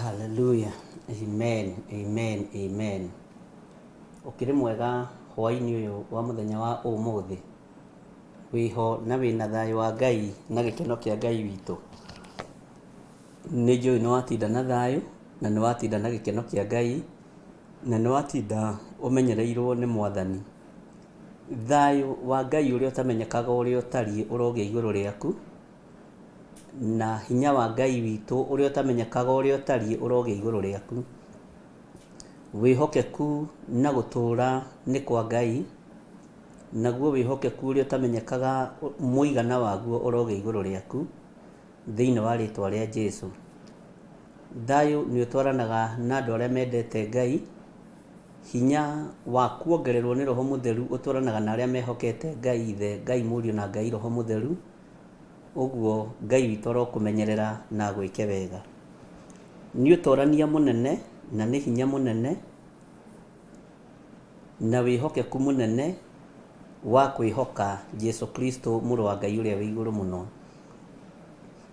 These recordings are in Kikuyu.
Hallelujah. Amen. Amen. Amen. Ũkĩrĩ mwega hwaĩ-inĩ ũyũ wa mũthenya wa ũmũthĩ. Wĩho na wĩna thayũ wa Ngai na gĩkeno kĩa Ngai witũ. Nĩ njũĩ nĩ watinda na thayũ na nĩ watinda na gĩkeno kĩa Ngai na nĩ watinda ũmenyereirwo nĩ Mwathani. Thayũ wa Ngai ũrĩa ũtamenyekaga ũrĩa ũtariĩ ũrogĩa igũrũ rĩaku. Na hinya wa Ngai witũ ũrĩa ũtamenyekaga ũrĩa ũtariĩ ũrogĩa igũrũ rĩaku. Wĩhokeku na gũtũũra nĩ kwa Ngai, naguo wĩhokeku ũrĩa ũtamenyekaga mũigana waguo ũrogĩa igũrũ rĩaku, thĩinĩ wa rĩtwa rĩa Jesu. Thayũ nĩ ũtwaranaga na andũ arĩa mendete Ngai, hinya wa kuongererwo nĩ Roho Mũtheru ũtwaranaga na arĩa mehokete Ngai Ithe, Ngai Mũriũ na Ngai Roho Mũtheru. Ũguo Ngai witũ arokũmenyerera na agwĩke wega. Nĩ ũtorania mũnene na nĩ hinya mũnene na wĩhokeku mũnene wa kwĩhoka Jesu Kristo mũrũ wa Ngai ũrĩa wĩ igũrũ mũno.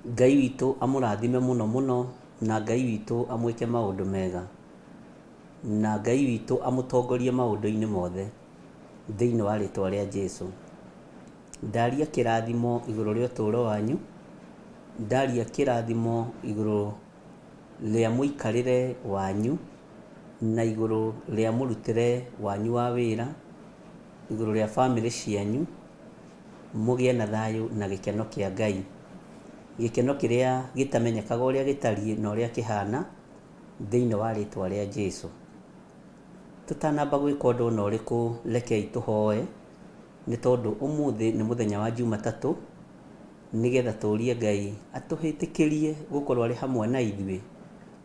Ngai witũ amũrathime mũno mũno na Ngai witũ amwĩke maũndũ mega na Ngai witũ amũtongorie maũndũ-inĩ mothe thĩinĩ wa rĩtwa rĩa Jesu. Ndaria kĩrathimo igũrũ rĩa ũtũũro wanyu, ndaria kĩrathimo igũrũ rĩa mũikarĩre wanyu, na igũrũ rĩa mũrutĩre wanyu wa wĩra, igũrũ rĩa bamĩrĩ cianyu, mũgĩe na thayũ na gĩkeno kĩa Ngai. Gĩkeno kĩrĩa gĩtamenyekaga ũrĩa gĩtariĩ na ũrĩa kĩhana, thĩinĩ wa rĩtwa rĩa Jesu. Tũtanamba gwĩka ũndũ ona ũrĩkũ, rekei tũhoe. Nĩ tondũ ũmũthĩ nĩ mũthenya wa Jumatatũ, nĩgetha tũrie Ngai atũhĩtĩkĩrie gũkorwo arĩ hamwe na ithuĩ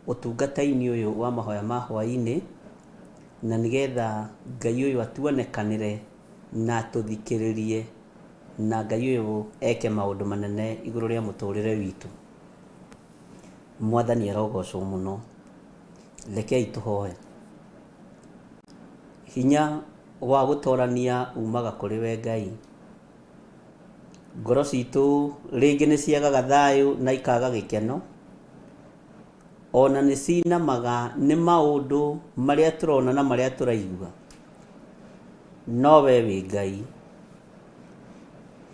ũtungata-inĩ ũyũ wa mahoya ma hwaĩ-inĩ, na nĩgetha Ngai ũyũ atuonekanĩre na atũthikĩrĩrie, na Ngai ũyũ eke maũndũ manene igũrũ rĩa mũtũrĩre witũ. Mwathani arogocwo mũno. Rekei tũhoe. Hinya wa gũtorania umaga kũrĩ we Ngai. Ngoro citũ rĩngĩ nĩ ciagaga thayũ na ikaga gĩkeno, ona nĩ cinamaga nĩ maũndũ marĩa tũrona na marĩa tũraigua, no we wĩ Ngai.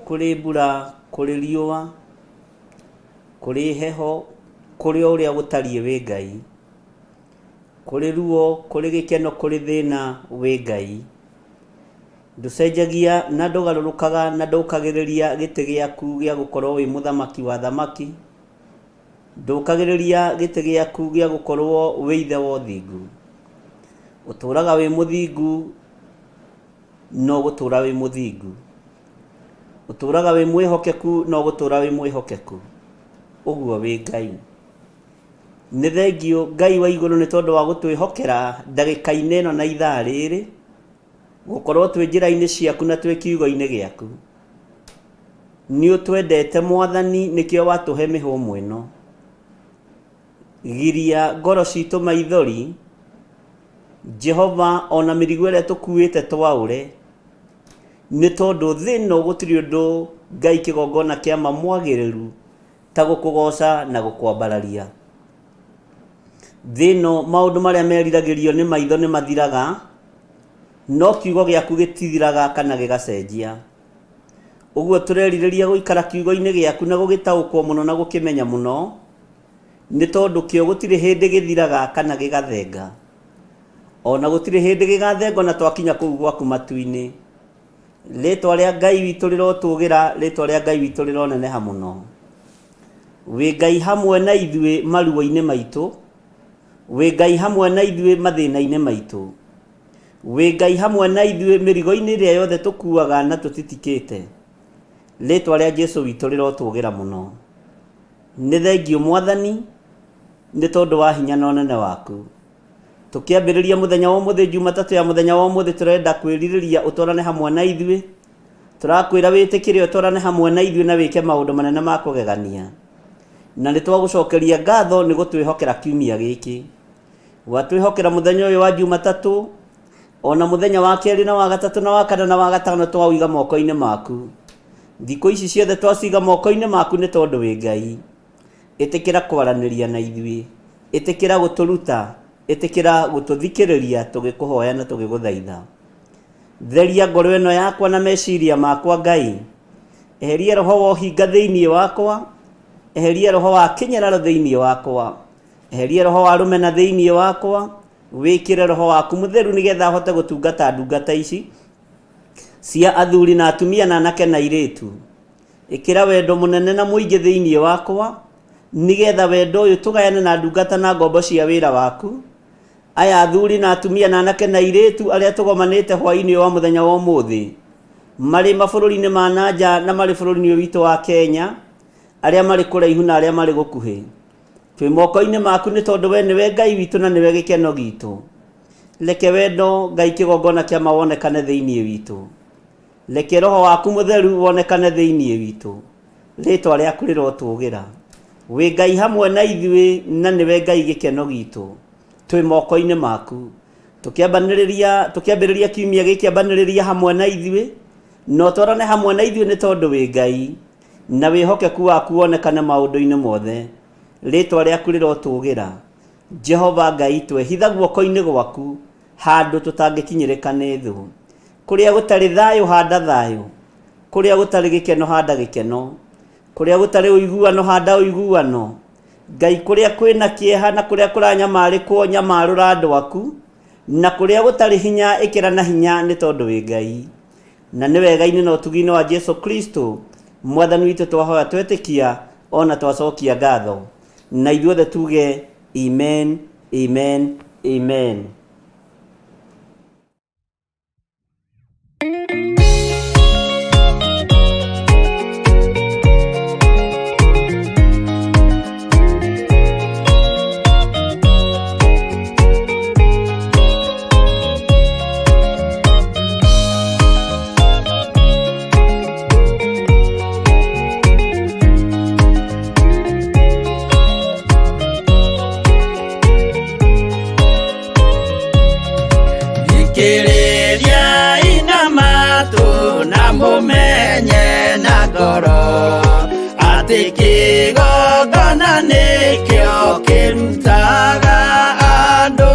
Kũrĩ mbura, kũrĩ riũa, kũrĩ heho, kũrĩ o ũrĩa gũtariĩ wĩ Ngai. Kũrĩ ruo, kũrĩ gĩkeno, kũrĩ thĩna, wĩ Ngai. Ndũcenjagia na ndũgarũrũkaga na ndũkagĩrĩria gĩtĩ gĩaku gĩa gũkorwo wĩ mũthamaki wa athamaki. Ndũkagĩrĩria gĩtĩ gĩaku gĩa gũkorwo wĩ ithe wa ũthingu. Ũtũũraga wĩ mũthingu na ũgũtũũra wĩ mũthingu. Ũtũũraga wĩ mwĩhokeku na ũgũtũũra wĩ mwĩhokeku. Ũguo wĩ Ngai. Nĩ thengiũ Ngai wa igũrũ nĩ tondũ wa gũtwĩhokera ndagĩka-inĩ ĩno na ithaa rĩrĩ, gũkorwo twĩ njĩra-inĩ ciaku na twĩ kiugo-inĩ gĩaku. Nĩ ũtwendete Mwathani nĩkĩo watũhe mĩhũmũ ĩno. Giria ngoro citũ maithori, Jehova ona mĩrigo ĩrĩa tũkuĩte twaũre, nĩ tondũ thĩ ĩno gũtirĩ ũndũ Ngai kĩgongona kĩa ma mwagĩrĩru ta gũkũgooca na gũkwambararia. Thĩ ĩno maũndũ marĩa meriragĩrio nĩ maitho nĩ mathiraga, no kiugo gĩaku gĩtithiraga kana gĩgacenjia. Ũguo tũrerirĩria gũikara kiugo-inĩ gĩaku na gũgĩtaũkwo mũno na gũkĩmenya mũno, nĩ tondũ kĩo gũtirĩ hĩndĩ gĩthiraga kana gĩgathenga. O na gũtirĩ hĩndĩ gĩgathenga o na twakinya kũu gwaku matu-inĩ. Rĩtwa rĩa Ngai witũ rĩrotũgĩra, rĩtwa rĩa Ngai witũ rĩroneneha mũno. Wĩ Ngai hamwe na ithuĩ maruo-inĩ maitũ, wĩ Ngai hamwe na ithuĩ mathĩna-inĩ maitũ. Wĩ Ngai hamwe na ithuĩ mĩrigo-inĩ ĩrĩa yothe tũkuaga na tũtitikĩte. Rĩtwa rĩa Jesu witũ rĩrotũgĩra mũno. Nĩ thengiũ Mwathani, nĩ tondũ wa hinya na ũnene waku. Tũkĩambĩrĩria mũthenya wa ũmũthĩ Jumatatũ ya mũthenya wa ũmũthĩ tũrenda kwĩrirĩria ũtwarane hamwe na ithuĩ. Tũrakwĩra wĩtĩkĩre ũtwarane hamwe na ithuĩ na wĩke maũndũ manene ma kũgegania. Na nĩ twagũcokeria ngatho nĩ gũtwĩhokera kiumia gĩkĩ. Watwĩhokera mũthenya ũyũ wa Jumatatũ, ona mũthenya wa kerĩ na wa gatatũ na wa kana na wa gatano twaũiga moko-inĩ maku. Thikũ ici ciothe twaciga moko-inĩ maku nĩ tondũ wĩ Ngai. Ĩtĩkĩra kwaranĩria na ithuĩ. Ĩtĩkĩra gũtũruta, ĩtĩkĩra gũtũthikĩrĩria tũgĩkũhoya na tũgĩgũthaitha. Theria ngoro ĩno yakwa na meciria makwa Ngai. Eheria roho wa ũhinga thĩinĩ wakwa, eheria roho wa kĩnyararo thĩinĩ wakwa, eheria roho wa rũmena thĩinĩ wakwa, wĩkĩre roho waku mũtheru nĩgetha hote gũtungata ndungata ici cia athuri na atumia na anake na airĩtu. Ĩkĩra wendo mũnene na mũingĩ thĩinĩ wakwa, nĩgetha wendo ũyũ tũgayane na ndungata na ngombo cia wĩra waku, aya athuri na atumia na anake na airĩtu arĩa tũgomanĩte hwaĩ-inĩ wa mũthenya wa ũmũthĩ, marĩ mabũrũri-inĩ ma na nja na marĩ bũrũri-inĩ ũyũ witũ wa Kenya, arĩa marĩ kũraihu na arĩa marĩ gũkuhĩ. Twĩ moko-inĩ maku nĩ tondũ we nĩwe Ngai witũ na nĩwe gĩkeno gitũ. Reke wendo Ngai kĩgongona kĩa ma wonekane thĩinĩ witũ. Reke roho waku mũtheru wonekane thĩinĩ witũ. Rĩtwa rĩaku rĩrotũgĩra. Wĩ Ngai hamwe na ithuĩ na nĩwe Ngai gĩkeno gitũ. Twĩ moko-inĩ maku. Tũkĩambanĩrĩria tũkĩambĩrĩria kiumia gĩkĩ ambanĩrĩria hamwe na ithuĩ na ũtwarane hamwe na ithuĩ nĩ tondũ wĩ Ngai na wĩhokeku waku wonekane maũndũ-inĩ mothe. Rĩtwa rĩaku rĩrotũgĩra. Jehova Ngai twehitha guoko-inĩ gwaku handũ tũtangĩkinyĩrĩka nĩ thũ. Kũrĩa gũtarĩ thayũ handa thayũ, kũrĩa gũtarĩ gĩkeno handa gĩkeno, kũrĩa gũtarĩ ũiguano handa ũiguano. Ngai kũrĩa kwĩna kĩeha na kũrĩa kũranyamarĩkwo nyamarũra andũ aku, na kũrĩa gũtarĩ hinya ĩkĩra na hinya nĩ tondũ wĩ Ngai. Na nĩ wega-inĩ na ũtugi-inĩ wa Jesu Kristo mwathani witũ twahoya twetĩkia ona twacokia ngatho. Na ithuothe tuge amen, amen, amen. Thikĩrĩriai na matũ na mũmenye na ngoro atĩ kĩgongona nĩkĩo kĩrutaga andũ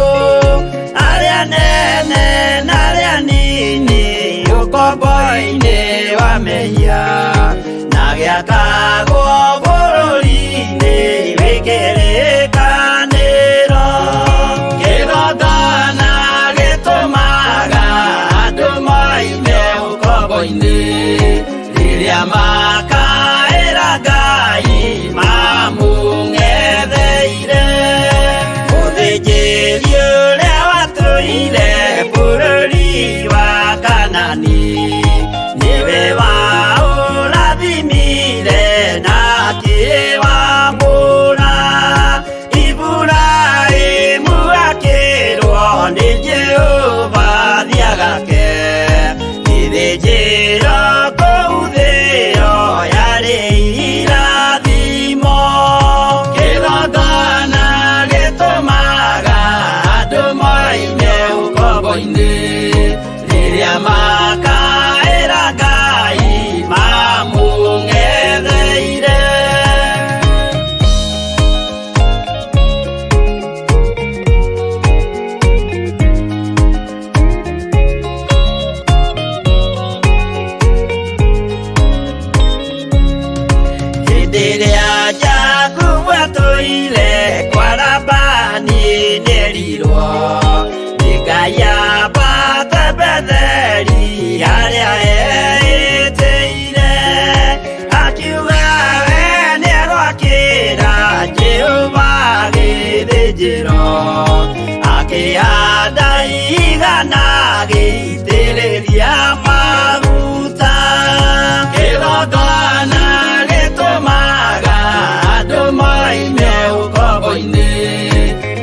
arĩa nene na arĩa nini ũkombo-inĩ wa mehia na gĩakagwo bũrũri-inĩ wĩ kĩrĩkanĩro. Kĩgongona gĩtũmaga andũ moime ũkombo-inĩ rĩrĩa makaĩra Ngai mamũng'etheire. Mũthĩnjĩri ũrĩa watũire bũrũri wa Kanani nĩwe waũrathimire na akĩwamũra. Iburahĩmu akĩrwo nĩ Jehova thiagake gĩthĩnjĩro kũu thĩo yarĩ irathimo. Kĩgongona gĩtũmaga andũ moime ũkombo-inĩ rĩrĩa makaĩra Ngai mamũng'etheire. Hĩndĩ ĩrĩa Jakubu atũire kwa Labani nĩerirwo nĩ Ngai ambate Betheli harĩa eĩtĩire, akiuga we nĩegwakĩra Jehova gĩthĩnjĩro, akĩhanda igana agĩitĩrĩria maguta. Kĩgongona gĩtũmaga andũ moime ũkombo-inĩ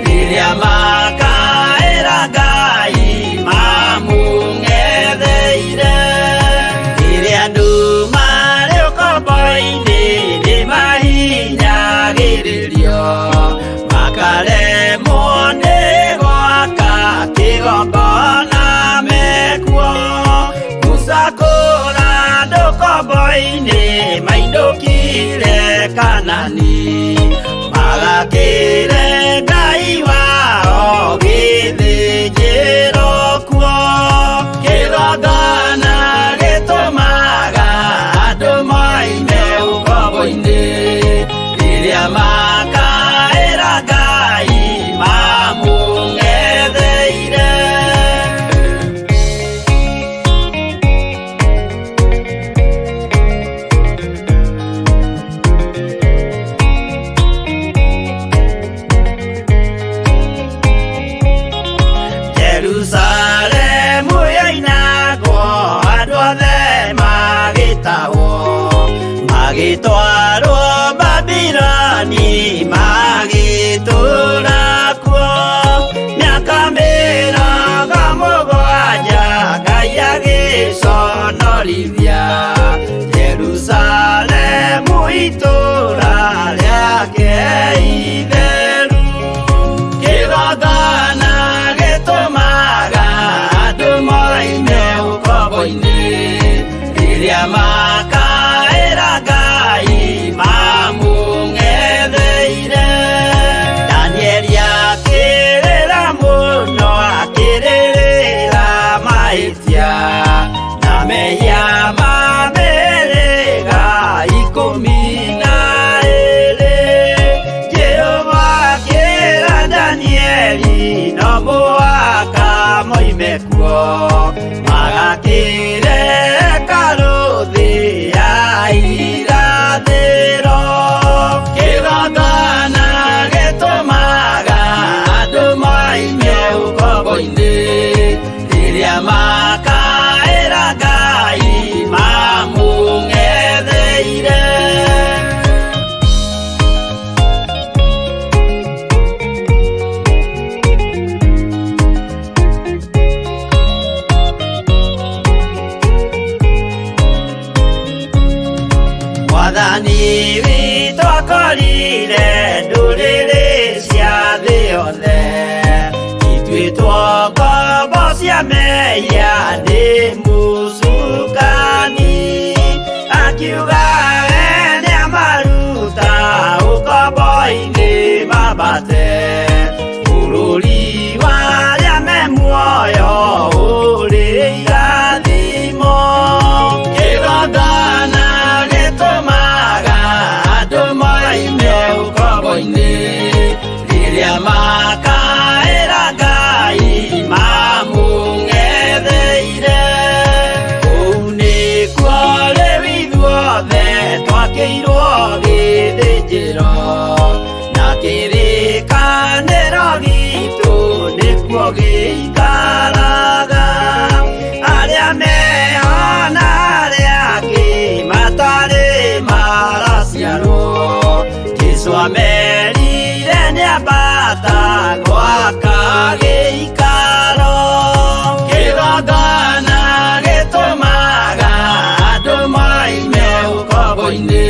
rĩrĩa makaĩra Ngai mamũng'etheire. Rĩrĩa andũ marĩ ũkombo-inĩ nĩmahinyagĩrĩrio, makaremwo nĩ gwaka kĩgongona mekuo. Musa kũra andũ ũkombo-inĩ mainũkire Kanani, magakĩre Ngai Magĩtwarwo Babiloni magĩtũũra kuo mĩaka 70, Ngai agĩconorithia Jerusalemu itũũra rĩake itheru. Kĩgongona gĩtũmaga andũ moime ũkombo-inĩ rĩrĩa makaĩra Ngai mamũng'etheire. Danieli akĩrĩra mũno akĩrĩrĩra mahĩtia na mehia ma mĩhĩrĩga 12. Jehova akĩra Danieli no mũhaka moime kuo magakĩre hekarũ thĩ ya irathĩro. Kĩgongona gĩtũmaga andũ moime ũkombo-inĩ rĩrĩa makaĩra Ngai mamũng'etheire. Mwathani witũ akorire ndũrĩrĩ cia thĩ yothe ituĩtwo ngombo cia mehia nĩ mũcukani, akiuga we nĩamaruta ũkombo-inĩ mambate bũrũri wa arĩa me muoyo ũrĩ irathimo. Kĩgongona gĩtũmaga andũ moime ũkombo-inĩ rĩrĩa makaĩra Ngai mamũng'etheire. Kũu nĩkuo rĩu ithuothe twakĩirwo gĩthĩnjĩro na kĩrĩkanĩro gitũ nĩkuo gĩikaraga. Arĩa meho na arĩa angĩ matarĩ maraciarwo, Jesũ amerire nĩambata gwaka gĩikaro. Kĩgongona gĩtũmaga andũ moime ũkombo-inĩ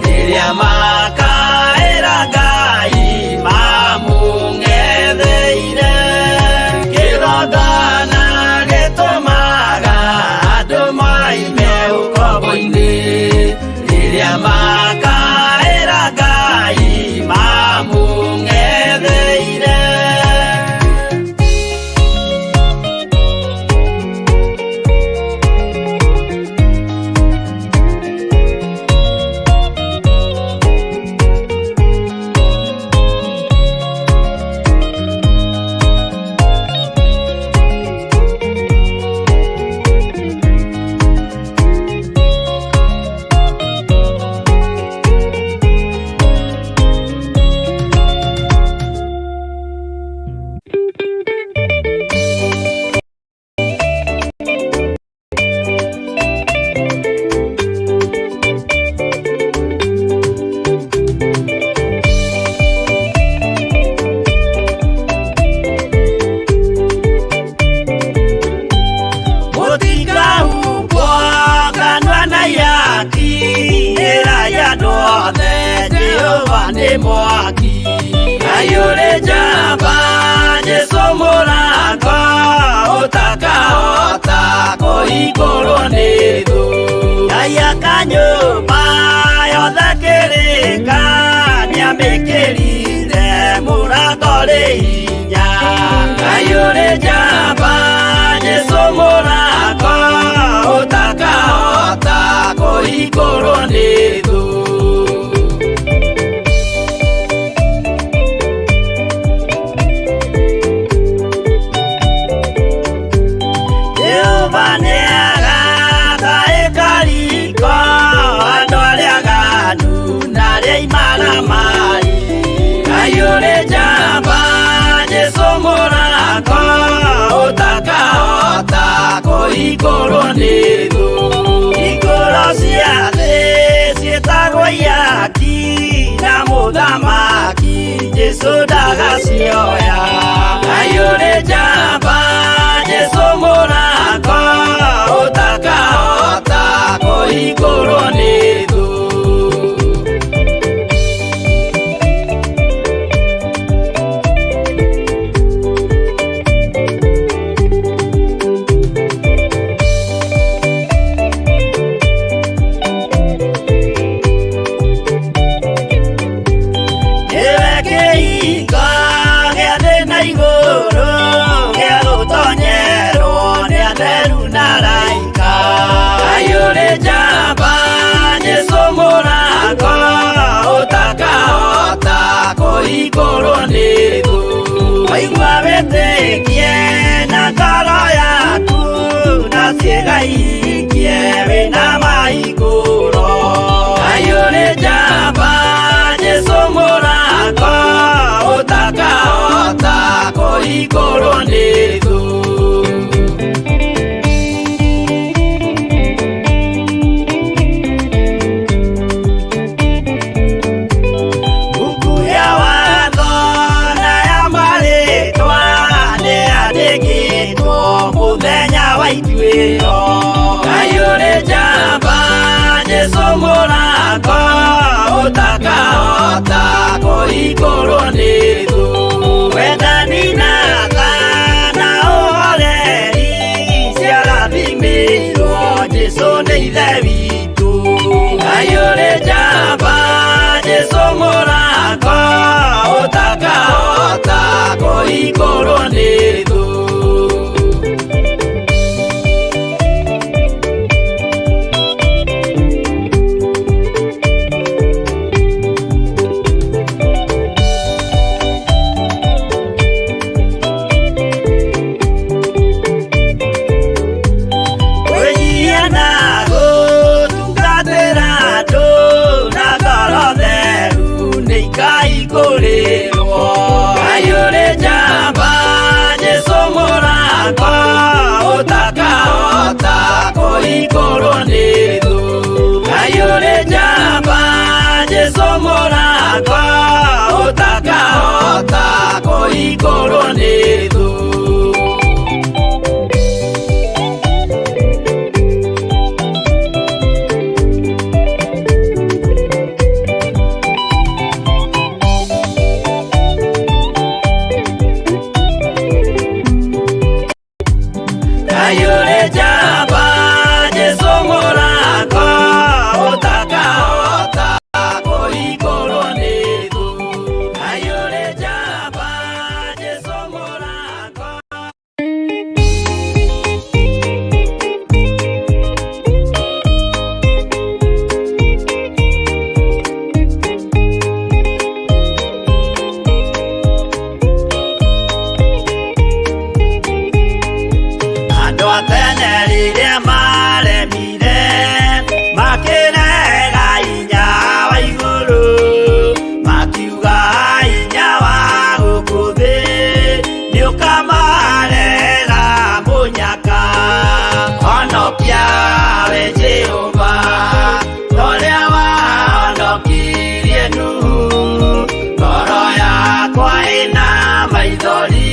rĩrĩa makaĩra Ngai mamũng'etheire. Kĩgongona gĩtũmaga andũ moime ũkombo-inĩ rĩrĩa makaĩra Ngai mamũng'etheire. Mũtikahumbwo kanua na ihaki, ĩrai andũ othe Jehova nĩ mwaki. Ngai ũrĩ njamba, Jesũ mũrango ũtakahota kũhingũrwo nĩ thũ. Ngai aka nyũmba yothe kĩrĩka nĩamĩkĩrire mũrango rĩ hinya. Ngai ũrĩ njamba, Jesũ mũrango ũtakahota kũhingũrwo nĩ thũ. Jehova nĩagaka ĩkariko andũ arĩa aganu na arĩa imaramari. Ngai ũrĩ njamba, Jesũ mũrango ũtakahota kũhingũrwo nĩ thũ. Hingũro cia thĩ Jesu ndagacioya. Ngai ũrĩ njamba, Jesu mũrango ũtakahota kũhingũrwo nĩ thũ. Nĩwe kĩhingo gĩa thĩ na igũrũ, gĩa gũtonyerwo nĩ atheru na araika. Ngai ũrĩ njamba, Jesũ mũrango ũtakahota kũhingũrwo nĩ thũ. Waigua wĩtĩkie na ngoro yaku, na ciĩga ihingie wĩna mahingũro. Ngai ũrĩ njamba, Jesũ mũrango ũtakahota kũhingũrwo nĩ thũ. Mbuku ya watho na ya marĩtwa nĩyandĩkĩtwo mũthenya wa ituĩro. Ngai ũrĩ njamba, Jesũ mũrango ũtakahota kũhingũrwo nĩ thũ. Wendani na tha na ũhoreri ciarathimĩirwo Jesũ nĩ Ithe witũ. Ngai ũrĩ njamba, Jesũ mũrango ũtakahota kũhingũrwo nĩ thũ. Kwĩnyihia na gũtungatĩra andũ na ngoro theru nĩ ikaihingũrĩrwo. Ngai ũrĩ njamba, Jesũ mũrango ũtakahota kũhingũrwo nĩ thũ. Ngai ũrĩ njamba, Jesũ mũrango ũtakahota kũhingũrwo nĩ thũ. Ngai ũrĩ njamba, Jesũ mũrango ũtakahota kũhingũrwo nĩ thũ. Ngai ũrĩ njamba, Jesũ mũrango. Andũ a tene rĩrĩa maremire, makĩrega hinya wa igũrũ, makiuga hinya wa gũkũ thĩ nĩũkamarehera mũnyaka. Honokia we Jehova, ta ũrĩa wahonokirie Nuhu. Ngoro yakwa ĩna maithori,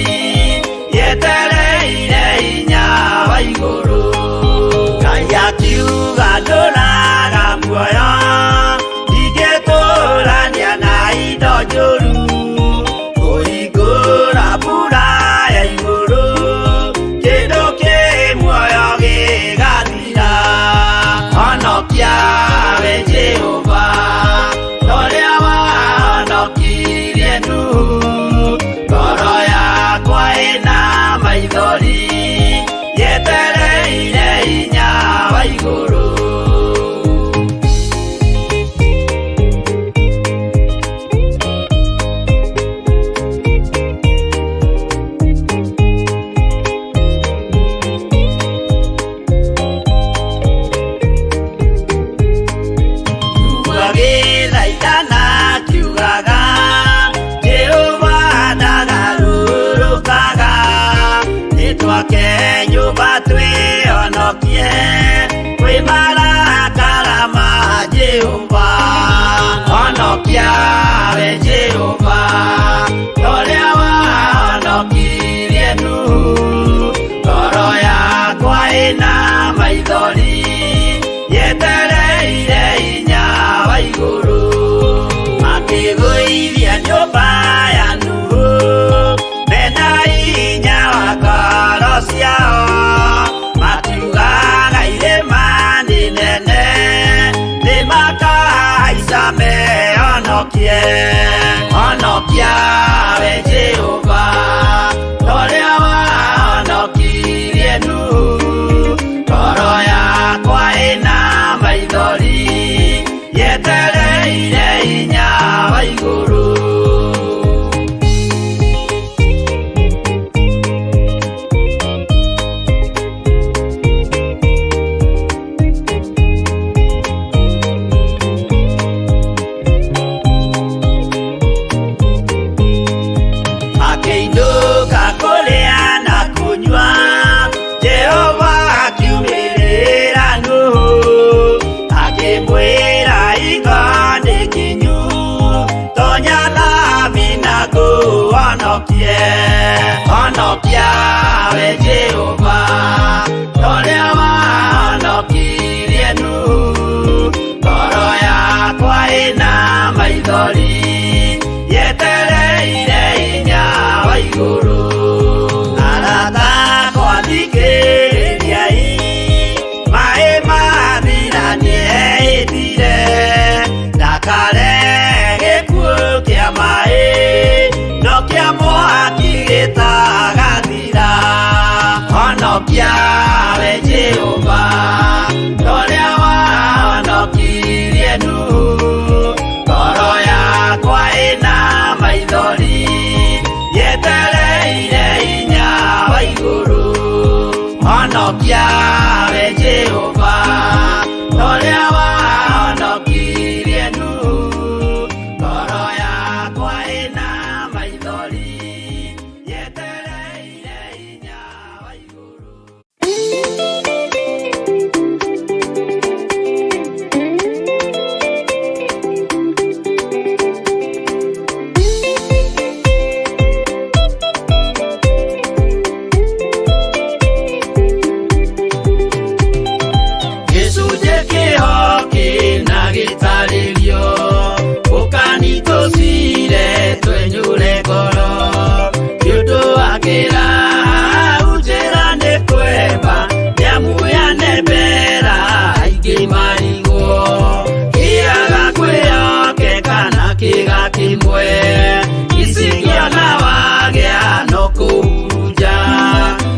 yetereire hinya wa igũrũ. Ngai akiuga ndũraga muoyo, ndingĩtũrania na indo njũru. Kũhingũra mbura ya igũrũ, kĩndũ kĩ muoyo gĩgathira. Honokia we Jehova, ta ũrĩa wahonokirie Nuhu. Ngoro yakwa ĩna maithori, yetereire hinya wa igũrũ. Agĩthaithana akiugaga, Jehova ndagarũrũkaga. Nĩtwake nyũmba twĩhonokie kwĩ marakara ma Jehova. Honokia we Jehova, Honokie, honokia we Jehova, torĩa wahonokirie Nuhu. Ngoro yakwa ĩna maithori, yetereire hinya wa igũrũ. Akĩinũka kũrĩa na kũnyua, Jehova akiumĩrĩra Nuhu, akĩmwĩra iga nĩ kinyu, tonya thabina ngũhonokie. Honokia we Jehova, torĩa wahonokirie Nuhu. Ngoro yakwa ĩna maithori, yetereire hinya wa igũrũ. Arata akwa thikĩrĩriai, maĩ mathira nĩehĩtire, ndakare gĩkuũ kĩa maĩ, no kĩa mwaki gĩtagathira. Honokia we Jehova, torĩa wahonokirie Nuhu. Ngoro yakwa ĩna maithori, yetereire hinya wa igũrũ. Honokia we Jehova, torĩa wahonokirie Nuhu. Ngoro yakwa ĩna maithori, yetereire hinya wa igũrũ. Gĩcunjĩ kĩho kĩna gĩtarĩrio, ũkani tũcire twenyũre ngoro, nĩ ũndũ wa kĩraha njĩra nĩ kwemba, nĩamu yanembera aingĩ marigwo, kĩaga kwĩhokeka na kĩga kĩmwe, icikĩona wagĩa no kũhurunja,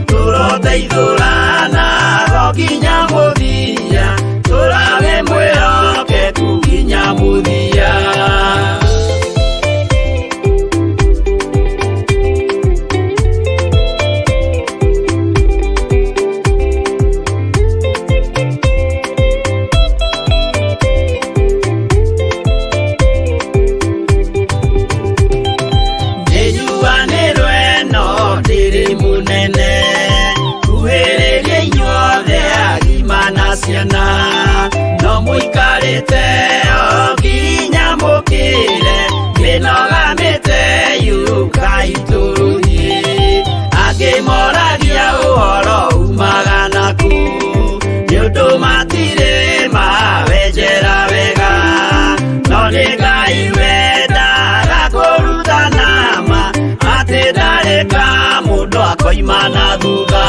tũroteithũrana go nginya mũthia, tũrage mwĩhokeku nginya mũthia. Nĩnjuanĩrwo ĩno ndĩrĩ mũnene, kuhĩrĩria inyuothe agima na ciana, no mũikarĩte o nginya mũkĩre, mĩnoga mĩte yũkai tũrũthiĩ. Angĩ moragia ũhoro umaga naku, nĩ ũndũ matirĩ mawenjera wega, no nĩ Ngai wendaga kũrutana ma, atĩ ndarĩ ka mũndũ akoima na thutha.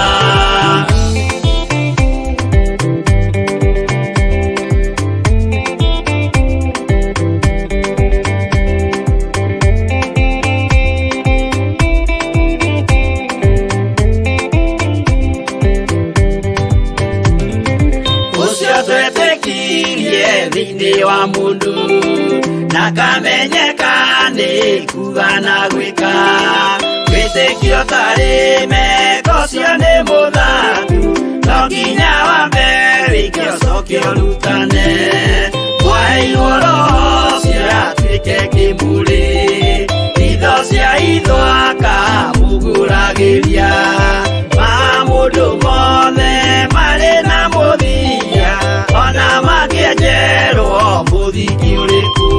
Ũcio twetĩkirie thĩinĩ wa mũndũ, na kamenyeka nĩ kuga na gwĩka, wĩtĩkio tarĩ meko ũcio nĩ mũthaku, no nginya wambe wĩke ũcoke ũrutane. Mwaheirwo roho ũcio atuĩke kĩmũrĩ, itho cia itho akamũgũragĩria, ma mũndũ mothe marĩ na mũthia, ona makĩenjerwo mũthingi ũrĩkũ.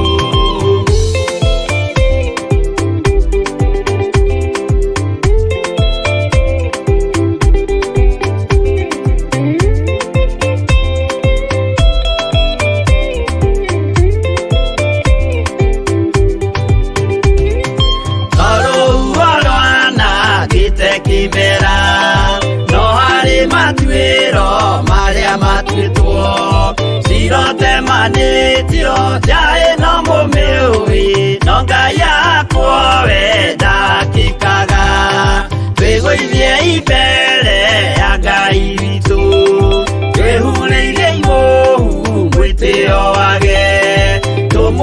Tondũ rwanangĩte kĩmera, no harĩ matuĩro marĩa matuĩtwo, cirotemanĩtio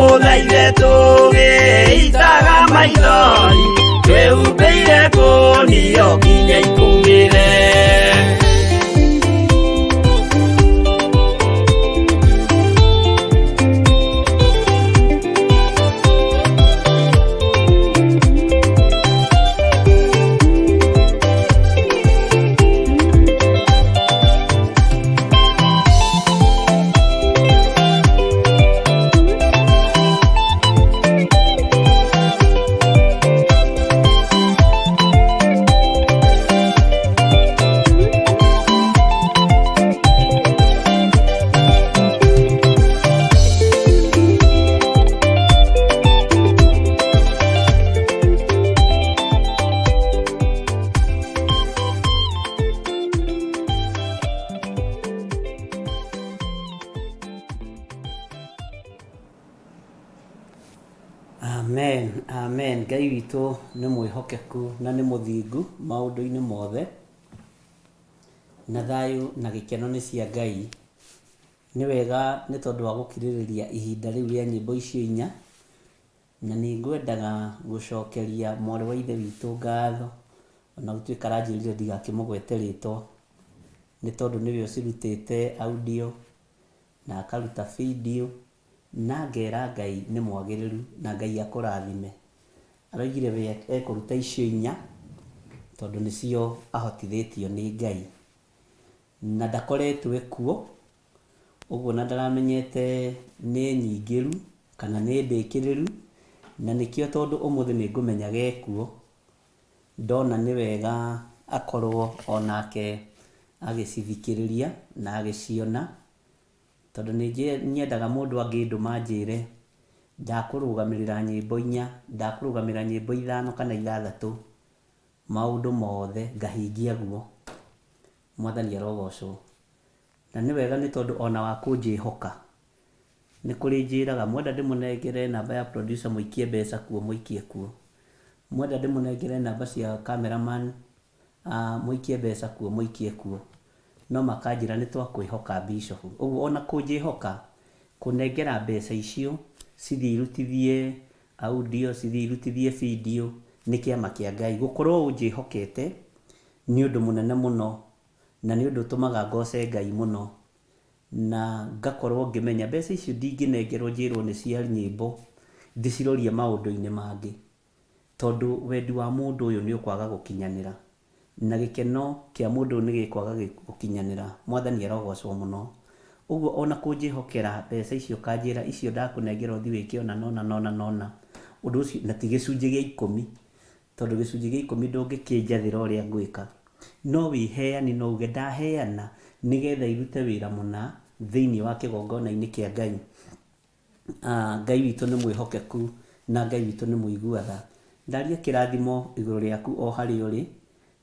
Tũmũthaithe tũgĩitaga maithori, twĩhumbĩire ngũnio nginya ikũmĩre. Amen, amen. Ngai witũ nĩ mwĩhokeku na nĩ mũthingu maũndũ-inĩ mothe, na thayũ na gĩkeno nĩ cia Ngai. Nĩ wega nĩ tondũ wa gũkirĩrĩria ihinda rĩu rĩa nyĩmbo icio inya, na nĩ ngwendaga gũcokeria mwarĩ wa ithe witũ ngatho, ona gũtuĩka aranjĩrire ndigakĩmũgwete rĩtwa, nĩ tondũ nĩwe ũcirutĩte audio na akaruta video, na ngera Ngai nĩ mwagĩrĩru na Ngai akũrathime. Aroigire we ekũruta icio inya tondũ nĩcio ahotithĩtio nĩ Ngai. Na ndakoretwo kuo, ũguo na ndaramenyete nĩ nyingĩru kana nĩ ndĩkĩrĩru, na nĩkĩo tondũ ũmũthĩ nĩ ngũmenyaga ekuo, ndona nĩ wega akorwo onake agĩcithikĩrĩria na agĩciona, tondũ nĩ nyendaga mũndũ angĩndũma anjĩre ndakũrũgamĩrĩra nyĩmbo inya, ndakũrũgamĩrĩra nyĩmbo ithano kana ithathatũ, maũndũ mothe ngahingia guo. Mwathani arogocwo. Na nĩ wega nĩ tondũ ona wa kũnjĩhoka. Nĩ kũrĩ njĩraga mwenda ndĩmũnengere namba ya producer mũikie mbeca kuo mũikie kuo. Mwenda ndĩmũnengere namba cia cameraman mũikie mbeca kuo mũikie kuo. No makanjĩra nĩ twakwĩhoka Bishop. Ũguo ona kũnjĩhoka kũnengera mbeca icio cithiĩ irutithie audio, cithiĩ irutithie video nĩ kĩama kĩa Ngai. Gũkorwo ũnjĩhokete nĩ ũndũ mũnene mũno na nĩ ũndũ ũtũmaga ngoce Ngai mũno. Na ngakorwo ngĩmenya mbeca icio ndingĩnengerwo njĩrwo nĩ cia nyĩmbo ndĩcirorie maũndũ-inĩ mangĩ. Tondũ wendi wa mũndũ ũyũ nĩ ũkwaga gũkinyanĩra, na gĩkeno kĩa mũndũ ũyũ nĩ gĩkwaga gũkinyanĩra. Mwathani arogocwo mũno. Ũguo ona kũnjĩhokera mbeca icio ũkanjĩra icio ndakũnengera ũthiĩ wĩke ũna na ũna na ũna na ũna, ũndũ ũcio, na ti gĩcunjĩ gĩa ikũmi, tondũ gĩcunjĩ gĩa ikũmi ndũngĩkĩnjathĩra ũrĩa ngwĩka. No wĩheani no uge ndaheana nĩgetha irute wĩra mũna thĩinĩ wa kĩgongona-inĩ kĩa Ngai. Ngai witũ nĩ mwĩhokeku na Ngai witũ nĩ mũigua tha. Ndaria kĩrathimo igũrũ rĩaku o harĩa ũrĩ,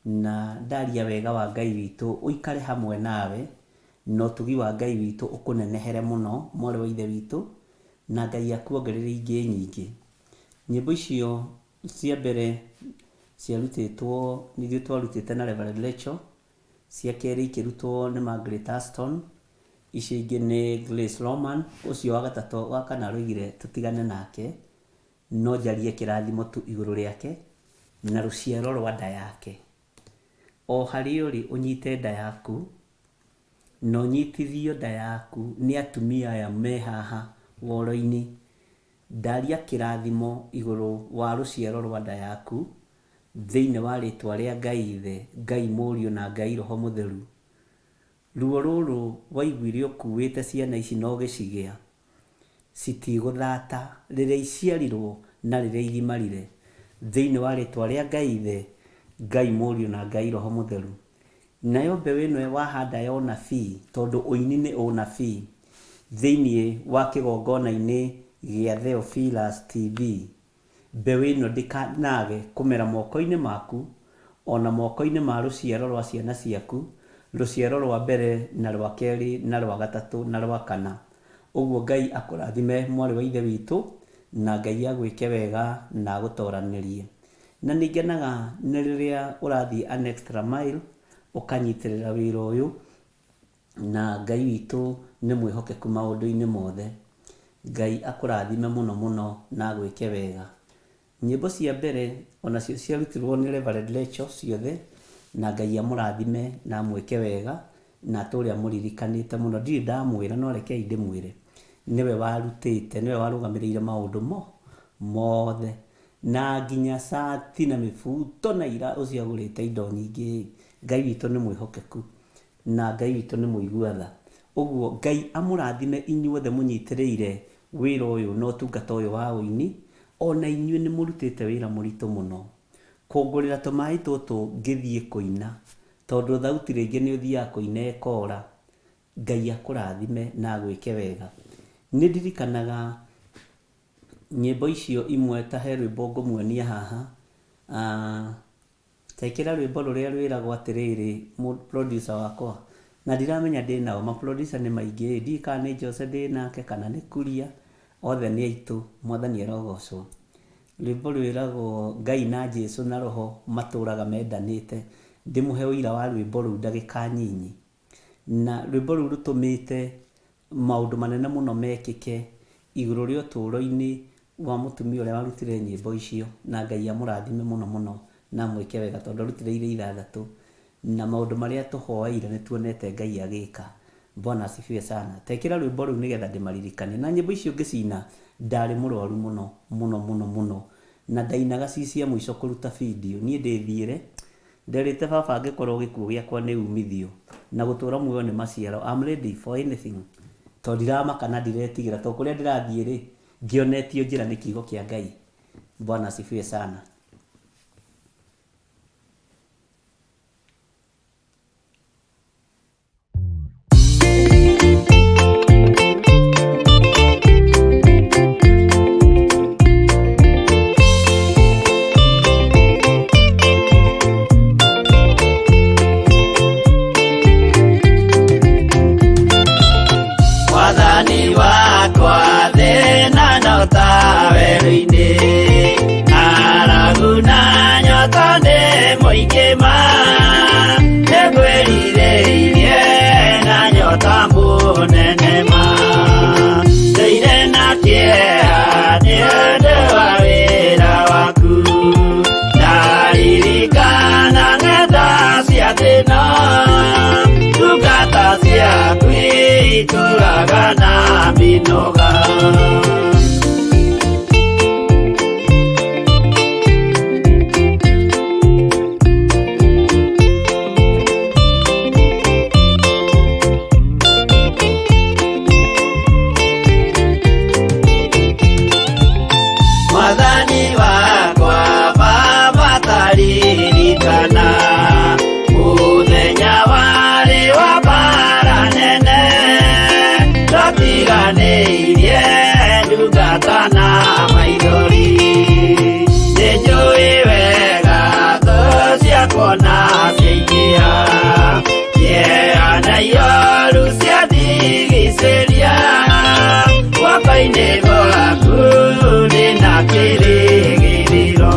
na ndaria wega wa Ngai witũ ũikare hamwe nawe, na ũtugi wa Ngai witũ ũkũnenehere mũno mwarĩ wa ithe witũ, na Ngai akuongerere ingĩ nyingĩ. Nyĩmbo icio cia mbere ciarutĩtwo, nĩ ithuĩ twarutĩte na Reverend Rachel, Cia kerĩ ikĩrutwo nĩ Margaret Aston, icio ingĩ nĩ Grace Roman, ũcio wa gatatũ wa kana aroigire tũtigane nake, no njarie kĩrathimo tu igũrũ rĩake na rũciaro rwa nda yake. O harĩa ũrĩ ũnyite nda yaku na ũnyitithio nda yaku nĩ atumia aya me haha woro-inĩ. Ndaria kĩrathimo igũrũ wa rũciaro rwa nda yaku Thĩinĩ wa rĩtwa rĩa Ngai Ithe, Ngai Mũriũ na Ngai Roho Mũtheru. Ruo rũrũ waiguire ũkuĩte ciana ici na ũgĩcigĩa, citigũthata rĩrĩa iciarirwo na rĩrĩa igimarire. Thĩinĩ wa rĩtwa rĩa Ngai Ithe, Ngai Mũriũ na Ngai Roho Mũtheru. Nayo mbeũ ĩno wahanda ya ũnabii, tondũ ũini nĩ ũnabii, thĩinĩ wa kĩgongona-inĩ gĩa Theophilus TV, Mbeũ ĩno ndĩkanaage kũmera moko-inĩ maku, o na moko-inĩ ma rũciaro rwa ciana ciaku, rũciaro rwa mbere na rwa kerĩ na rwa gatatũ na rwa kana. Ũguo Ngai akũrathime mwarĩ wa ithe witũ, na Ngai agwĩke wega na agũtoranĩrie. Na nĩ ngenaga nĩ rĩrĩa ũrathiĩ an extra mile ũkanyitĩrĩra wĩra ũyũ, na Ngai witũ nĩ mwĩhokeku maũndũ-inĩ mothe. Ngai akũrathime mũno mũno na agwĩke wega. Nyĩmbo cia mbere onacio ciarutirwo nĩ Reverend Rachel ciothe, na Ngai amũrathime na amwĩke wega na atũre amũririkanĩte mũno. Ndirĩ ndamwĩra no rekei ndĩmwĩre, nĩwe warutĩte, nĩwe warũgamĩrĩire maũndũ mothe, na nginya cati na mĩbuto na ira ũcio agũrĩte indo nyingĩ. Ngai witũ nĩ mwĩhokeku na Ngai witũ nĩ mũigua tha. Ũguo Ngai amũrathime inyuothe mũnyitĩrĩire wĩra ũyũ na ũtungata ũyũ wa ũini, ona inyuĩ nĩ mũrutĩte wĩra mũritũ mũno. Kũngũrĩra tũmaĩ tũtũ ngĩthiĩ kũina, tondũ thauti rĩngĩ nĩ ũthiaga kũina ĩkora. Ngai akũrathime na agwĩke wega. Nĩ ndirikanaga nyĩmbo icio imwe ta he rwĩmbo ngũmuonia haha, Ta ĩkĩra rwĩmbo rũrĩa rwĩragwo atĩrĩrĩ, producer wakwa, na ndiramenya ndĩ nao, ma producer nĩ maingĩ ĩ, ndiũĩ kana nĩ Jose ndĩ nake kana nĩ Kuria, othe nĩ aitũ, Mwathani arogocwo. Rwĩmbo rwĩragwo Ngai na Jesu na Roho matũraga mendanĩte, ndĩmũhe ũira wa rwĩmbo rũu ndagĩka nyinyi. Na rwĩmbo rũu rũtũmĩte maũndũ manene mũno mekĩke igũrũ rĩa ũtũũro-inĩ wa mũtumia ũrĩa warutire nyĩmbo icio, na Ngai amũrathime mũno mũno na amwĩke wega tondũ arutire irĩ ithathatũ, na maũndũ marĩa tũhoeire nĩ tuonete Ngai agĩka. Bwana asifiwe sana. Ta ĩkĩra rwĩmbo rũu nĩgetha ndĩmaririkanie. Na nyĩmbo icio ngĩcina ndarĩ mũrwaru mũno mũno mũno mũno, na ndainaga ci cia mũico kũruta video. Niĩ ndĩthiĩre Nderĩte baba angĩkorwo gĩkuũ gĩakwa nĩ umithio na gũtũra muoyo nĩ maciaro I'm ready for anything tondũ ndiramaka na ndiretigĩra tondũ kũrĩa ndĩrathiĩ rĩ ngĩonetio njĩra nĩ kiugo kĩa Ngai. Bwana asifiwe sana. Mwathani wakwa thĩna no ta werũ-inĩ ng'aragu na nyota nĩ mũingĩ ma nĩngwĩrirĩirie na nyota mũnene ma ndũire na kĩeha nĩ ũndũ wa wĩra waku ndaririkana ng'enda cia thĩna ndungata ciaku itũraga na mĩnoga. Mwathani wakwa Baba taririkana mũthenya warĩ wa mbara nene twatiganĩirie ndungata na maithori nĩnjũĩ wega thũ ciakwa na ciaingĩha kĩeha na ioru ciandigicĩria guoko-inĩ gwaku ndĩna kĩrĩgĩrĩro.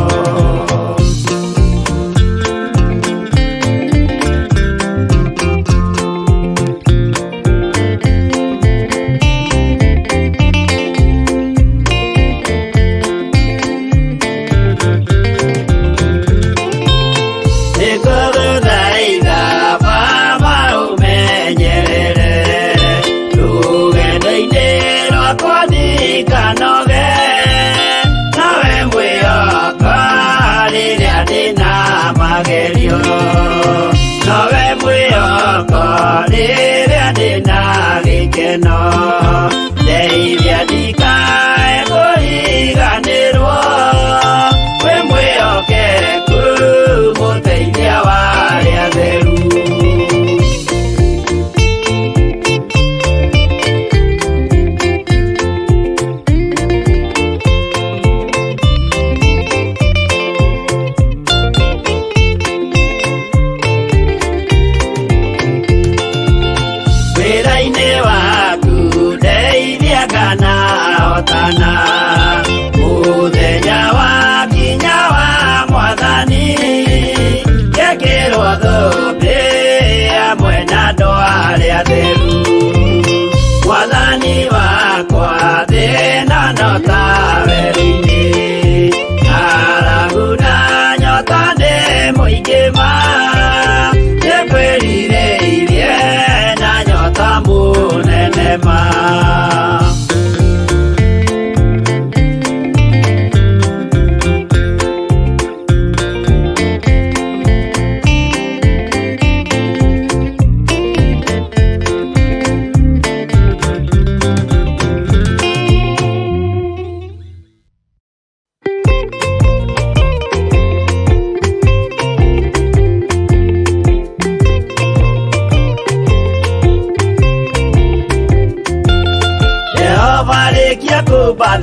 Nĩngũgũthaitha Baba ũmenyerere rũgendo-inĩ rwakwa thiĩ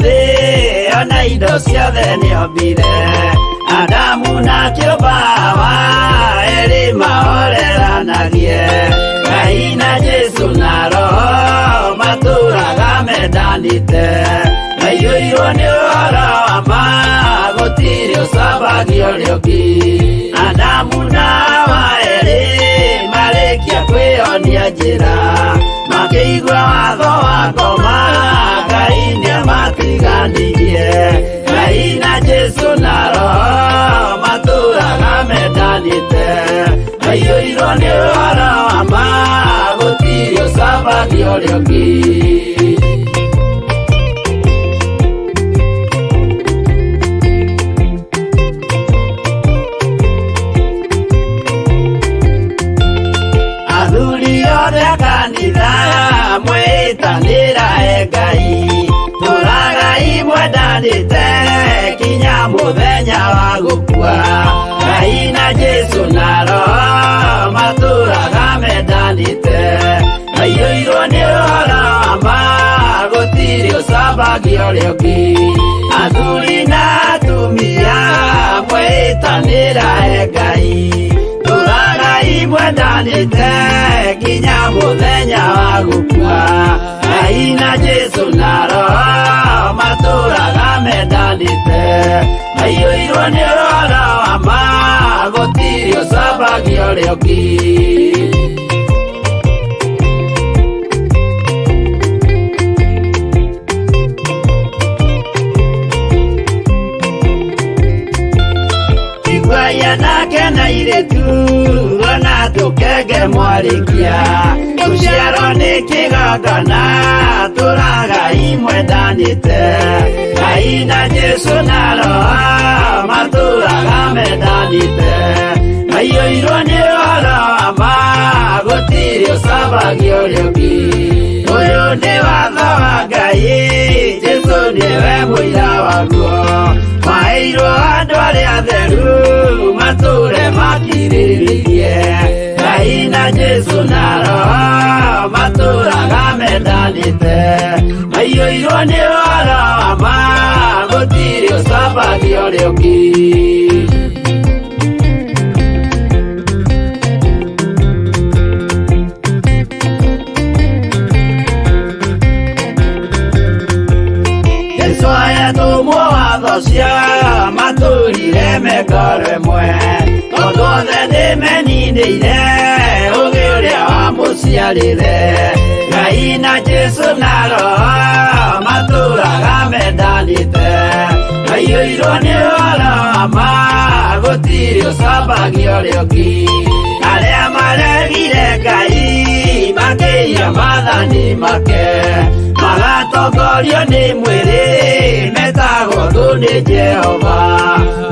thĩ ona indo ciothe nĩombire Adamu na kĩũmba Hawa erĩ mahoreranagie Ngai na Jesu na Roho matũraga mendanĩte maiyũirwo nĩ ũhoro wa ma gũtirĩ ũcambagia ũrĩa ũngĩ Adamu na Hawa erĩ marĩkia kwĩyonia njĩra makĩigua watho wa ngoma Ngai nĩamatiganirie Ngai na Jesu na Roho matũraga mendanĩte maiyũirwo nĩ ũhoro wa ma gũtirĩ ũcambagia ũrĩa ũngĩ. Athuri othe a kanitha mwĩtanĩra e Ngai tũragai mwendanĩte kinya mũthenya wa gũkua Ngai na Jesu na Roho matũraga mendanĩte maiyũirwo nĩ ũhoro wa ma gũtirĩ ũcambagia ũrĩa ũngĩ athuri na atumia mwĩtanĩra e Ngai tũragai mwendanĩte nginya mũthenya wa gũkua Ngai na Jesu na Roho matũraga mendanĩte maiyũirwo nĩ ũhoro wa ma gũtirĩ ũcambagia ũrĩa ũngĩ. Iguai anake na airĩtu ona tũkenge mwarĩkia gũciarwo nĩ kĩgongona tũragai mwendanĩte Ngai na Jesu na Roho matũraga mendanĩte maiyũirwo nĩ ũhoro wa ma gũtirĩ ũcambagia ũrĩa ũngĩ ũyũ nĩ watho wa Ngai Jesu nĩwe mũira waguo maheirwo andũ arĩa atheru matũre makirĩrĩirie Ngai na Jesu na Roho matũraga mendanĩte maiyũirwo nĩ ũhoro wa ma gũtirĩ ũcambagia ũrĩa ũngĩ. Jesu ayatũmwo watho cia matũrire mekoro ĩmwe tondũ othe nĩmeninĩire ũgĩ ũrĩa wamũciarire Ngai na Jesu na Roho matũraga mendanĩte maiyũirwo nĩ ũhoro wa ma gũtirĩ ũcambagia ũrĩa ũngĩ arĩa maregire Ngai makĩiya maathani make magatongorio nĩ mwĩrĩ metagwo thũ nĩ Jehova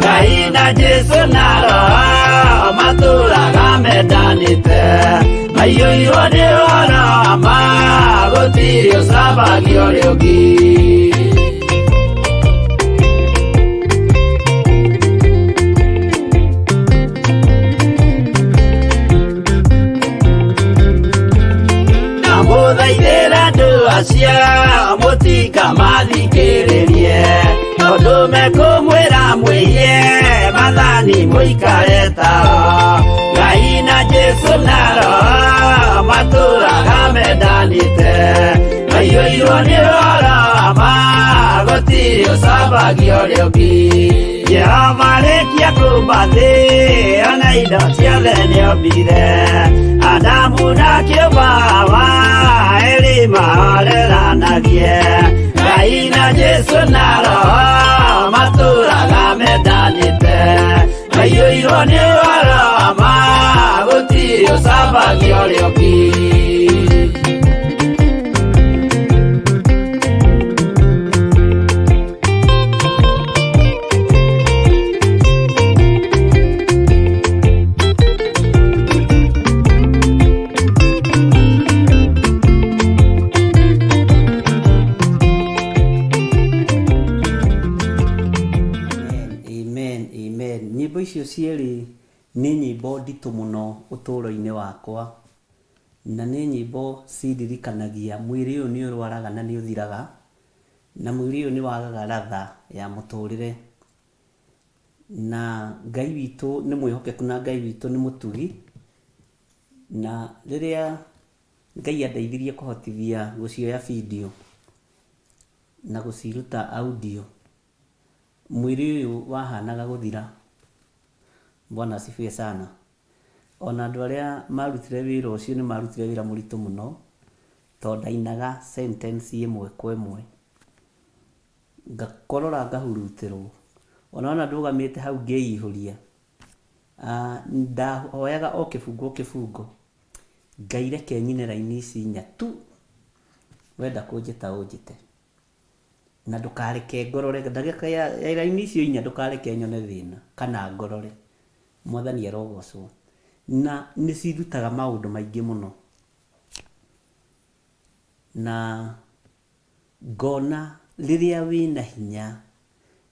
Ngai na Jesu na Roho matũraga mendanĩte maiyũirwo nĩ ũhoro wa ma gũtirĩ ũcambagia ũrĩa ũngĩ. Ndamũthaithĩra andũ acio mũtikamathikĩrĩrie tondũ mekũmwĩra mwĩiye maathani mũikare tao Ngai na Jesu na Roho matũraga mendanĩte maiyũirwo nĩ ũhoro wa ma gũtirĩ ũcambagia ũrĩa ũngĩ Jehova arĩkia kũmba thĩ ona indo ciothe nĩombire Adamu na kĩũmba Hawa erĩ mahoreranagie Ngai na Jesu na Roho matũraga mendanĩte maiyũirwo nĩ ũhoro wa ma gũtirĩ ũcambagia ũrĩa ũngĩ. Amen, amen. Nyĩmbo icio cierĩ nĩ nyĩmbo nditũ mũno ũtũũro-inĩ wakwa na nĩ nyĩmbo cindirikanagia mwĩrĩ ũyũ nĩ ũrwaraga na nĩ ũthiraga Na mwĩrĩ ũyũ nĩ wagaga latha ya mũtũrĩre. Na Ngai witũ nĩ mwĩhokeku na Ngai witũ nĩ mũtugi. Na rĩrĩa Ngai andeithirie kũhotithia gũcioya video na gũciruta audio, mwĩrĩ ũyũ wahanaga gũthira. Bwana asifiwe sana. Ona andũ arĩa marutire wĩra ũcio nĩ marutire wĩra mũritũ mũno, tondũ ndainaga sentence ĩmwe kwa ĩmwe. Ngakorora ngahurutĩrwo. Ona wona ndũgamĩte hau ngĩihũria, ndahoyaga o kĩbungo o kĩbungo, Ngai reke nyine raini ici inya tu, wenda kũnjĩta ũnjĩte. Na ndũkareke ngorore, ndagĩka ya raini icio inya ndũkareke nyone thĩna kana ngorore. Mwathani arogocwo. Na nĩ cindutaga maũndũ maingĩ mũno. Na ngona rĩrĩa wĩna hinya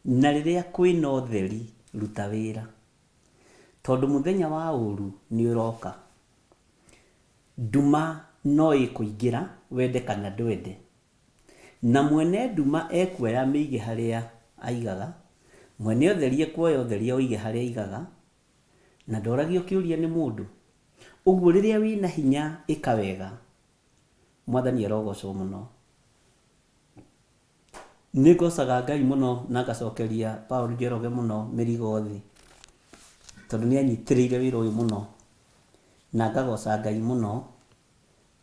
na rĩrĩa kwĩna ũtheri ruta wĩra. Tondũ mũthenya wa ũru nĩ ũroka. Nduma no ĩkũingĩra wende kana ndwende. Na mwene nduma ekuoya amĩige harĩa aigaga, mwene ũtheri ekuoya ũtheri aũige harĩa aigaga, na ndoragio kĩũria nĩ mũndũ. Ũguo rĩrĩa wĩna hinya ĩka wega. Mwathani arogocwo mũno. Nĩ ngocaga Ngai mũno na ngacokeria Paul Njoroge mũno mĩrigo thĩ, tondũ nĩ anyitĩrĩire wĩra ũyũ mũno, na ngagoca Ngai mũno.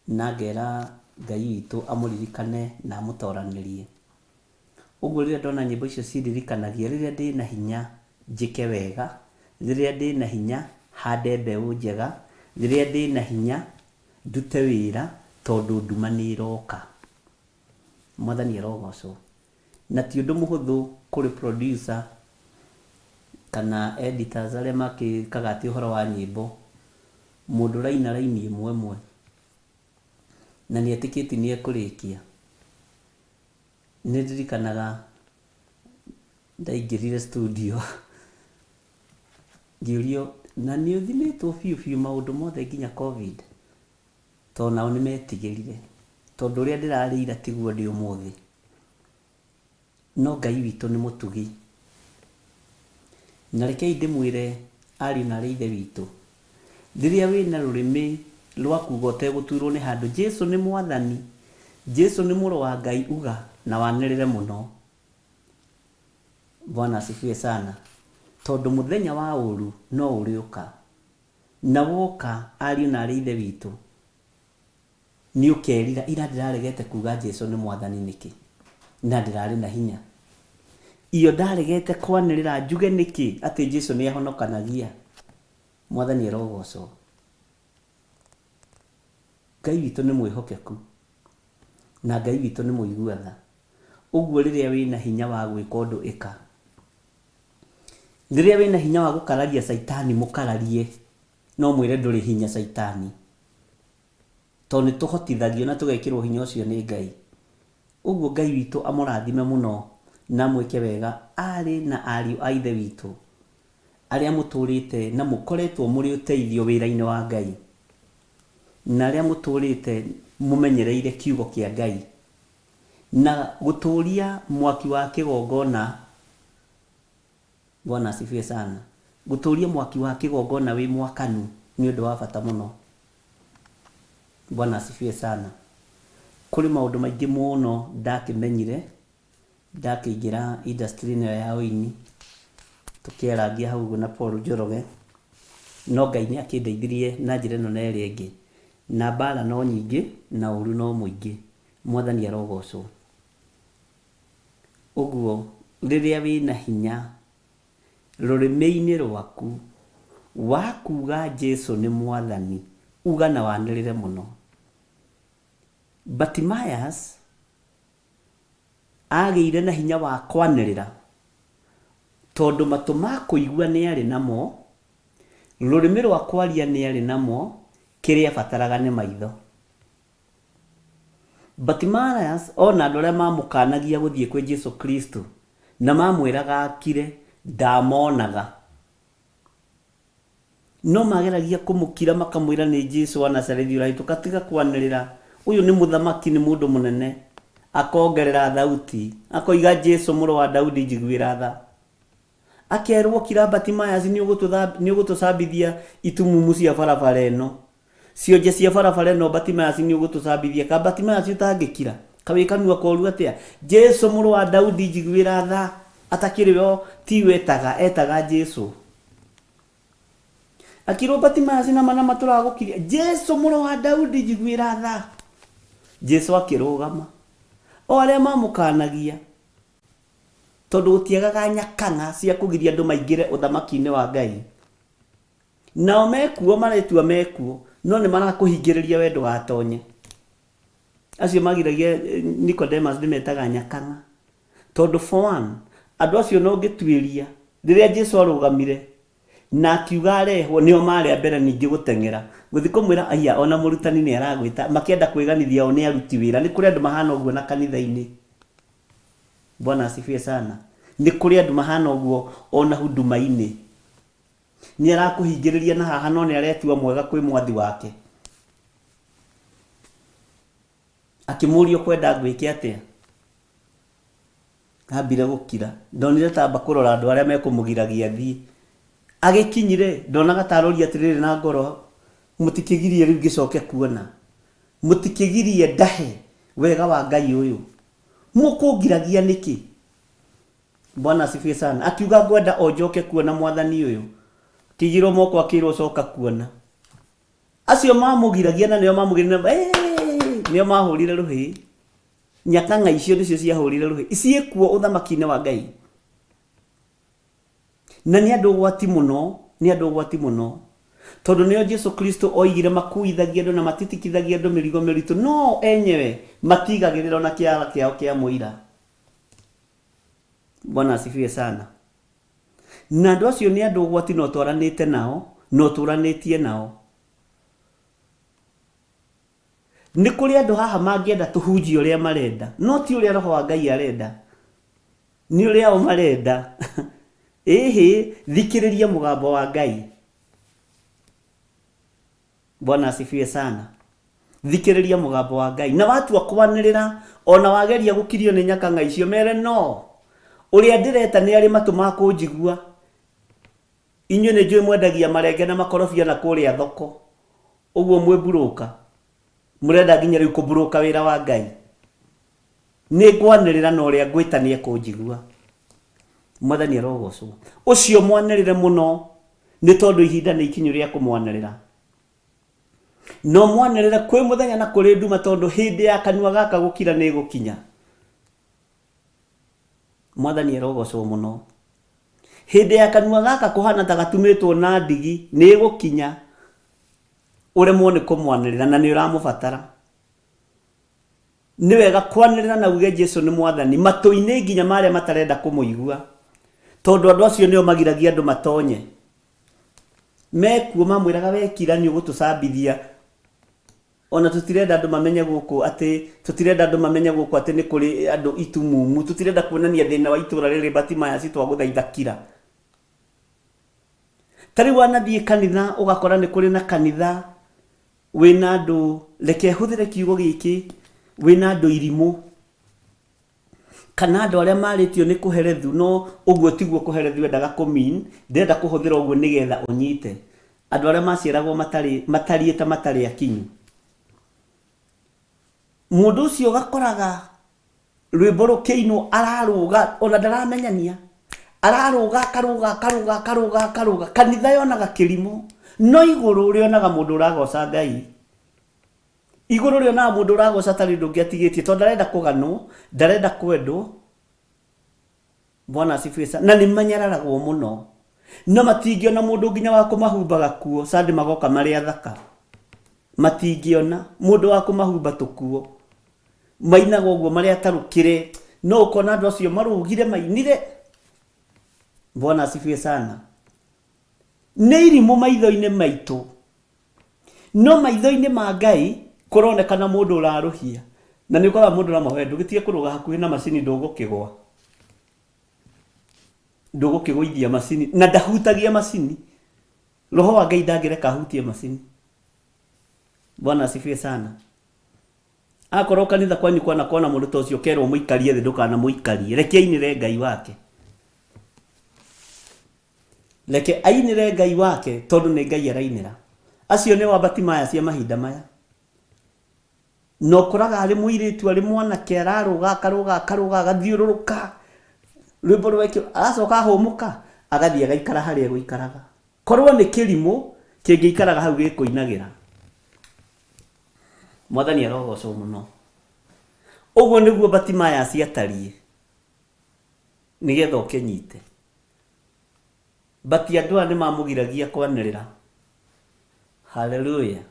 Na ngera Ngai witũ amũririkane na amũtoranĩrie. Ũguo rĩrĩa ndona nyĩmbo icio cindirikanagia rĩrĩa ndĩna hinya njĩke wega, rĩrĩa ndĩna hinya hande mbeũ njega, rĩrĩa ndĩna hinya ndute wĩra tondũ nduma nĩ ĩroka. Mwathani arogocwo. Na ti ũndũ mũhũthũ kũrĩ producer kana editors arĩa makĩkaga atĩ ũhoro wa nyĩmbo, mũndũ ũraina raini ĩmwe ĩmwe na nĩ etĩkĩtie nĩ ekũrĩkia. Nĩ ndirikanaga ndaingĩrire studio ngĩũrio, na nĩ ũthimĩtwo biũ biũ maũndũ mothe nginya Covid? Tondũ nao nĩ metigĩrire, tondũ ũrĩa ndĩrarĩ ira tiguo ndĩ ũmũthĩ. No Ngai witũ nĩ mũtugi. Na rekei ndĩmwĩre ariũ na aarĩ a Ithe witũ, rĩrĩa wĩna rũrĩmĩ rwa kuga ũtegũturwo nĩ handũ, Jesu nĩ Mwathani, Jesu nĩ Mũrũ wa Ngai uga na wanĩrĩre mũno. Bwana asifiwe sana. Tondũ mũthenya wa ũru no ũrĩũka. Na woka, ariũ na aarĩ a Ithe witũ, Nĩ ũkerira, ira ndĩraregete kuuga Jesu nĩ Mwathani nĩkĩ? Na ndĩrarĩ na hinya. Iyo ndaregete kwanĩrĩra njuge nĩkĩ atĩ Jesu nĩ ahonokanagia? Mwathani arogocwo. Ngai witũ nĩ mwĩhokeku na Ngai witũ nĩ mũigua tha. Ũguo rĩrĩa wĩna hinya wa gwĩka ũndũ ĩka. Rĩrĩa wĩna hinya wa gũkararia caitani mũkararie, no ũmwĩre ndũrĩ hinya caitani. Tondũ nĩ tũhotithagio na tũgekĩrwo hinya ũcio nĩ Ngai. Ũguo Ngai witũ amũrathime mũno na amwĩke wega aarĩ na ariũ a Ithe witũ arĩa mũtũrĩte na mũkoretwo mũrĩ ũteithio wĩra-inĩ wa Ngai, na arĩa mũtũrĩte mũmenyereire kiugo kĩa Ngai, na gũtũria mwaki wa kĩgongona. Bwana asifiwe sana. Gũtũria mwaki wa kĩgongona wĩ mwakanu nĩ ũndũ wa bata mũno. Bwana asifiwe sana. Kũrĩ maũndũ maingĩ mũno ndakĩmenyire ndakĩingĩra industry ĩno ya ũini, tũkĩarangia hau ũguo na Paul Njoroge, no Ngai nĩ akĩndeithirie na njĩra ĩno na ĩrĩa ĩngĩ. Na mbara no nyingĩ na ũru no mũingĩ. Mwathani arogocwo. Ũguo rĩrĩa wĩna hinya rũrĩmĩ-inĩ rwaku wa kuuga Jesu nĩ Mwathani, uga na wanĩrĩre mũno. Bartimaeus agĩire na hinya wa kwanĩrĩra tondũ matũ ma kũigua nĩ arĩ namo, rũrĩmĩ rwa kwaria nĩ arĩ namo, kĩrĩa abataraga nĩ maitho. Bartimaeus ona andũ arĩa mamũkanagia gũthiĩ kwĩ Jesu Kristo na mamwĩraga akire, ndamonaga. No mageragia kũmũkira makamwĩra nĩ Jesu wa Nazarethi ũrahĩtũka, tiga kwanĩrĩra, ũyũ nĩ mũthamaki, nĩ mũndũ mũnene. Akongerera thauti, akoiga Jesu mũrũ wa Daudi njiguĩra tha. Akerwo kira Bartimaeus nĩ ũgũtũcambithia itumumu cia barabara ĩno. Cionje cia barabara ĩno Bartimaeus nĩ ũgũtũcambithia. Ka Bartimaeus ũtangĩkira? Ka wĩ kanua koru atĩa? Jesu mũrũ wa Daudi njiguĩra tha. Atakĩrĩ we tiwe etaga, etaga Jesu. Akĩrwo Bartimaeus nama nama tũragũkiria. Jesu mũrũ wa Daudi njiguĩra tha. Jesu akĩrũgama. O arĩa mamũkanagia tondũ gũtiagaga nyakang'a cia kũgiria andũ maingĩre ũthamaki-inĩ wa Ngai. Nao mekuo maretua mekuo no nĩ marakũhingĩrĩria we ndũgatonye. Acio magiragia Nicodemus ndĩmetaga nyakang'a. Tondũ for one, andũ acio no ũngĩtuĩria rĩrĩa Jesu arũgamire na akiuga arehwo nĩo marĩ a mbere ningĩ gũteng'era gũthiĩ kũmwĩra aiya ona mũrutani nĩ aragwĩta makĩenda kwĩganithia o nĩ aruti wĩra. Nĩ kũrĩ andũ mahana ũguo na kanitha-inĩ. Bwana asifiwe sana. Nĩ kũrĩ andũ mahana ũguo ona huduma-inĩ. Nĩ arakũhingĩrĩria na haha no nĩ aretua mwega kwĩ mwathi wake. Akĩmũria ũkwenda ngwĩke atĩa? Ambire gũkira. Ndonire ta amba kũrora andũ arĩa mekũmũgiragia athiĩ. Agĩkinyire, ndonaga ta aroria atĩrĩrĩ na ngoro, mũtikĩgirie rĩu ngĩcoke kuona. Mũtikĩgirie ndahe wega wa Ngai ũyũ. Mũkũngiragia nĩkĩ? Bwana asifiwe sana. Akiuga ngwenda o njoke kuona mwathani ũyũ. Akĩigĩrwo moko akĩrwo coka kuona. Acio mamũgiragia na nĩo mamũgiragia, nĩo mahũrire rũhĩ. Nyakang'a icio nĩcio ciahũrire rũhĩ. Ciĩkuo ũthamaki-inĩ wa Ngai. Na nĩ andũ ũgwati mũno, nĩ andũ ũgwati mũno. Tondũ nĩo Jesu Kristo oigire makuithagia andũ na matitikithagia andũ mĩrigo mĩritũ, no enyewe matigagĩrĩra ona kĩara kĩao kĩa mũira. Bwana asifiwe sana. Na andũ acio nĩ andũ ũgwati na ũtwaranĩte nao, na ũtũranĩtie nao. Nĩ kũrĩ andũ haha mangĩenda tũhunjie ũrĩa marenda, no ti ũrĩa Roho wa Ngai arenda. Nĩ ũrĩa o marenda. Ĩhĩ, thikĩrĩria mũgambo wa Ngai. Bwana asifiwe sana. Thikĩrĩria mũgambo wa Ngai. Na watua kwanĩrĩra, ona wageria gũkirio nĩ nyakang'a icio, mere no. Ũrĩa ndĩreta nĩ arĩ matũ ma kũnjigua. Inyuĩ nĩ njũĩ mwendagia marenge na makorobia na kũrĩa thoko. Ũguo mwĩ mburũka. Mũrenda nginya rĩu kũmburũka wĩra wa Ngai. Nĩ ngwanĩrĩra na ũrĩa ngwĩta nĩ ekũnjigua. Mwathani arogocwo. Ũcio mwanĩrĩre mũno nĩ tondũ ihinda nĩ ikinyu rĩa kũmwanĩrĩra. No mwanĩrĩre kwĩ mũthenya na kũrĩ nduma tondũ hĩndĩ ya kanua gaka gũkira nĩ ĩgũkinya. Mwathani arogocwo mũno. Hĩndĩ ya kanua gaka kũhana ta gatumĩtwo na ndigi nĩ ĩgũkinya ũremwo nĩ kũmwanĩrĩra na nĩ ũramũbatara. Nĩ wega kwanĩrĩra na uge Jesu nĩ mwathani matũ-inĩ nginya marĩa matarenda kũmũigua, tondũ andũ acio nĩo magiragia andũ matonye. Mekuo mamwĩraga we kira nĩ ũgũtũcambithia, ona tũtirenda andũ mamenye gũkũ atĩ, tũtirenda andũ mamenye gũkũ atĩ nĩ kũrĩ andũ itumumu, tũtirenda kuonania thĩna wa itũra rĩrĩ Bartimaeus twagũthaitha kira. Ta rĩu wanathiĩ kanitha ũgakora nĩ kũrĩ na kanitha wĩna andũ, reke hũthĩre kiugo gĩkĩ, wĩna andũ irimũ, kana andũ arĩa marĩtio nĩ kũherethu, no ũguo tiguo kũherethu endaga kũ mean, ndĩrenda kũhũthĩra ũguo nĩgetha ũnyite. Andũ arĩa maciaragwo matarĩ, matariĩ ta matarĩ akinyu. Mũndũ ũcio ũgakoraga rwĩmbo rũkĩinwo ararũga, ona ndaramenyania. Ararũga, akarũga, akarũga, akarũga, akarũga. Kanitha yonaga kĩrimũ, no igũrũ rĩonaga mũndũ ũragoca Ngai. Igũrũ rĩonaga mũndũ ũragoca atarĩ ũndũ ũngĩ atigĩtie, tondũ ndarenda kũganwo, ndarenda kwendwo. Bwana asifiwe sana. Na nĩ manyararagwo mũno. No matingĩona mũndũ nginya wa kũmahumba gakuo, Sunday magoka marĩ athaka. Matingĩona mũndũ wa kũmahumba tũkuo. Mainaga ũguo marĩ atarũkĩre, no ũkona andũ acio marũgire mainire. Bwana asifiwe sana. Nĩ irimũ maitho-inĩ maitũ, no maitho-inĩ ma Ngai kũronekana mũndũ ũrarũhia. Na nĩ ũkoraga mũndũ ũramũhoya ndũgĩtige kũrũga hakuhĩ na macini ndũgũkĩgwa. Ndũgũkĩgũithia macini. Na ndahutagia macini. Roho wa Ngai ndangĩreka ahutie macini. Bwana asifiwe sana. Akorwo kanitha kwanyu kwanakorwo na mũndũ ta ũcio ũkerwo mũikarie thĩ ndũkanamũikarie. Reke ainĩre Ngai wake. Reke ainĩre Ngai wake tondũ nĩ Ngai arainĩra. Acio nĩo Abatimaya cia mahinda maya. Na ũkoraga arĩ mũirĩtu arĩ mwanake ararũga akarũga akarũga agathiũrũrũka rwĩmbo rwekĩrwo aracoka ahũmũka agathiĩ agaikara harĩa egũikaraga. Korwo nĩ kĩrimũ kĩngĩikaraga hau gĩkũinagĩra. Mwathani arogocwo mũno. Ũguo nĩguo Batimayasi atariĩ nĩgetha ũkĩnyite. But andũ aya nĩmamũgiragia kwanĩrĩra. Hallelujah.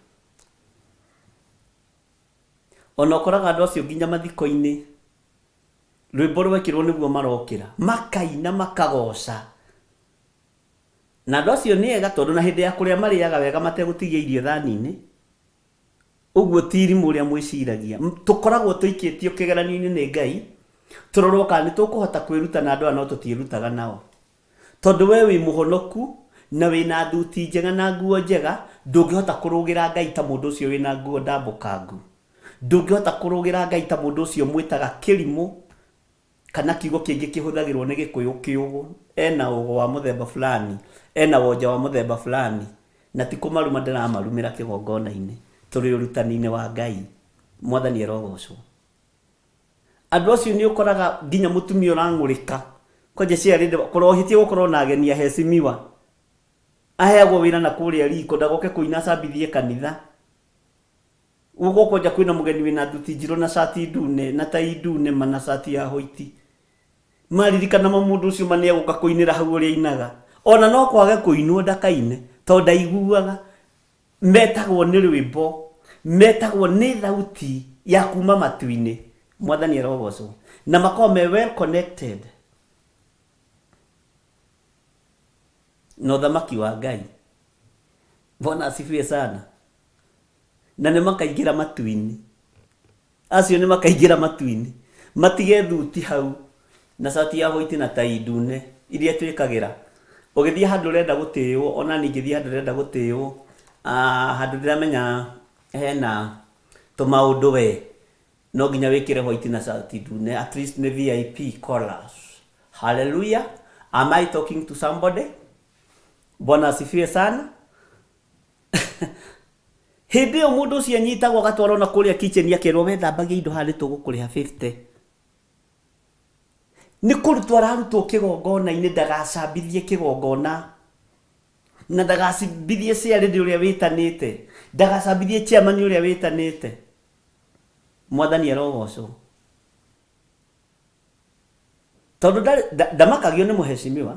Ona ũkoraga andũ acio nginya mathiko-inĩ rwĩmbo rwekĩrwo nĩguo marokĩra makaina makagoca. Na andũ acio nĩ ega tondũ na hĩndĩ ya kũrĩa marĩaga wega mategũtigia irio thani-inĩ. Ũguo ti irimũ ũrĩa mwĩciragia. Tũkoragwo tũikĩtio kĩgeranio-inĩ nĩ Ngai tũrorwo kana nĩ tũkũhota kwĩruta na andũ aya no tũtiĩrutaga nao. Tondũ we wĩ mũhonoku na wĩna thuti njega na nguo njega, ndũngĩhota kũrũgĩra Ngai ta mũndũ ũcio wĩna nguo ndambũkangu. Ndũngĩhota kũrũgĩra Ngai ta mũndũ ũcio mwĩtaga kĩrimũ kana kiugo kĩngĩ kĩhũthagĩrwo nĩ Gĩkũyũ kĩũgũ. Ena ũgo wa mũthemba fulani, ena wonja wa mũthemba fulani. Na ti kũmaruma ndĩramarumĩra kĩgongona-inĩ, tũrĩ ũrutani-inĩ wa Ngai. Mwathani arogocwo. Andũ acio nĩ ũkoraga nginya mũtumia ũrang'ũrĩka kwanja ciarĩ kũrohĩtie gũkorwo na ageni ahecimiwa aheagwo wĩra na kũrĩa riko ndagoke kũina acambithie kanitha gũkũ kwanja kwĩna mũgeni wĩna thuti njirũ na cati ndune na tai ndune ma na cati ya hoiti maririkana ma mũndũ ũcio ma nĩegũka kũinĩra hau ũrĩa ainaga ona no kwage kũinwo ndakaine tondũ ndaiguaga Metagwo nĩ rwĩmbo, metagwo nĩ thauti ya kuma matu-inĩ. Mwathani arogocwo. Na makoragwo me well connected na ũthamaki wa Ngai. Bwana asifiwe sana. Na nĩ makaingĩra matu-inĩ. Acio nĩ makaingĩra matu-inĩ. Matige thuti hau na cati ya white na tai ndune iria twĩkagĩra. Ũgĩthiĩ handũ ũrenda gũtĩo, ona niĩ ingĩthiĩ handũ ndĩrenda gũtĩo, handũ ndĩramenya hena tũmaũndũ we, no nginya wĩkĩre white na cati ndune, at least nĩ VIP callers. Hallelujah. Am I talking to somebody? Bwana asifiwe sana. Hĩndĩ ĩyo mũndũ ũcio anyitagwo agatwarwo na kũrĩa kitchen akerwo we thambagia indo haha nĩ tũgũkũrĩha 50. Nĩ kũrutwo ararutwo kĩgongona-inĩ ndagacambithie kĩgongona na ndagacambithie chairlady ũrĩa wĩtanĩte, ndagacambithie chairman ũrĩa wĩtanĩte. Mwathani arogocwo. Tondũ ndamakagio nĩ mũheshimiwa,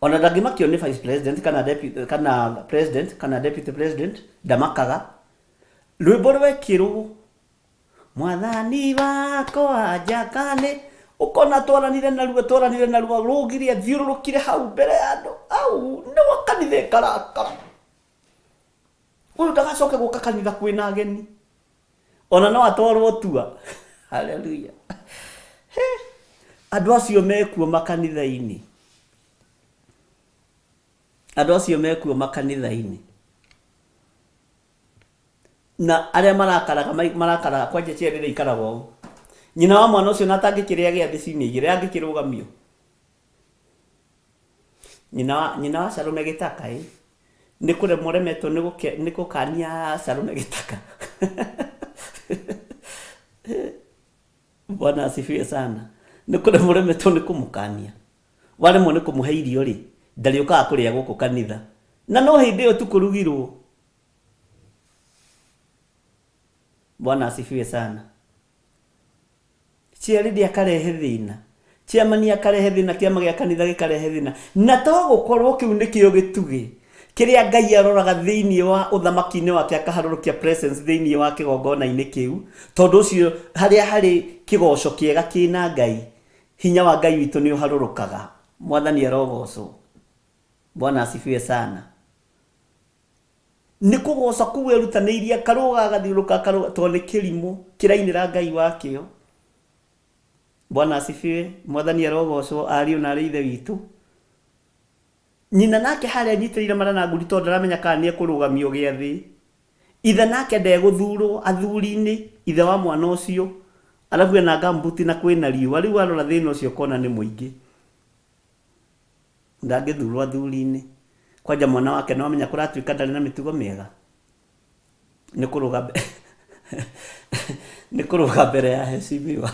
ona ndangĩmakio nĩ vice president kana deputy, kana president kana deputy president, ndamakaga. Rwĩmbo rwekĩrwo mwathani wakwa njakane, ũkona twaranire narua twaranire narua rũgire athiũrũrũkire hau mbere ya andũ au nĩguo kanitha ĩkarakara. Ũyũ ndagacoke gũka kanitha kwĩna ageni. Ona no atwarwo tua. Haleluya. He. Andũ acio mekuo makanitha-inĩ. Andũ acio mekuo makanitha-inĩ. Na arĩa marakaraga marakaraga kwanja ciana rĩrĩa ikaragwo ũũ. Nyina wa mwana ũcio na atangĩkĩrĩa gĩathĩ ciumia igĩrĩ angĩkĩrũgamio. Nyina wa, nyina wa Salome Gĩtaka ĩ, nĩ kũremwo ũremetwo nĩ gũke, nĩ gũkania Salome Gĩtaka. Bwana asifiwe sana. Nĩ kũremwo ũremetwo nĩ kũmũkania. Waremwo nĩ kũmũhe irio rĩ, ndarĩũkaga kũrĩa gũkũ kanitha. Na no hĩndĩ ĩyo tu kũrugirwo. Bwana asifiwe sana. Chairlady akarehe thĩna, chairman akarehe thĩna, kĩama gĩa kanitha gĩkarehe thĩna. Na to gũkorwo kĩu nĩkĩo gĩtugĩ kĩrĩa Ngai aroraga thĩinĩ wa ũthamaki-inĩ wake akaharũrũkia presence thĩinĩ wa kĩgongona-inĩ kĩu, tondũ ũcio harĩa harĩ kĩgoco kĩega kĩna Ngai, hinya wa Ngai witũ nĩ ũharũrũkaga. Mwathani arogocwo. Bwana asifiwe sana. Nĩ kũgoca kũu erutanĩirie akarũga agathiũrũrũka akarũga tondũ nĩ kĩrimũ kĩrainĩra Ngai wakĩo. Bwana asifiwe, Mwathani arogocwo ariũ na arĩ ithe witũ. Nyina nake harĩa anyitĩrĩire mara na ngundi tondũ ndaramenya kana nĩ ekũrũgamio gĩathĩ. Ithe nake ndegũthurwo athuri-inĩ, ithe wa mwana ũcio, arabu ena gambuti na kwĩna riũa, rĩu warora thĩna ũcio ũkona nĩ mũingĩ. Ndangĩthurwo athuri-inĩ. Kwanja mwana wake nĩwamenya kũratuĩka ndarĩ na mĩtugo mĩega? Nĩ kũrũga nĩ kũrũga mbere ya heshimiwa.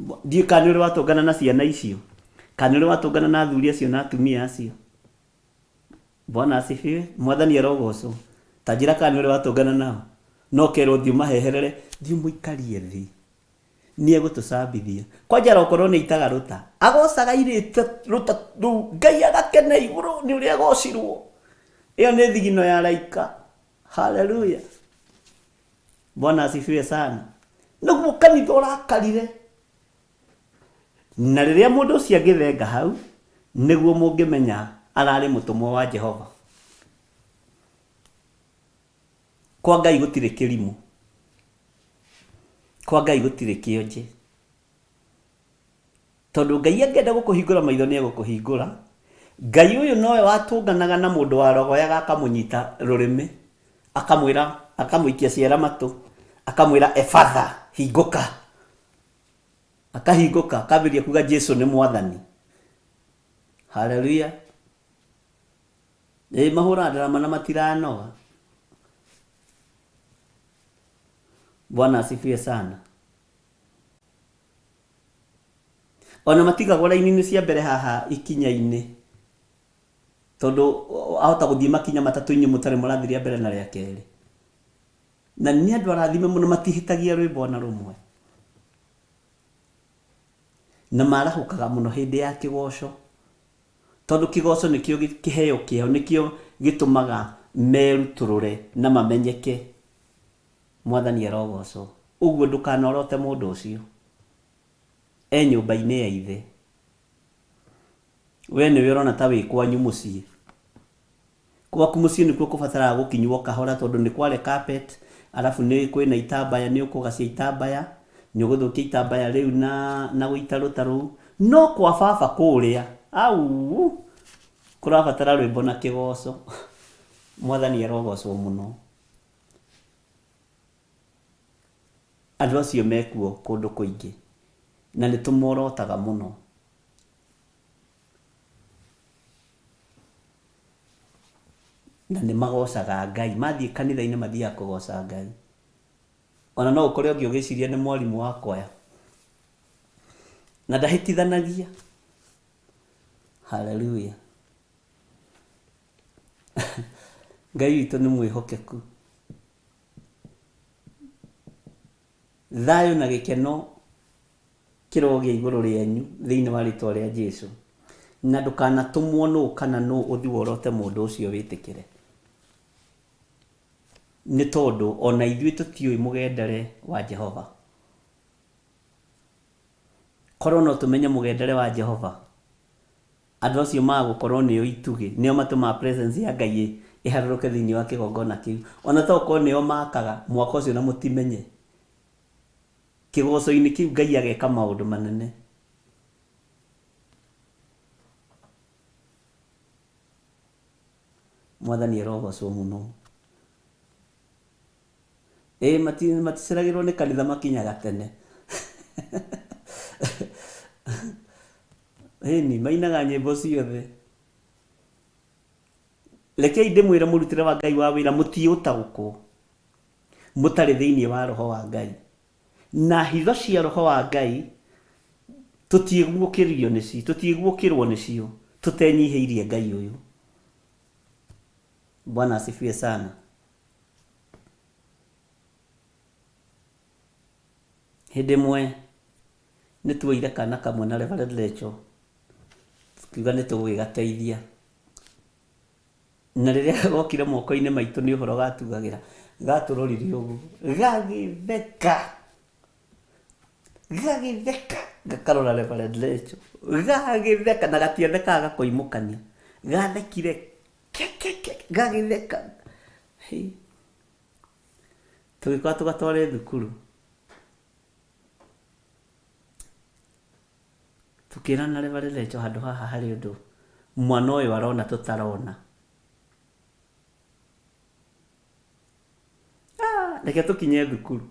Ndiũĩ kana nĩ ũrĩ watũngana na ciana icio, kana nĩ ũrĩ watũngana na athuri acio na atumia acio. Bwana asifiwe. Mwathani arogocwo. Ta njĩra kana nĩ ũrĩ watũngana nao. No ũkerwo thiĩ ũmaheherere, thiĩ ũmũikarie thĩ. Nĩ egũtũcambithia. Kwanja okorwo nĩ aitaga rũta. Agocaga airĩte rũta rũu, Ngai agakena igũrũ nĩ ũrĩa agocirwo. Ĩyo nĩ thigino ya araika. Haleluya. Bwana asifiwe sana. Nĩguo kanitha ũrakarire. Na rĩrĩa mũndũ ũcio angĩthenga hau, nĩguo mũngĩmenya ararĩ mũtũmwo wa Jehova. Kwa Ngai gũtirĩ kĩrimũ. Kwa Ngai gũtirĩ kĩonje. Tondũ Ngai angĩenda gũkũhingũra maitho nĩ egũkũhingũra. Ngai ũyũ nowe watũnganaga na mũndũ warogoyaga akamũnyita rũrĩmĩ, akamwĩra, akamũikia ciara matũ, akamwĩra Efatha, hingũka. Akahingũka, akambĩrĩria kuga Jesu nĩ Mwathani. Haleluya. Ĩ mahũraga ndarama na matiranoga. Bwana asifiwe sana. Ona matigagwo raini-inĩ cia mbere haha ikinya-inĩ tondũ ahota gũthiĩ makinya matatũ inyuĩ mũtarĩ mũrathiĩ rĩa mbere na rĩa kerĩ. Na nĩ andũ arathime mũno matihĩtagia rwĩmbo ona rũmwe. Na marahũkaga mũno hĩndĩ ya kĩgoco. Tondũ kĩgoco nĩkĩo kĩheo kĩao, nĩkĩo gĩtũmaga merutũrũre na mamenyeke. Mwathani arogocwo. Ũguo ndũkanorote mũndũ ũcio. E nyũmba-inĩ ya ithe. We nĩwe ũrona ta wĩ kwanyu mũciĩ. Gwaku mũciĩ nĩkuo kũbataraga gũkinywo kahora tondũ nĩ kware carpet, arabu nĩ kwĩna itambaya nĩ ũkũgacia itambaya, nĩ ũgũthũkia itambaya rĩu na na gũita rũta rũu. No kwa baba kũrĩa, auu, kũrabatara rwĩmbo na kĩgoco. Mwathani arogocwo mũno. Andũ acio mekuo kũndũ kũingĩ na nĩ tũmorotaga mũno. Na nĩ magocaga Ngai. Mathiĩ kanitha-inĩ mathiaga kũgoca Ngai. Ona no ũkore ũngĩ ũgĩciria nĩ mwarimũ wa kwaya. Na ndahĩtithanagia. Hallelujah. Ngai witũ nĩ mwĩhokeku. Thayũ na gĩkeno kĩrogĩa igũrũ rĩanyu thĩinĩ wa rĩtwa rĩa Jesu. Na ndũkanatũmwo nũ kana nũ ũthi worote mũndũ ũcio wĩtĩkĩre. Nĩ tondũ ona ithuĩ tũtiũĩ mũgendere wa Jehova. Korwo no tũmenye mũgendere wa Jehova, andũ acio maga gũkorwo nĩo itugĩ, nĩo matũmaga presence ya Ngai ĩharũrũke thĩinĩ wa kĩgongona kĩu. Ona to gũkorwo nĩo makaga mwako ũcio na mũtimenye. Kĩgoco-inĩ kĩu Ngai ageka maũndũ manene. Mwathani arogocwo mũno. Ĩĩ maticeragĩrwo nĩ kanitha makinyaga tene. Ĩni, mainaga nyĩmbo ciothe. Rekei ndĩmwĩre mũrutĩre wa Ngai wa wĩra mũtiũtaũkwo. Mũtarĩ thĩinĩ wa Roho wa Ngai. Na hitho cia Roho wa Ngai tũtiĩguũkĩrio nĩcio, tũtiĩguũkĩrwo nĩcio tũtenyihĩirie Ngai ũyũ. Bwana asifiwe sana. Hĩndĩ ĩmwe nĩ tuoire kana kamwe na Reverend Rachel tukiuga nĩ tũgũgĩgateithia. Na rĩrĩa gokire moko-inĩ maitũ nĩ ũhoro gatugagĩra, gatũrorire ũguo, gagĩtheka, gagĩtheka, gakarora Reverend Rachel, gagĩtheka, na gatiathekaga gakoimũkania, gathekire kekeke, gagĩtheka. Hĩ. Tũgĩkorwo tũgatware thukuru. Tũkĩrana Reverend Rachel handũ haha harĩ ũndũ mwana ũyũ arona tũtarona. Reke tũkinye thukuru.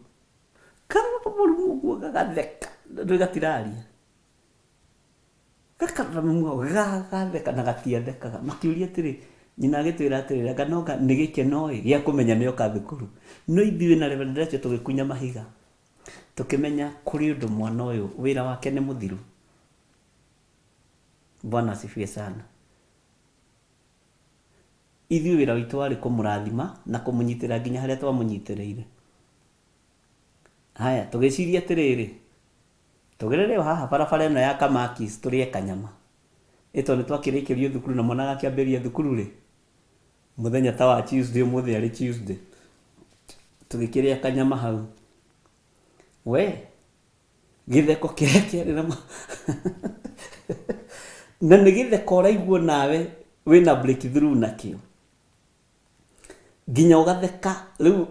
Karora mũrumu ũguo gagatheka, ndũĩ gatiraria. Gakarora mamu wao gagatheka na gatiathekaga. Makĩũria atĩrĩ, nyina agĩtwĩra atĩrĩrĩ, anga no nĩ gĩkeno ĩ gĩa kũmenya nĩ oka thukuru. No ithuĩ na Reverend Rachel tũgĩkunya mahiga. Tũkĩmenya kũrĩ ũndũ mwana ũyũ wĩra wake nĩ mũthiru. Bwana asifiwe sana. Ithuĩ wĩra witũ warĩ kũmũrathima na kũmũnyitĩrĩra nginya harĩa twamũnyitĩrĩire. Haya, tũgĩciria atĩrĩrĩ, tũgerere o haha barabara ĩno ya Kamakis tũrĩe kanyama. Ĩ tondũ nĩ twakĩrĩkĩrio thukuru na mwana agakĩambĩrĩria thukuru rĩ, mũthenya ta wa Tuesday, ũmũthĩ arĩ Tuesday, tũgĩkĩrĩa kanyama hau. We, gĩtheko kĩrĩa kĩarĩ na na nĩ gĩtheko ũraigua nawe wĩna breakthrough nakĩo. Nginya ũgatheka, rĩu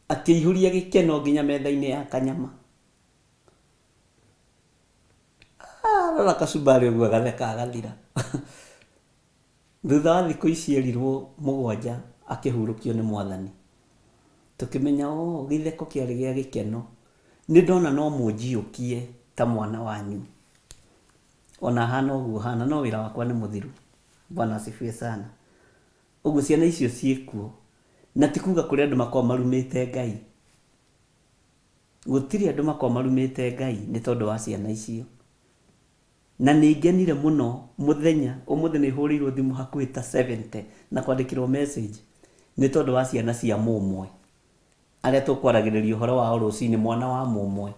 akĩihũria gĩkeno nginya metha-inĩ ya kanyama. Ah, rora kacumbari ũguo agatheka agathira. Thutha wa thikũ ici erirwo mũgwanja akĩhurũkio nĩ Mwathani. Tũkĩmenya oh, gĩtheko kĩarĩ gĩa gĩkeno. Nĩ ndona no mũnjiyũkie ta mwana wanyu. Ona hana ũguo hana, no wĩra wakwa nĩ mũthiru. Bwana asifiwe sana. Ũguo ciana icio ciĩkuo. Na ti kuga kũrĩ andũ makoragwo marumĩte Ngai. Gũtirĩ andũ makoragwo marumĩte Ngai nĩ tondũ wa ciana icio. Na nĩ ngenire mũno mũthenya, ũmũthĩ nĩ hũrĩirwo thimũ hakuhĩ ta 70 na kwandĩkĩrwo message nĩ tondũ wa ciana cia mũmwe arĩa tũkwaragĩrĩria ũhoro wao rũcinĩ, mwana wa mũmwe.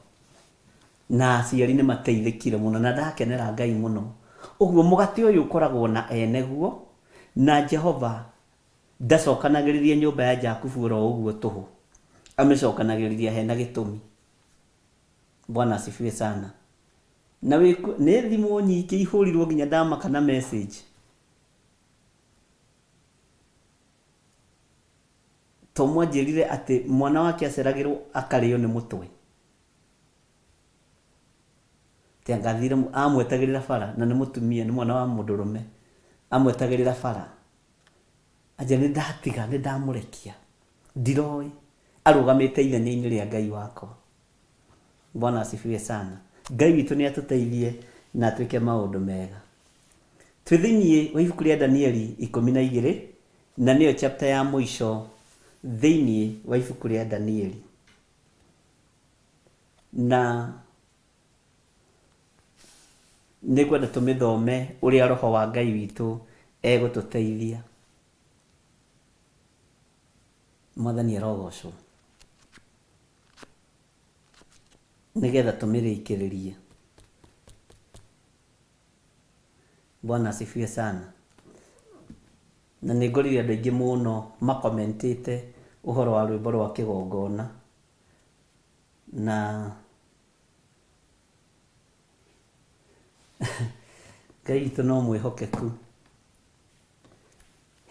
Na aciari nĩ mateithĩkire mũno na ndakenera Ngai mũno. Ũguo mũgate ũyũ ũkoragwo na ene guo, na Jehova ndacokanagĩrĩria nyũmba ya Jakubu oro ũguo tũhũ, amĩcokanagĩrĩria hena gĩtũmi. Bwana asifiwe sana. Na wĩku, nĩ thimũ nyingĩ ihũrirwo nginya ndamaka na message. To mwanjĩrire atĩ mwana wake aceragĩrwo akarĩo nĩ mũtwe. Atĩ anga athire amwetagĩrĩra bara na nĩ mũtumia nĩ mwana wa mũndũrũme amwetagĩrĩra bara. Anjĩra nĩ ndatiga nĩ ndamũrekia ndiroĩ arũgamĩte ithenya-inĩ rĩa Ngai wakwa. Bwana asifiwe sana. Ngai witũ nĩ atũteithie na atwĩke maũndũ mega. Twĩ thĩinĩ wa ibuku rĩa Danieli 12 na nĩyo chapter ya mũico thĩinĩ wa ibuku rĩa Danieli. Na nĩngwenda tũmĩthome ũrĩa Roho wa Ngai witũ egũtũteithia. Mwathani arogocwo. Nĩgetha tũmĩrĩkĩrĩrie. Bwana asifiwe sana. Na nĩ ngorire andũ aingĩ mũno makomentĩte ũhoro wa rwĩmbo rwa kĩgongona. Na Ngai witũ no mwĩhokeku.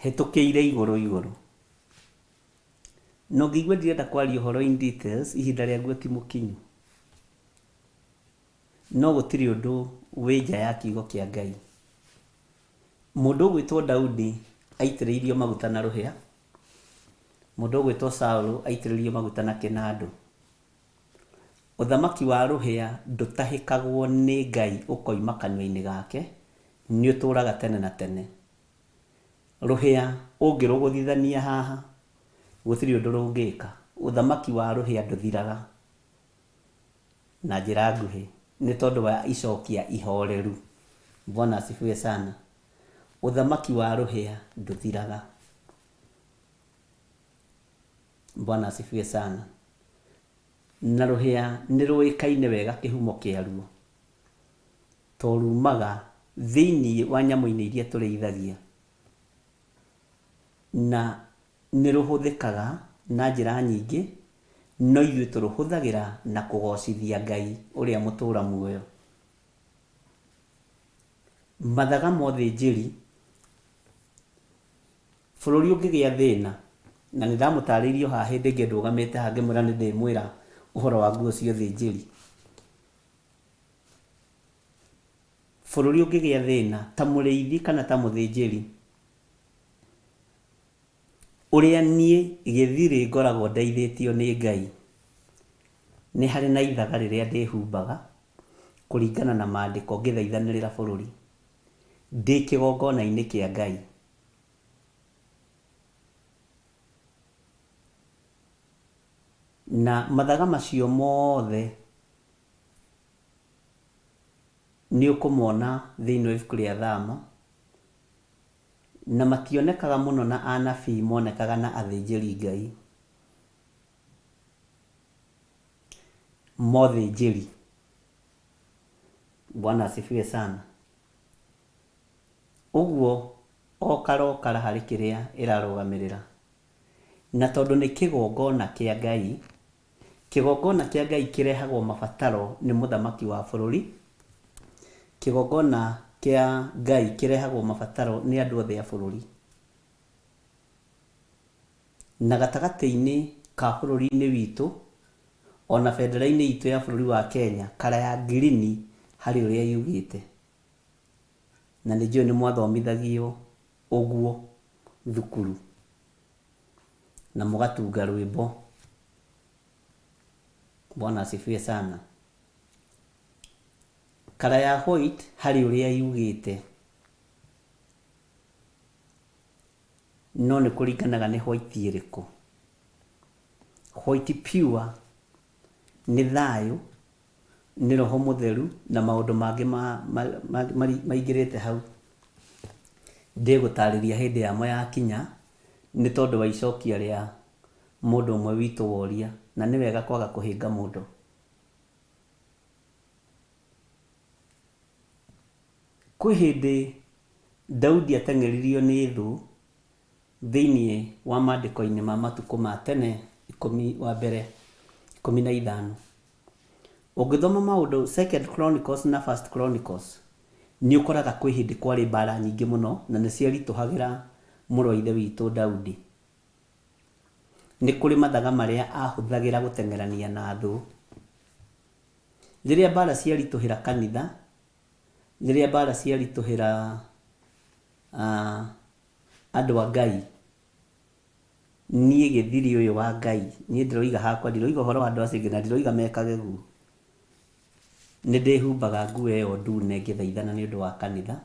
Hĩtũkĩire igũrũ igũrũ. Na ũngĩigua ndirenda kwaria ũhoro in details, ihinda rĩaguo ti mũkinyu. No gũtirĩ ũndũ wĩ nja ya kiugo kĩa Ngai. Mũndũ ũgwĩtwo Daudi aitĩrĩirio maguta na rũhĩa. Mũndũ ũgwĩtwo Saũlũ aitĩrĩirio maguta na kĩnandũ. Ũthamaki wa rũhĩa ndũtahĩkagwo nĩ Ngai ũkoima kanua-inĩ gake, nĩ ũtũraga tene na tene. Rũhĩa ũngĩrũgũthithania haha, gũtirĩ ũndũ rũngĩka. Ũthamaki wa rũhĩa ndũthiraga. Na njĩra nguhĩ, nĩ tondũ wa icokia ihoreru. Bwana asifiwe sana. Ũthamaki wa rũhĩa ndũthiraga. Bwana asifiwe sana. Na rũhĩa nĩ rũĩkaine wega kĩhumo kĩaruo, to rumaga thĩinĩ wa nyamũ-inĩ iria tũrĩithagia, na nĩ rũhũthĩkaga na njĩra nyingĩ, no ithuĩ tũrũhũthagĩra na kũgocithia Ngai ũrĩa mũtũra muoyo. Mathaga ma ũthĩnjĩri. Bũrũri ũngĩgĩa thĩna, na nĩ ndamũtarĩirie o haha hĩndĩ ĩngĩ ndũgamĩte haha ngĩmwĩra nĩ ndĩmwĩra ũhoro wa nguo cia ũthĩnjĩri. Bũrũri ũngĩgĩa thĩna, ta mũrĩithi kana ta mũthĩnjĩri, Ũrĩa niĩ gĩthirĩ ngoragwo ndeithĩtio nĩ Ngai, nĩ harĩ na ithaga rĩrĩa ndĩhumbaga kũringana na mandĩko ngĩthaithanĩrĩra bũrũri ndĩ kĩgongona-inĩ kĩa Ngai. Na mathaga macio mothe nĩ ũkũmona thĩinĩ wa ibuku rĩa Thama. Na mationekaga mũno na anabii monekaga na athĩnjĩri Ngai. Mothĩnjĩri. Bwana asifiwe sana. Ũguo o kara o kara harĩ kĩrĩa ĩrarũgamĩrĩra. Na tondũ nĩ kĩgongona kĩa Ngai, Kĩgongona kĩa Ngai kĩrehagwo mabataro nĩ mũthamaki wa bũrũri, kĩgongona kĩa Ngai kĩrehagwo mabataro nĩ andũ othe a bũrũri. Na gatagatĩ-inĩ ka bũrũri-inĩ witũ, ona bendera-inĩ itũ ya bũrũri wa Kenya, kara ya ngirini harĩ ũrĩa yugĩte. Na nĩ njũĩ nĩ mwathomithagio ũguo thukuru. Na mũgatunga rwĩmbo. Bwana asifiwe sana. Kara ya white harĩ ũrĩa yugĩte. No nĩ kũringanaga nĩ white ĩrĩkũ. White pure nĩ thayũ, nĩ roho mũtheru na maũndũ mangĩ maingĩrĩte hau. Ndĩgũtarĩria hĩndĩ yamo yakinya nĩ tondũ wa icokia rĩa mũndũ ũmwe witũ woria, na nĩ wega kwaga kũhĩnga mũndũ. Kwĩ hĩndĩ Daudi ateng'eririo nĩ thũ thĩinĩ wa maandĩko-inĩ ma matukũ ma tene ikũmi wa mbere 15. Ũngĩthoma maũndũ Second Chronicles na First Chronicles, nĩ ũkoraga kwĩ hĩndĩ kwarĩ mbara nyingĩ mũno na nĩ ciaritũhagĩra mũrũ wa ithe witũ Daudi. Nĩ kũrĩ mathaga marĩa ahũthagĩra gũteng'erania na thũ. Rĩrĩa mbara ciaritũhĩra kanitha, rĩrĩa mbara ciaritũhĩra andũ a Ngai, niĩ gĩthiri ũyũ wa Ngai, niĩ ndĩroiga hakwa, ndiroiga ũhoro wa andũ acio angĩ na ndiroiga mekage guo. Nĩ ndĩhumbaga nguo ĩyo ndune ngĩthaithana nĩ ũndũ wa kanitha,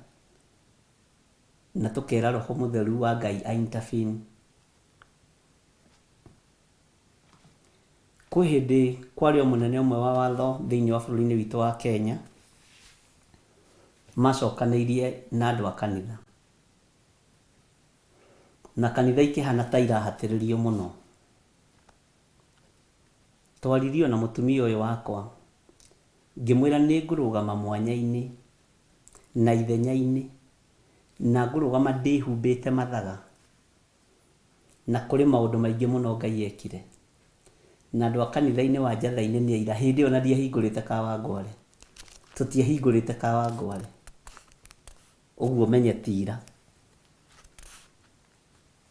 na tũkera Roho Mũtheru wa Ngai a intervene. Kwĩ hĩndĩ kwarĩ o mũnene ũmwe wa watho thĩinĩ wa bũrũri-inĩ witũ wa Kenya, macokanĩirie na andũ a kanitha. Na kanitha ikĩhana ta irahatĩrĩrio mũno. Twaririe o na mũtumia ũyũ wakwa, ngĩmwĩra nĩ ngũrũgama mwanya-inĩ na ithenya-inĩ, na ngũrũgama ndĩhumbĩte mathaga. Na kũrĩ maũndũ maingĩ mũno Ngai ekire. Na andũ a kanitha-inĩ wa Njatha-inĩ nĩ aira, hĩndĩ ĩyo ona ndiahingũrĩte Kawangware. Tũtiahingũrĩte Kawangware. Ũguo ũmenye ti ira.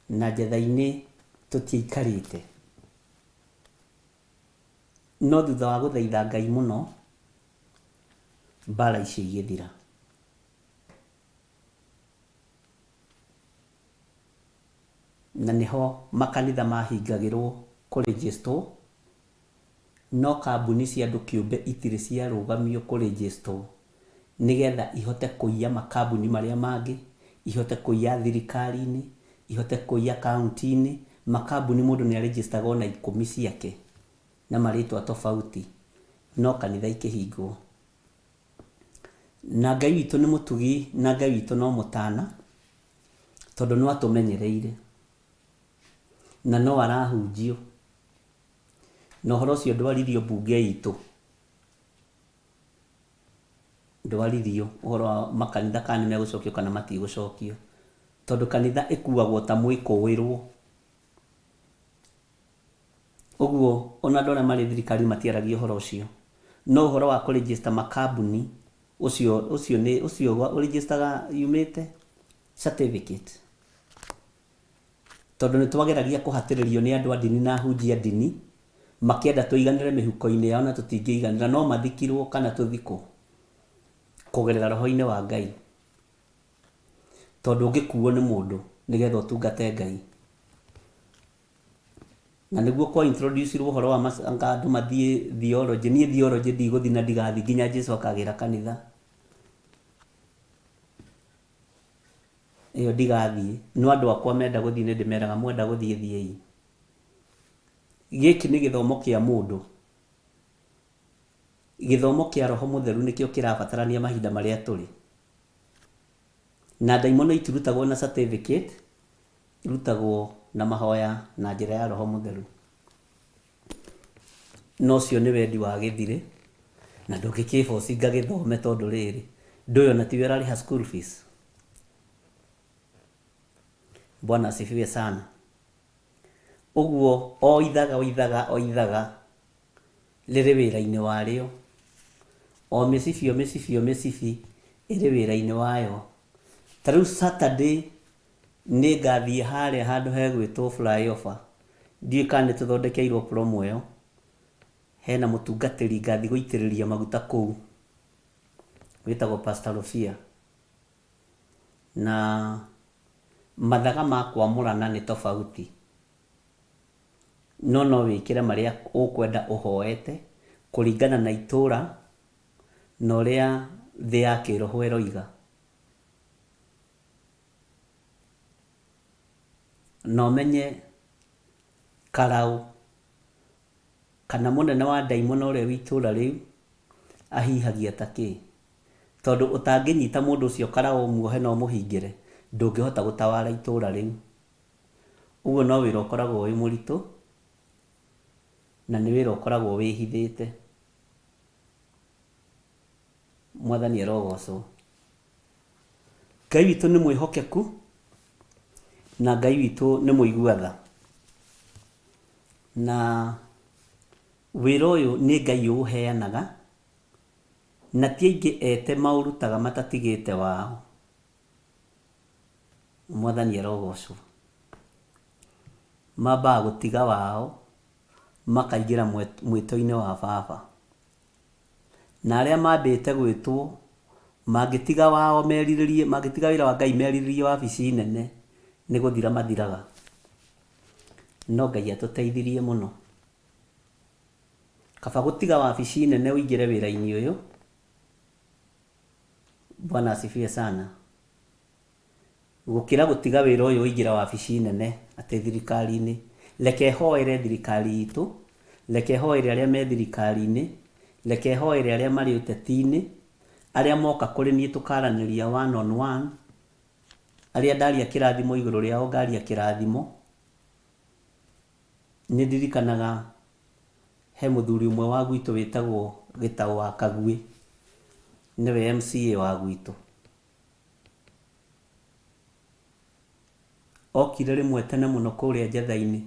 Na Njatha-inĩ tũtiaikarĩte. No thutha wa gũthaitha Ngai mũno, mbara icio igĩthira. Na nĩho makanitha mahingagĩrwo kũrĩnjĩstwo, no kambuni cia andũ kĩũmbe itirĩ ciarũgamio kũrĩnjĩstwo nĩgetha ihote kũiya makambuni marĩa mangĩ, ihote kũiya thirikari-inĩ, ihote kũiya kaunti-inĩ. Makambuni mũndũ nĩ arĩnjĩstaga ona ikũmi ciake na marĩtwa tofauti, no kanitha ikĩhingwo. Na Ngai witũ nĩ mũtugi na Ngai witũ no mũtana, tondũ no atũmenyereire na no arahunjio. Na ũhoro ũcio ndwaririo mbunge itũ, ndwaririo ũhoro wa makanitha kana nĩ megũcokio kana matigũcokio, tondũ kanitha ĩkuagwo ta mwĩkũĩrwo. Ũguo ona andũ arĩa marĩ thirikari matiaragia ũhoro ũcio. No ũhoro wa kũ register makambuni ũcio ũcio nĩ ũcio ũ register ga yumĩte certificate. Tondũ nĩ twageragia kũhatĩrĩrio nĩ andũ a ndini na ahunjia a ndini makĩenda tũiganĩre mĩhuko-inĩ yao na tũtingĩiganĩra no mathikirwo kana tũthikwo kũgerera roho-inĩ wa Ngai. Tondũ ũngĩkuo nĩ mũndũ nĩgetha ũtungate Ngai. Na nĩguo kwa introduce irwo ũhoro wa anga andũ mathiĩ theology. Niĩ theology ndigũthiĩ na ndigathiĩ nginya Jesu akagĩra kanitha. Ĩyo ndigathiĩ. No andũ akwa menda gũthiĩ nĩ ndĩmeraga mwenda gũthiĩ thiĩi. Gĩkĩ nĩ gĩthomo kĩa mũndũ. Gĩthomo kĩa Roho Mũtheru nĩkĩo kĩrabatarania mahinda marĩa tũrĩ. Na ndaimono itirutagwo na certificate, irutagwo na mahoya na njĩra ya Roho Mũtheru. Na ũcio nĩ wendi wa gĩthirĩ, na ndũngĩkĩ force ngagĩthome tondũ rĩrĩ, ndũĩ ona tiwe ũrarĩha school fees. Bwana asifiwe sana. Ũguo o ithaga o ithaga o ithaga rĩrĩ wĩra-inĩ warĩo, o mĩcibi o mĩcibi o mĩcibi ĩrĩ wĩra-inĩ wayo. Ta rĩu Saturday nĩ ngathiĩ harĩa handũ hegwĩtwo flyover, ndiũĩ kana nĩ tũthondekeirwo promo ĩyo, hena mũtungatĩri ngathiĩ gũitĩrĩria maguta kũu, wĩtagwo Pastor Rũbia. Na mathaga ma kwamũrana nĩ tofauti. No no wĩkĩre marĩa ũkwenda ũhoete kũringana na itũra na ũrĩa thĩ ya kĩroho ĩroiga. Na ũmenye karaũ kana mũnene wa ndaimono ũrĩa wĩ itũra rĩu ahihagia ta kĩ. Tondũ ũtangĩnyita mũndũ ũcio karaũ ũmuohe na ũmũhingĩre, ndũngĩhota gũtawara itũra rĩu. Ũguo no wĩra ũkoragwo wĩ mũritũ, na nĩ wĩra ũkoragwo wĩhithĩte. Mwathani arogocwo. Ngai witũ nĩ mwĩhokeku, na Ngai witũ nĩ mũigua tha. Na wĩra ũyũ nĩ Ngai ũũheanaga, na ti aingĩ ete maũrutaga matatigĩte wao. Mwathani arogocwo. Mambaga gũtiga wao makaingĩra mwĩto-inĩ wa baba. Na arĩa mambĩte gwĩtwo mangĩtiga wao merirĩrie, mangĩtiga wĩra wa Ngai merirĩrie wabici nene nĩ gũthira mathiraga. No Ngai atũteithirie mũno. Kaba gũtiga wabici nene ũingĩre wĩra-inĩ ũyũ. Bwana asifiwe sana. Gũkĩra gũtiga wĩra ũyũ ũingĩre wabici nene atĩ thirikari-inĩ. Reke hoere thirikari itũ, reke hoere arĩa me thirikari-inĩ, reke hoere arĩa marĩ ũteti-inĩ, arĩa moka kũrĩ niĩ tũkaranĩria one on one, arĩa ndaria kĩrathimo igũrũ rĩao ngaria kĩrathimo. Nĩ ndirikanaga he mũthuri ũmwe wa gwitũ wĩtagwo Gĩtaũ wa Kaguĩ, nĩwe MCA wa gwitũ. Okire rĩmwe tene mũno kũrĩa Njetha-inĩ.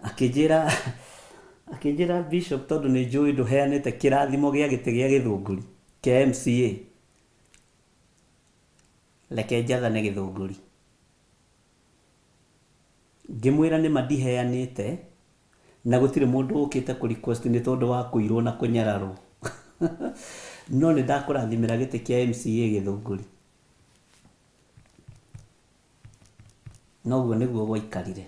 Akĩnjĩra, akĩnjĩra Bishop tondũ nĩ njũĩ ndũheanĩte kĩrathimo gĩa gĩtĩ gĩa Gĩthũngũri kĩa MCA, reke njathane Gĩthũngũri. Ngĩmwĩra nĩma ndiheanĩte na gũtirĩ mũndũ ũkĩte kũ request nĩ tondũ wa kũirwo na kũnyararwo. No nĩ ndakũrathimĩra gĩtĩ kĩa MCA Gĩthũngũri. Na ũguo nĩguo gwaikarire.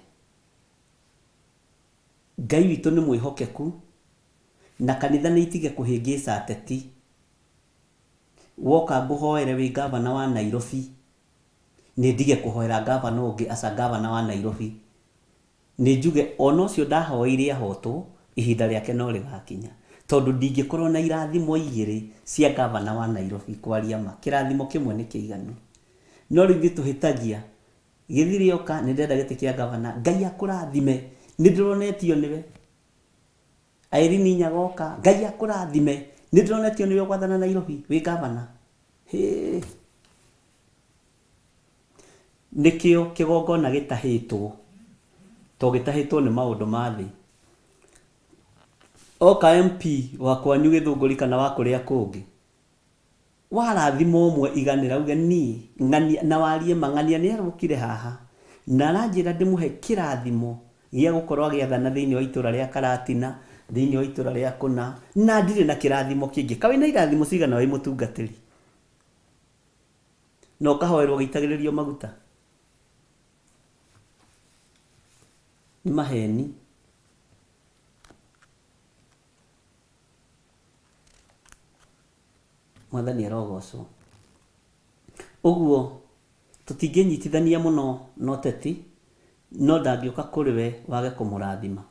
Ngai witũ nĩ mwĩhokeku na kanitha nĩ itige kũhĩngĩca ateti. Woka ngũhoere wĩ ngavana wa Nairobi, nĩ ndige kũhoera ngavana ũngĩ aca ngavana wa Nairobi. Nĩ njuge ona ũcio ndahoeire ahotwo, ihinda rĩake no rĩgakinya. Tondũ ndingĩkorwo na irathimo igĩrĩ cia ngavana wa Nairobi kwaria ma. Kĩrathimo kĩmwe nĩ kĩiganu. No rĩu ithuĩ tũhĩtagia, gĩthirĩ oka nĩ ndĩrenda gĩtĩ kĩa ngavana, Ngai akũrathime, nĩ ndĩronetio nĩwe. Irene Nyagoka, Ngai akũrathime, nĩ ndĩronetio nĩwe ũgwathana Nairobi wĩ ngavana. Hĩĩ. Nĩkĩo kĩgongona gĩtahĩtwo, to gĩtahĩtwo nĩ maũndũ ma thĩ. Oka MP wa kwanyu Gĩthũngũri kana wa kũrĩa kũngĩ, warathima ũmwe iganĩra uge niĩ ng'ania, na warie ma ng'ania nĩ arokire haha na aranjĩra ndĩmũhe kĩrathimo gĩa gũkorwo agĩathana thĩinĩ wa itũra rĩa Karatina, thĩinĩ wa itũra rĩa kũna, na ndirĩ na kĩrathimo kĩngĩ. Kaĩ wĩna irathimo cigana wĩ mũtungatĩri? Na ũkahoerwo ũgĩitagĩrĩrio maguta. Nĩ maheni. Mwathani arogocwo. Ũguo tũtingĩnyitithania mũno na ũteti, no ndangĩũka kũrĩ we wage kũmũrathima.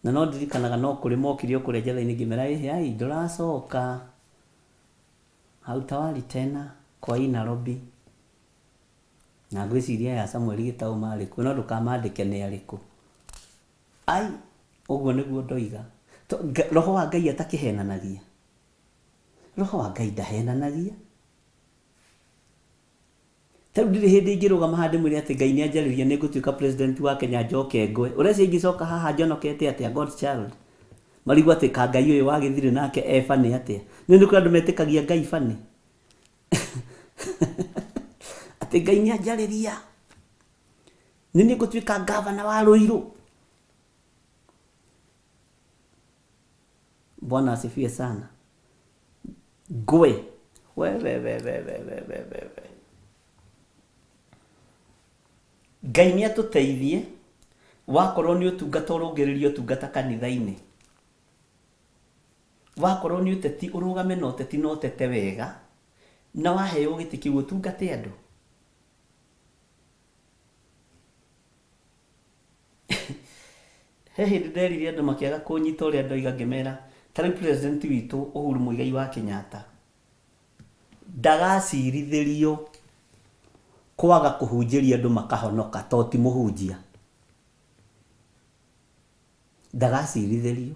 Na no ndirikanaga no kũrĩ mokire o kũrĩa njatha-inĩ ngĩmera ĩhĩ ai ndũracoka hautawali tena kwa hii Nairobi. Na ngwĩciria aya Samuel Gĩtaũ marĩ kuo no ndũkamandĩke nĩ arĩkũ. Ai ũguo nĩguo ndoiga. Roho wa Ngai atakĩhenanagia. Roho wa Ngai ndahenanagia. Ta rĩu ndirĩ hĩndĩ ingĩrũgama haha ndĩmwĩre atĩ Ngai nĩ anjarĩria nĩ ngũtuĩka president wa Kenya njoke ngwe. Ũreciria ingĩcoka haha njonokete atĩa God's child? Marigwo atĩ ka Ngai ũyũ wa gĩthirĩ nake e funny atĩa? Nĩ nĩ kũrĩ andũ metĩkagia Ngai funny. Atĩ Ngai nĩ anjarĩria nĩ niĩ ngũtuĩka ngavana wa Ruiru. Bwana asifiwe sana. Ngwe. We we we we we we we we we. Ngai nĩ atũteithie wakorwo nĩ ũtungata ũrũngĩrĩrie ũtungata kanitha-inĩ. Wakorwo nĩ ũteti ũrũgame na ũteti na ũtete wega na waheo gĩtĩ kĩu ũtungate andũ. He hĩndĩ nderire andũ makĩaga kũnyita ũrĩa ndoiga ngĩmera ta rĩu president witũ Uhuru Muigai wa Kenyatta ndagacirithĩrio kwaga kũhunjĩria andũ makahonoka to ti mũhunjia. Ndagacirithĩrio.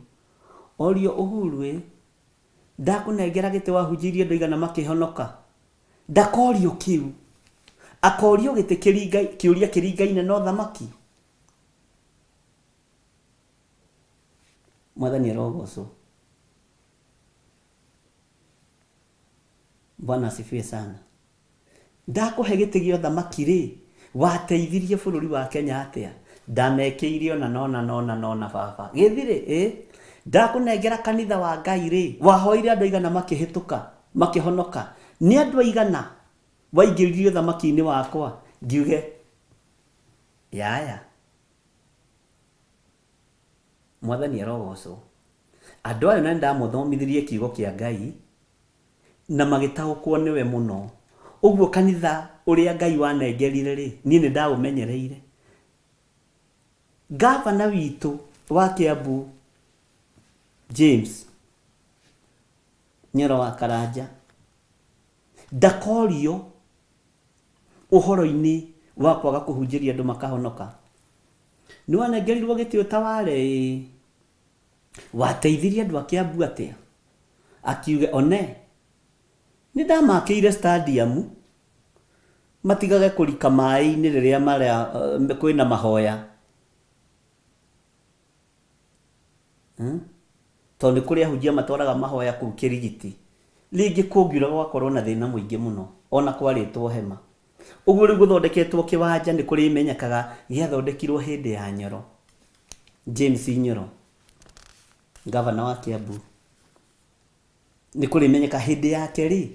Orio Uhuru ĩ, ndakũnengera gĩtĩ wahunjĩirie andũ aigana makĩhonoka? Ndakorio kĩu. Akorio gĩtĩ kĩringa, kĩũria kĩringaine na ũthamaki. Mwathani arogocwo. Bwana asifiwe sana. Ndakũhe gĩtĩ gĩa ũthamaki-rĩ, wateithirie bũrũri wa Kenya atĩa? Ndamekĩire ũna na ũna na ũna na ũna baba. Gĩthirĩ, ĩ? Ndakũnengera kanitha wa Ngai-rĩ, wahoire andũ aigana makĩhĩtũka, makĩhonoka? Nĩ andũ aigana waingĩririe ũthamaki-inĩ wakwa? Ngiuge, yaya. Mwathani arogocwo. Andũ aya na nĩndamũthomithirie kiugo kĩa Ngai, na magĩtaũkwo nĩwe mũno. Ũguo kanitha ũrĩa Ngai wanengerire-rĩ, niĩ nĩ ndaũmenyereire. Ngavana witũ wa Kiambu James Nyoro wa Karanja ndakorio ũhoro-inĩ wa kwaga kũhunjĩria andũ makahonoka. Nĩ wanengerirwo gĩtĩ ũtawale ĩĩ. Wateithirie andũ a Kiambu atĩa? Akiuge one, nĩ ndamakĩire stadium matigage kũrika maĩ-inĩ rĩrĩa mara kwĩna mahoya. Hmm? Tondũ nĩ kũrĩ ahunjia matwaraga mahoya kũu Kĩrigiti. Rĩngĩ kũngiura gũgakorwo na thĩna mũingĩ mũno ona kwarĩtwo hema. Ũguo rĩu gũthondeketwo kĩwanja nĩ kũrĩmenyekaga gĩathondekirwo hĩndĩ ya Nyoro. James Nyoro, ngavana wa Kiambu. Nĩ kũrĩmenyeka hĩndĩ yake rĩ,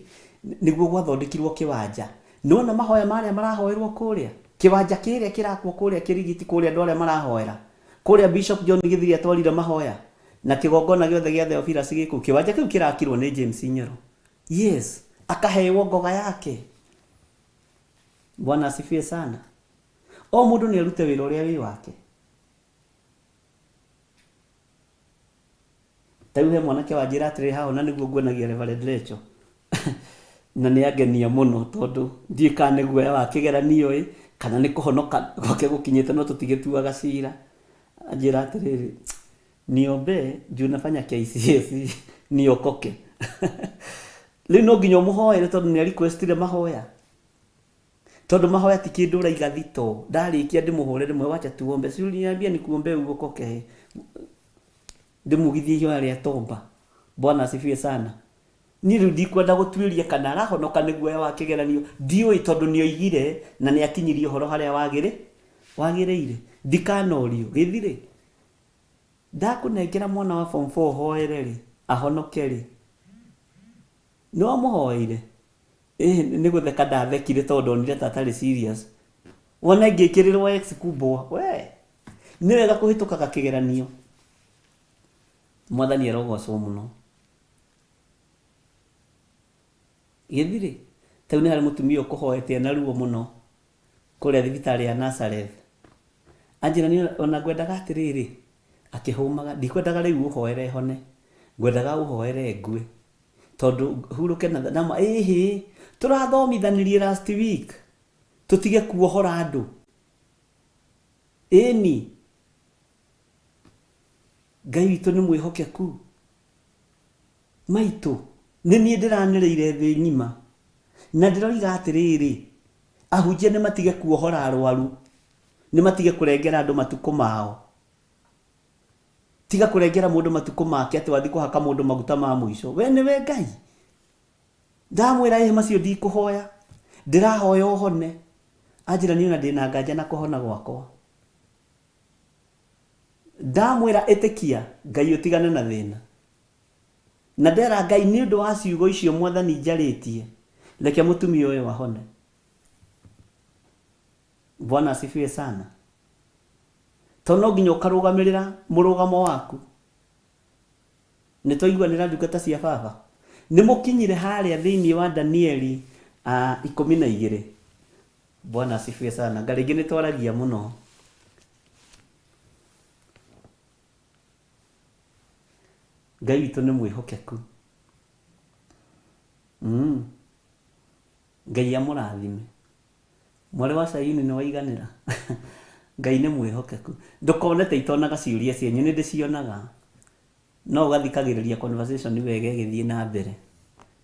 nĩguo gwathondekirwo kĩwanja. Nĩwona mahoya marĩa marahoerwo kũrĩa? Kĩwanja kĩrĩa kĩrakwo kũrĩa Kĩrigiti kũrĩa andũ arĩa marahoera. Kũrĩa Bishop John Gĩthiri atwarire mahoya na kĩgongona gĩothe gĩa Theophilus gĩ kũu. Kĩwanja kĩu kĩrakirwo nĩ James Nyoro. Yes, akaheo ngoga yake. Bwana asifiwe sana. O mũndũ nĩ arute wĩra ũrĩa wĩ wake. Ta rĩu he mwanake wanjĩra atĩrĩrĩ haha ona nĩguo nguonagia Reverend Rachel na nĩ angenia mũno tondũ ndiũĩ kana nĩ guoya wa kĩgeranio ĩ kana nĩ kũhonoka gwake gũkinyĩte no tũtigĩtuaga cira. Anjĩra atĩrĩrĩ, niombee juu nafanya KCSE niokoke. Rĩu no nginya ũmũhoere tondũ nĩ a request ire mahoya. Tondũ mahoya ti kĩndũ ũraiga thitoo. Ndarĩkia ndĩmũhũre ndĩmwĩre wacha tuombe. Si uliniambia nikuombee uokoke. Ndĩmugithie ihoya rĩa tomba. Bwana asifiwe sana. Niĩ rĩu ndikwenda gũtuĩria kana arahonoka nĩ guoya wa kĩgeranio. Ndiũĩ tondũ nĩ oigire na nĩ akinyirie ũhoro harĩa wagĩrĩ wagĩrĩire. Ndikanorio. Gĩthirĩ. Ndakũnengera mwana wa form four ũhoere rĩ, ahonoke rĩ. Nĩ wamũhoeire? Ĩĩ nĩ gũtheka ndathekire tondũ ndonire ta atarĩ serious. Wona ingĩkĩrĩrwo X kubwa, we! Nĩ wega kũhĩtũkaga kĩgeranio. Mwathani arogocwo mũno. Gĩthirĩ? Ta rĩu nĩ harĩ mũtumia ũkũhoete ena ruo mũno kũrĩa thibitarĩ ya Nazareth. Anjĩra niĩ ona ngwendaga atĩrĩrĩ, akĩhũmaga, ndikwendaga rĩu ũhoere hone, ngwendaga ũhoere ngue. Tondũ hurũke na na ĩhĩ, tũrathomithanirie last week, tũtige kuohora andũ. Ĩni, Ngai witũ nĩ mwĩhokeku. Maitũ, nĩ niĩ ndĩranĩrĩire thĩ ng'ima, na ndĩroiga atĩrĩrĩ, ahunjia nĩ matige kuohora arwaru, nĩ matige kũrengera andũ matukũ mao. Tiga kũrengera mũndũ matukũ make atĩ wathiĩ kũhaka mũndũ maguta ma mũico. We nĩwe Ngai? Ndamwĩra ĩhĩ macio ndikũhoya, ndĩrahoya ũhone. Anjĩra niĩ ona ndĩna nganja na kũhona gwakwa. Ndamwĩra ĩtĩkia Ngai ũtigane na thĩna. Na ndera Ngai nĩ ũndũ wa ciugo icio Mwathani njarĩtie, reke mũtumia ũyũ ahone. Bwana asifiwe sana. To no nginya ũkarũgamĩrĩra mũrũgamo waku. Nĩ twaiguanĩra ndungata cia baba? Nĩ mũkinyire harĩa thĩinĩ wa Danieli 12. Bwana asifiwe sana. Nga rĩngĩ nĩ twaragia mũno. Ngai witũ nĩ mwĩhokeku. Ngai amũrathime. Mwarĩ wa Sayuni nĩ waiganĩra? Ngai nĩ mwĩhokeku. Ndũkone ta itonaga ciũria cianyu, nĩ ndĩcionaga. No ũgathikagĩrĩria conversation wega ĩgĩthiĩ na mbere.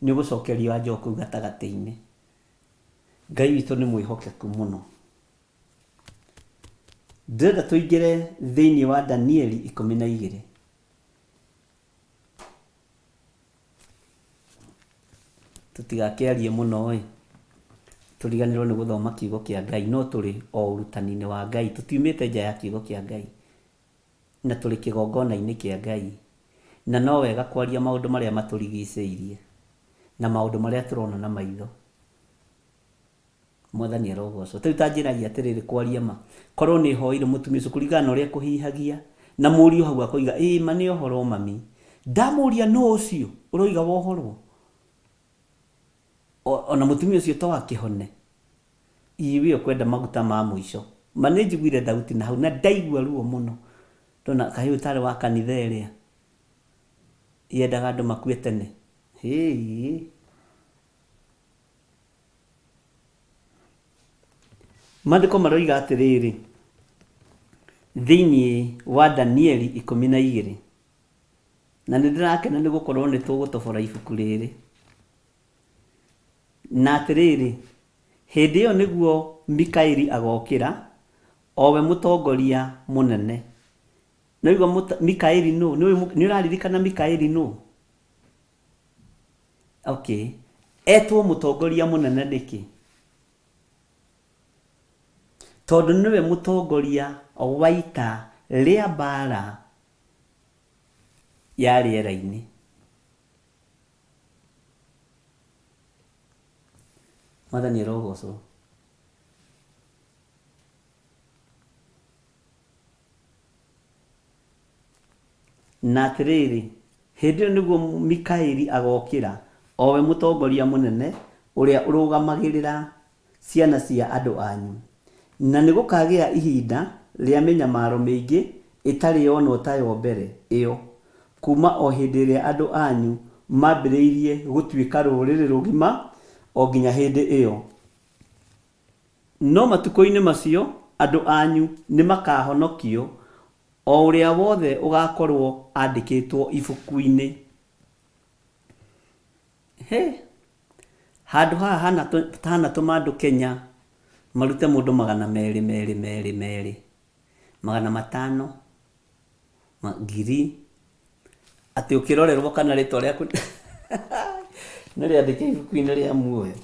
Nĩ ũgũcokerio anja o kũu gatagatĩ-inĩ. Ngai witũ nĩ mwĩhokeku mũno. Ndĩrenda tũingĩre thĩinĩ wa Danieli 12. Tũtigakĩarie mũno ĩ, tũriganĩrwo nĩ gũthoma kiugo kĩa Ngai, no tũrĩ o ũrutani-inĩ wa Ngai, tũtiumĩte nja ya kiugo kĩa Ngai, na tũrĩ kĩgongona-inĩ kĩa Ngai, na no wega kwaria maũndũ marĩa matũrigicĩirie, na maũndũ marĩa tũrona na maitho. Mwathani arogocwo. Ta rĩu ta njĩrai atĩrĩrĩ, kwaria ma, korwo nĩ hoire mũtumia ũcio kũringana na ũrĩa ekũhihagia, na mũriũ hau akoiga, ĩĩ ma nĩ ohorwo mami. Ndamũria nũ ũcio ũroiga wohorwo? Ona mũtumia ũcio to akĩhone. Iwe ũkwenda maguta ma mũico. Ma nĩ njiguire thauti na hau na ndaigua ruo mũno. Ndona kaĩ ũyũ tarĩ wa kanitha ĩrĩa yendaga andũ makue tene. Hĩĩ. Maandĩko maroiga atĩrĩrĩ, thĩinĩ wa Danieli 12, na nĩ ndĩrakena nĩ gũkorwo nĩ tũgũtobora ibuku rĩrĩ. Na atĩrĩrĩ, hĩndĩ ĩyo nĩguo Mikaeli agokĩra, o we mũtongoria mũnene. Nĩwaigua Mikaeli nũ? Nĩ ũraririkana Mikaeli nũ? Okay. Etwo mũtongoria mũnene nĩkĩ? Tondũ nĩwe mũtongoria wa ita rĩa mbaara ya rĩera-inĩ. Mwathani arogocwo. Na atĩrĩrĩ, hĩndĩ ĩyo nĩguo Mikaeli agokĩra, o we mũtongoria mũnene ũrĩa ũrũgamagĩrĩra ciana cia andũ anyu, na nĩgũkagĩa ihinda rĩa mĩnyamaro mĩingĩ ĩtarĩ yonwo tayo mbere ĩyo, kuuma o hĩndĩ ĩrĩa andũ anyu maambĩrĩirie gũtuĩka rũrĩrĩ rũgima o nginya hĩndĩ ĩyo. No matukũ-inĩ macio andũ anyu nĩmakahonokio, o ũrĩa wothe ũgaakorwo andĩkĩtwo ibuku-inĩ. Hĩ! Handũ haha hanatũma andũ Kenya marute mũndũ 200 merĩ merĩ merĩ, 500, ngiri, atĩ ũkĩrorerwo kana rĩtwa rĩaku nĩ rĩandĩke ibuku-inĩ rĩa muoyo.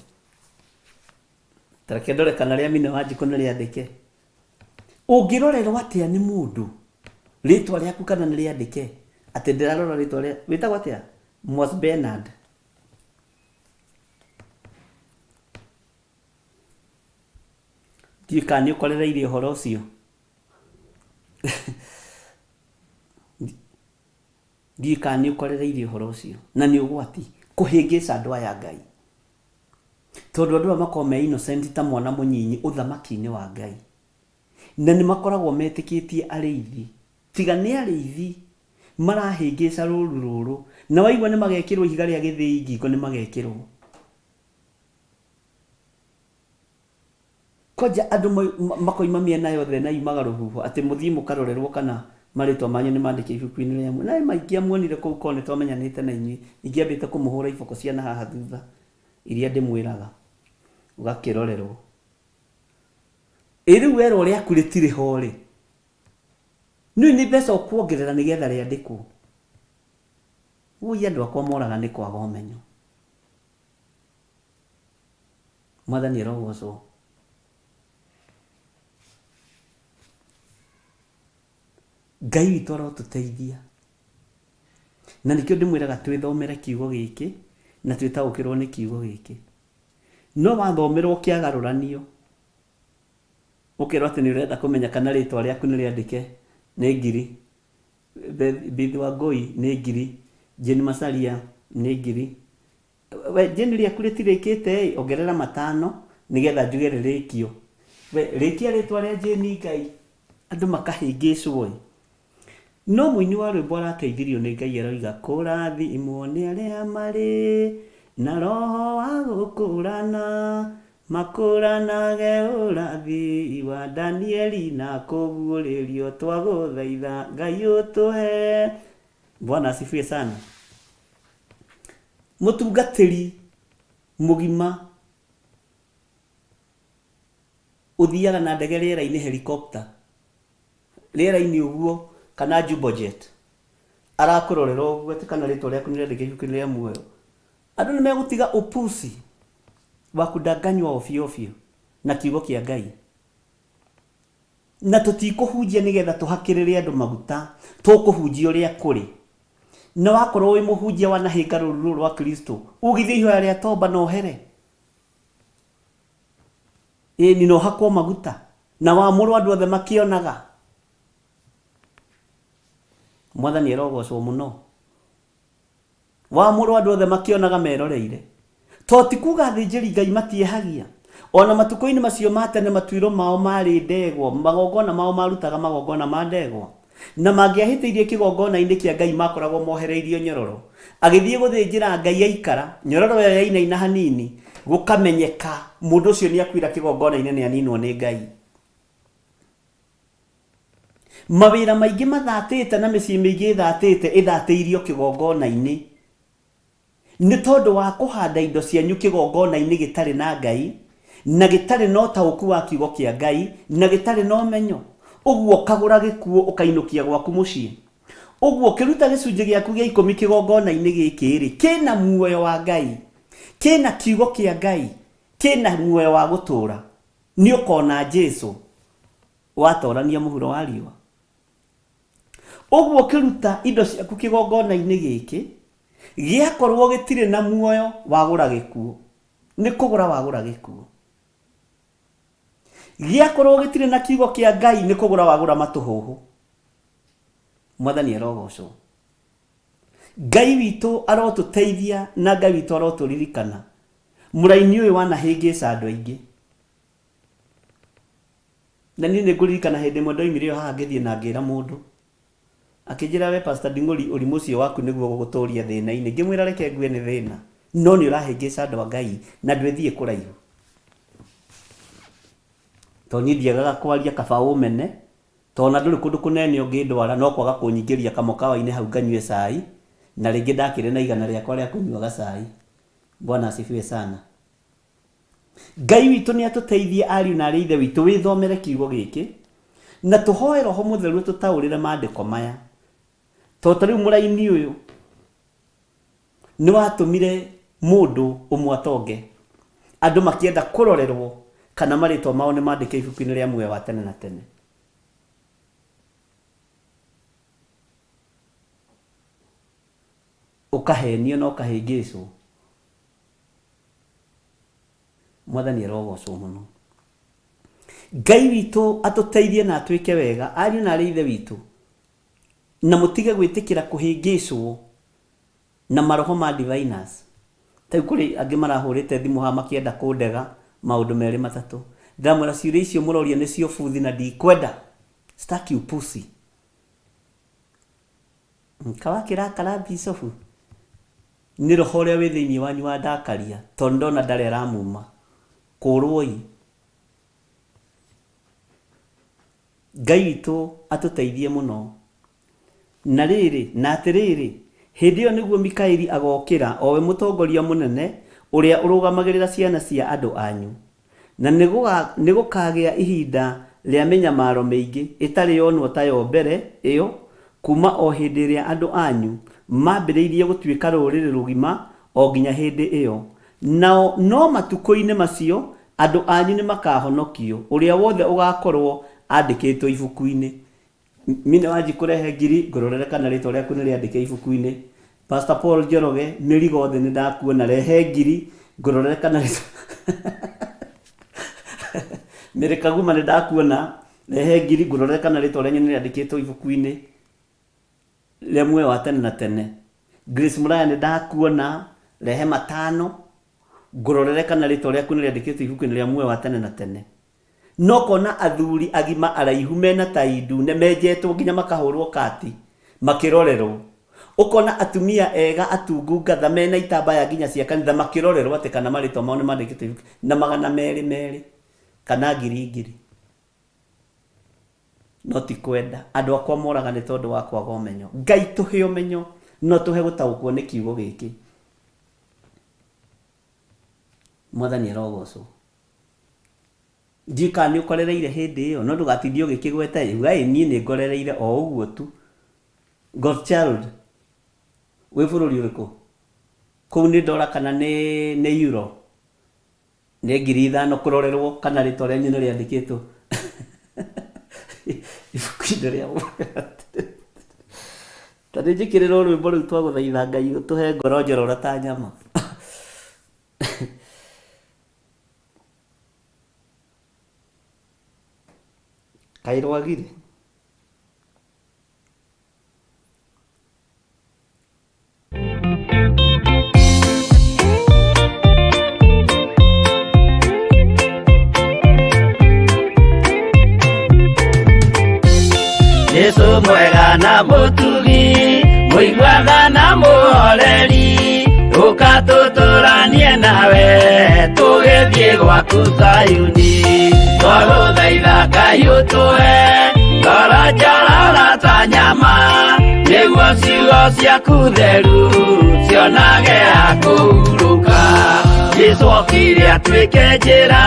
Ta reke ndore kana rĩa Mina Wanjikũ nĩ rĩandĩke. Ũngĩrorerwo atĩa nĩ mũndũ rĩtwa rĩaku kana nĩ rĩandĩke? Atĩ ndĩrarora rĩtwa rĩa, wĩtagwo atĩa? Mwas Bernard. Ndiũĩ kana nĩ ũkorereire ũhoro ũcio. Ndiũĩ kana nĩ ũkorereire ũhoro ũcio. Na nĩ ũgwati kũhĩngĩca andũ aya a Ngai. Tondũ andũ aya makoragwo me innocent ta mwana mũnyinyi ũthamaki-inĩ wa Ngai. Na nĩ makoragwo metĩkĩtie arĩithi. Tiga nĩ arĩithi marahĩngĩca rũru rũrũ. Na waigua nĩ magekĩrwo ihiga rĩa gĩthĩi ngingo nĩ magekĩrwo. Kwanja andũ makoima mĩena yothe na yumaga rũhuho atĩ mũthiĩ mũkarorerwo kana marĩtwa manyu nĩ mandĩke ibuku-inĩ rĩa muoyo. Na ma ingĩamuonire kũu korwo nĩ twamenyanĩte na inyuĩ, ingĩambĩte kũmũhũra iboko cia na haha thutha iria ndĩmwĩraga. Ũgakĩrorerwo. Ĩ rĩu werwo rĩaku rĩtirĩ ho rĩ, nĩũĩ nĩ mbeca ũkuongerera nĩgetha rĩandĩkwo? Wũi andũ akwa moraga nĩ kwaga ũmenyo. Mwathani arogocwo. Ngai witũ arotũteithia. Na nĩkĩo ndĩmwĩraga twĩthomere kiugo gĩkĩ na twĩtaũkĩrwo nĩ kiugo gĩkĩ. No wathomerwo kĩagarũranio, ũkerwo atĩ nĩ ũrenda kũmenya kana rĩtwa rĩaku nĩ rĩandĩke nĩ ngiri. Beth Wangũi nĩ ngiri, Jane Macharia nĩ ngiri. We Jane rĩaku rĩtirĩkĩte ĩ, ongerera matano nĩgetha njuge rĩrĩkio. We rĩkia rĩtwa rĩa Jane Ngai. Andũ makahĩngĩcwo ĩ. No mũini wa rwĩmbo arateithirio nĩ Ngai aroiga kũrathimwo nĩ arĩa marĩ na roho wa gũkũrana makũranage ũrathi wa Danieli na kũguũrĩrio twagũthaitha Ngai ũtũhe. Bwana asifiwe sana. Mũtungatĩri mũgima ũthiaga na ndege rĩera-inĩ helicopter rĩera-inĩ ũguo kana jumbo jet arakũrorera ũguo atĩ kana rĩtwa rĩaku nĩ rĩandĩke ibuku-inĩ rĩa muoyo. Andũ nĩ megũtiga upuzi wa kudanganywa ovyo ovyo na kiugo kĩa Ngai. Na tũtikũhunjia nĩgetha tũhakĩrĩre andũ maguta, tũkũhunjia ũrĩa kũrĩ. Na wakorwo wĩ mũhunjia wanahĩnga rũru rũrũ rwa Kristo, ugithia ihoya rĩa tomba na ũhere. Ĩni, na ũhakwo maguta, na wamũrwo andũ othe makĩonaga. Mwathani arogocwo mũno. Wamũrwo andũ othe makĩonaga meroreire. To ti kuuga athĩnjĩri Ngai matiehagia? O na matukũ-inĩ macio ma tene matuĩro mao maarĩ ndegwa, magongona mao maarutaga magongona ma ndegwa. Na mangĩahĩtĩirie kĩgongona-inĩ kĩa Ngai maakoragwo mohereirio nyororo. Agĩthiĩ gũthĩnjĩra Ngai aikara, nyororo ĩyo yainaina hanini, gũkamenyeka mũndũ ũcio nĩakuĩra kĩgongona-inĩ nĩaninwo nĩ Ngai. Mawĩra maingĩ mathatĩte na mĩciĩ mĩingĩ ĩthatĩte ĩthatĩirio kĩgongona-inĩ nĩ tondũ wa kũhanda indo cianyu kĩgongona-inĩ gĩtarĩ na Ngai na gĩtarĩ na ũtaũku wa kiugo kĩa Ngai na gĩtarĩ na ũmenyo. Ũguo ũkagũra gĩkuũ ũkainũkia gwaku mũciĩ. Ũguo ũkĩruta gĩcunjĩ gĩaku gĩa ikũmi kĩgongona-inĩ gĩkĩ-rĩ, kĩna muoyo wa Ngai, kĩna kiugo kĩa Ngai, kĩna muoyo wa gũtũũra, nĩ ũkona Jesu. Watorania mũhuro wa riũa. Ũguo ũkĩruta indo ciaku kĩgongona-inĩ gĩkĩ, gĩakorwo gĩtirĩ na muoyo, wagũra gĩkuũ. Nĩ kũgũra wagũra gĩkuũ. Gĩakorwo gĩtirĩ na kiugo kĩa Ngai, nĩ kũgũra wagũra matũhũhũ. Mwathani arogocwo. Ngai witũ arotũteithia na Ngai witũ arotũririkana. Mũraini ũyũ wanahĩngĩca andũ aingĩ. Na niĩ nĩ ngũririkana hĩndĩ ĩmwe ndoimire o haha ngĩthiĩ na ngĩra mũndũ. Akĩnjĩra we Pastor Nding'ũri ũrimũ ũcio waku nĩguo ũgũgũtũria thĩna-inĩ. Ngĩmwĩra reke ngue nĩ thĩna. No nĩ ũrahĩngĩca andũ a Ngai na ndwĩthiĩ kũraihu. Tondũ niĩ ndiagaga kwaria kaba ũmene, tondũ ona ndũrĩ kũndũ kũnene ũngĩndwara no kwaga kũnyingĩria kamũkawa-inĩ hau nganyue cai, na rĩngĩ ndakĩrĩ na igana rĩakwa rĩa kũnyua gacai. Bwana asifiwe sana. Ngai witũ nĩ atũteithie ariũ na arĩ ithe witũ wĩthomere kiugo gĩkĩ na tũhoe roho mũtheru atũtaũrĩre maandĩko maya tondũ ta rĩu mũraini ũyũ nĩ watũmire mũndũ ũmwe atonge andũ makĩenda kũrorerwo kana marĩtwa mao nĩ mandĩke ibuku-inĩ rĩa muoyo wa tene na tene. Ũkahenio na ũkahĩngĩcwo. Mwathani arogocwo mũno. Ngai witũ atũteithie na atwĩke wega, ariũ na arĩ ithe witũ, na mũtige gwĩtĩkĩra kũhĩngĩcwo na maroho ma diviners. Ta rĩu kũrĩ angĩ marahũrĩte thimũ haha makĩenda kũndega maũndũ merĩ matatũ. Ndĩramwĩra ciũria icio mũroria nĩcio buthi na ndikwenda. Sitaki upuzi. Kawakĩrakara bicobu? Nĩ roho ũrĩa wĩ thĩinĩ wanyu wandakaria tondũ ndona ndarĩ aramuma. Kũrwoi. Ngai witũ atũteithie mũno. Na rĩrĩ, na atĩrĩrĩ, hĩndĩ ĩyo nĩguo Mikaeli agokĩra, o we mũtongoria mũnene, ũrĩa ũrũgamagĩrĩra ciana cia andũ anyu. Na nĩgũkagĩa ihinda rĩa mĩnyamaro mĩingĩ, ĩtarĩ yonwo tayo mbere ĩyo, kuuma o hĩndĩ ĩrĩa andũ anyu maambĩrĩirie gũtuĩka rũrĩrĩ rũgima o nginya hĩndĩ ĩyo. Nao no matukũ-inĩ macio andũ anyu nĩmakahonokio, ũrĩa wothe ũgaakorwo andĩkĩtwo ibuku-inĩ. Mine Wanji kũrehe ngiri, ngũrorere kana rĩtwa rĩaku nĩ rĩandĩke ibuku-inĩ. Pastor Paul Njoroge, mĩrigo thĩ nĩ ndakuona, rehe ngiri, ngũrorere kana rĩtwa Mary Kaguma nĩ ndakuona, rehe ngiri, ngũrorere kana rĩtwa rĩanyu nĩ rĩandĩkĩtwo ibuku-inĩ rĩa muoyo wa tene na tene. Grace Muraya nĩ ndakuona, rehe matano, ngũrorere kana rĩtwa rĩaku nĩ rĩandĩkĩtwo ibuku-inĩ rĩa muoyo wa tene na tene. No kona athuri agima araihu mena tai ndune menjetwo nginya makahũrwo kati makĩrorerwo. Ũkona atumia ega atungu ngatha mena itambaya nginya cia kanitha makĩrorerwo atĩ kana marĩtwa mao nĩ mandĩkĩtwo ibuku na magana merĩ merĩ kana ngiri ngiri. No ti kwenda. Andũ akwa moraga nĩ tondũ wa kwaga ũmenyo. Ngai tũhe ũmenyo no tũhe gũtaũkwo nĩ kiugo gĩkĩ. Mwathani arogocwo. Ndiũĩ kana nĩ ũkorereire hĩndĩ ĩyo, no ndũgatinde ũgĩkĩgweta ĩ, uga ĩ niĩ nĩ ngorereire o ũguo tu. God child, wĩ bũrũri ũrĩkũ? Kũu nĩ dollar kana nĩ, nĩ euro? Nĩ 5,000 kũrorerwo kana rĩtwa rĩanyu nĩ rĩandĩkĩtwo ibuku-inĩ rĩa Ta nĩ njĩkĩrĩrwo rwĩmbo rũu twagũthaitha Ngai ũtũhe ngoro njororo ta nyama. Kaĩ rwagire? Jesu mwega na mũtugi mũiguaga na mũhoreri ũka tũtũranie nawe tũgĩthiĩ gwaku Zayuni twagũthaitha Ngai ũtũhe ngoro njororo ta nyama nĩguo ciugo ciaku theru cionage ha kũhurũka Jesu okire atuĩke njĩra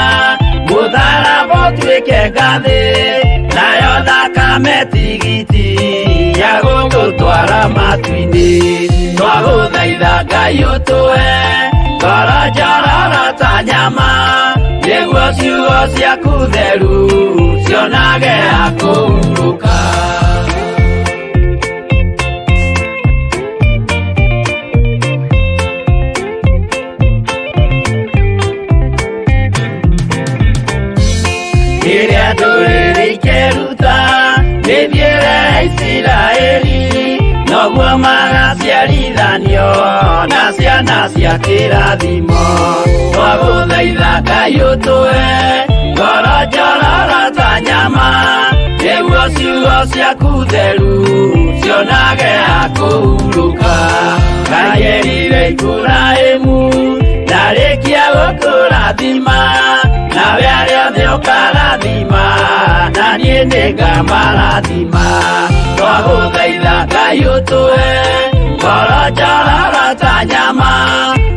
mũtharaba ũtuĩke ngathĩ nayo thakame tigiti ya gũgũtwara matu-inĩ twagũthaitha Ngai ũtũhe ngoro njororo ta nyama nĩguo ciugo ciaku theru cionage ha kũhurũka. Rĩrĩa ndũrĩrĩ ikeruta mĩthiĩre ya Isiraeli noguo magaciarithanio na ciana cia kĩrathimo twagũthaitha Ngai ũtũhe ngoro njororo ta nyama nĩguo ciugo ciaku theru cionage ha kũhurũka Ngai erire Iburahĩmu ndarĩkia gũkũrathima nawe arĩa othe ũkarathima na niĩ nĩngamarathima twagũthaitha Ngai ũtũhe ngoro njororo ta nyama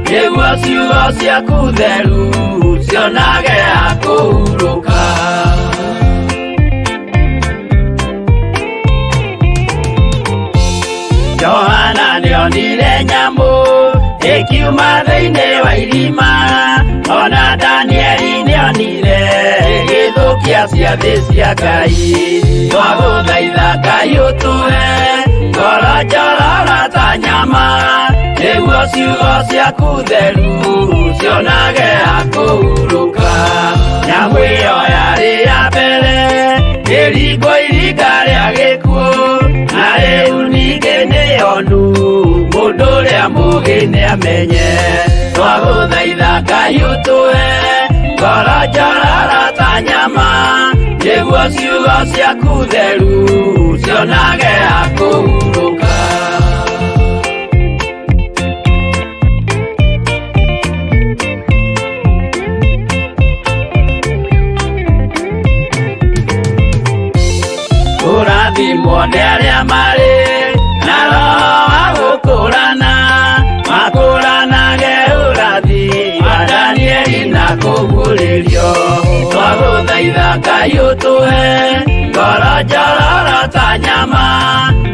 nĩguo ciugo ciaku theru cionage ha kũhurũka. Johana nĩonire nyamũ ĩkiuma thĩinĩ wa irima ona Danieli nĩonire ĩgĩthũkia ciathĩ cia Ngai twagũthaitha Ngai ũtũhe ngoro njororo ta nyama nĩguo Ciugo ciaku theru cionage ha kũhurũka. Nyamũ ĩyo yarĩ ya mbere ĩringwo iringa rĩa gĩkuũ, na rĩu ningĩ nĩyonu mũndũ ũrĩa mũũgĩ nĩamenye. Twagũthaitha Ngai ũtũhe ngoro njororo ta nyama, nĩguo ciugo ciaku theru cionage ha kũhurũka. Kũrathimwo nĩ arĩa marĩ na roho wa gũkũrana, makũranage ũrathi wa Danieli na kũguũrĩrio. Twagũthaitha Ngai ũtũhe ngoro njororo ta nyama,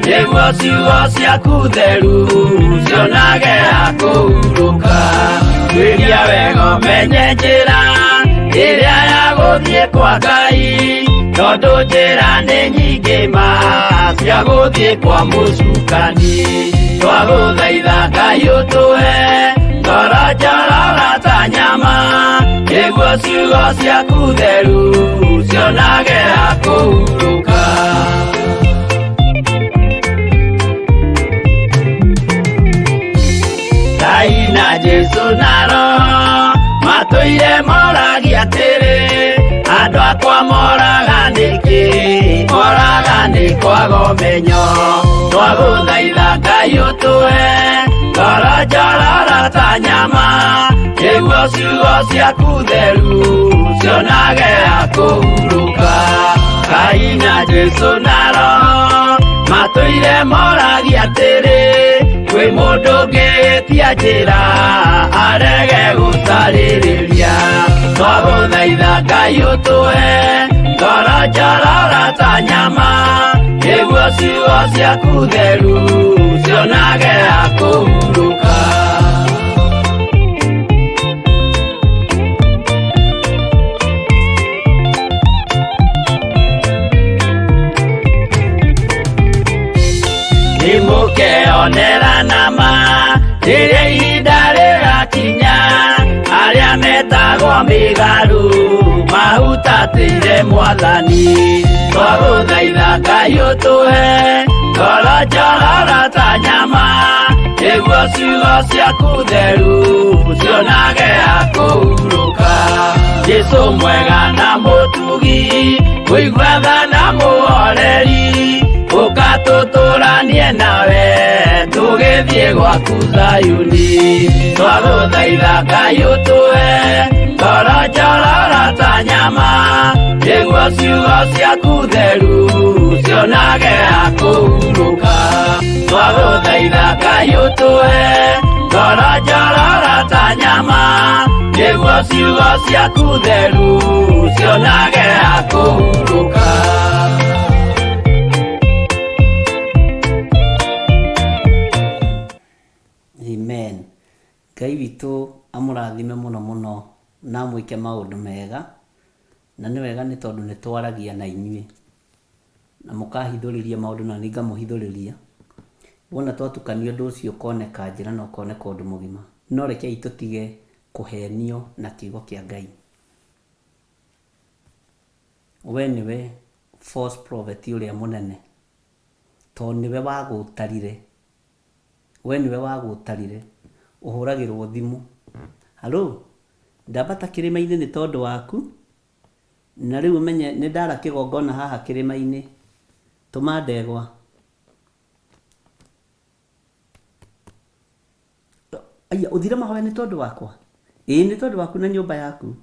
nĩguo ciugo ciaku theru cionage ha kũhurũka. Tuĩria wega ũmenye njĩra ĩrĩa ya gũthiĩ kwa Ngai, tondũ njĩra nĩ nyingĩ ma cia gũthiĩ kwa mũcukani. Twagũthaitha Ngai ũtũhe ngoro njororo ta nyama, nĩguo ciugo ciaku theru cionage ha kũhurũka. Ngai na Jesũ na Roho matũire moragia atĩrĩ, andũ akwa moraga nĩkĩ? Moraga nĩ kwaga ũmenyo. Twagũthaitha Ngai ũtũhe ngoro njororo ta nyama, nĩguo ciugo ciaku theru cionage ha kũhurũka. Ngai na Jesũ na Roho matũire moragia atĩrĩ, kwĩ mũndũ ũngĩtia njĩra arege gũcarĩrĩria. Twagũthaitha Ngai ũtũhe ngoro njororo ta nyama, nĩguo ciugo ciaku theru cionage ha kũhurũka. Nĩmũkeonera nama rĩrĩa ihinda rĩgakinya, arĩa metagwo mĩgarũ mahutatĩire Mwathani. Twagũthaitha Ngai ũtũhe ngoro njororo ta nyama, nĩguo ciugo ciaku theru cionage ha kũhurũka. Jesũ mwega na mũtugi, mũigua tha na mũhoreri, ũka tũtũranie nawe tũgĩthiĩ gwaku Zayuni. Twagũthaitha Ngai ũtũhe ngoro njororo ta nyama, nĩguo ciugo ciaku theru cionage ha kũhurũka. Twagũthaitha Ngai ũtũhe ngoro njororo ta nyama, nĩguo ciugo ciaku theru cionage ha kũhurũka. Amen. Ngai witũ amũrathime mũno mũno na amwĩke maũndũ mega, na nĩ wega nĩ tondũ nĩ twaragia na inyuĩ na mũkahithũrĩria maũndũ na niĩ ngamũhithũrĩria. Wona twatukania ũndũ ũcio ũkoneka njĩra na ũkoneka ũndũ mũgima. No rekei tũtige kũhenio na kiugo kĩa Ngai. We nĩwe false prophet ũrĩa mũnene, tondũ nĩwe wagũtarire. We nĩwe wagũtarire. Ũhũragĩrwo thimũ. Hallo, ndambata kĩrĩma-inĩ nĩ tondũ waku, na rĩu ũmenye nĩ ndara kĩgongona haha kĩrĩma-inĩ. Tũma ndegwa. Aya, ũthire mahoya nĩ tondũ wakwa? Ĩĩ nĩ tondũ waku na nyũmba yaku.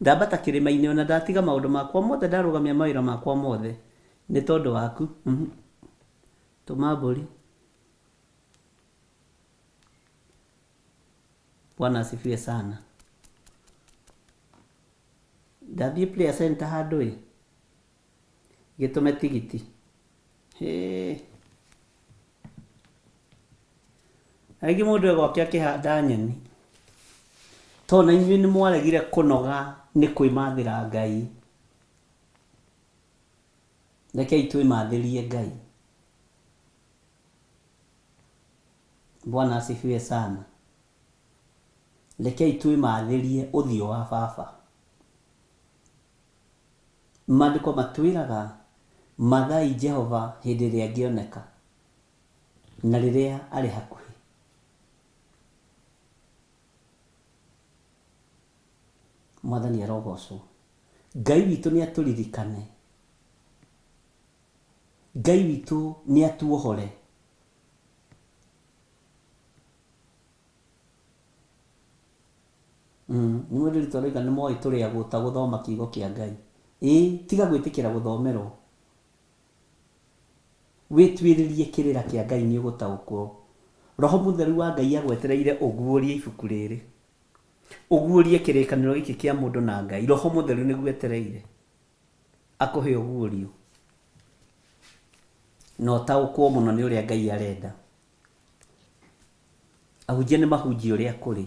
Ndambata kĩrĩma-inĩ ona ndatiga maũndũ makwa mothe ndarũgamia mawĩra makwa mothe nĩ tondũ waku. Tũma mbũri. Bwana asifiwe sana. Ndathiĩ prayer center handũ ĩ, gĩtũme tigiti. Hĩĩ. Rĩngĩ mũndũ e gwake akĩhanda nyeni. Tondũ na inyuĩ nĩ mwaregire kũnoga nĩ kwĩmathĩra Ngai. Rekei twĩmathĩrie Ngai. Bwana asifiwe sana. Rekei twĩmathĩrie ũthiũ wa baba. Maandĩko matwĩraga mathai Jehova hĩndĩ ĩrĩa angĩoneka na rĩrĩa arĩ hakuhĩ. Mwathani arogocwo. Ngai witũ nĩ atũririkane. Ngai witũ nĩ atuohore. Nĩ mũndũ ritũ aroiga nĩ moĩ tũrĩ agũta gũthoma kiugo kĩa Ngai. Ĩĩ tiga gwĩtĩkĩra gũthomerwo. Wĩtuĩrĩrie kĩrĩra kĩa Ngai nĩ ũgũtaũkwo. Roho Mũtheru wa Ngai agwetereire ũguũrie ibuku rĩrĩ. Ũguũrie kĩrĩkanĩro gĩkĩ kĩa mũndũ na Ngai. Roho Mũtheru nĩguo etereire. Akũhe ũguũrio. Na ũtaũkwo mũno nĩ ũrĩa Ngai arenda. Ahunjia nĩ mahunjia ũrĩa kũrĩ.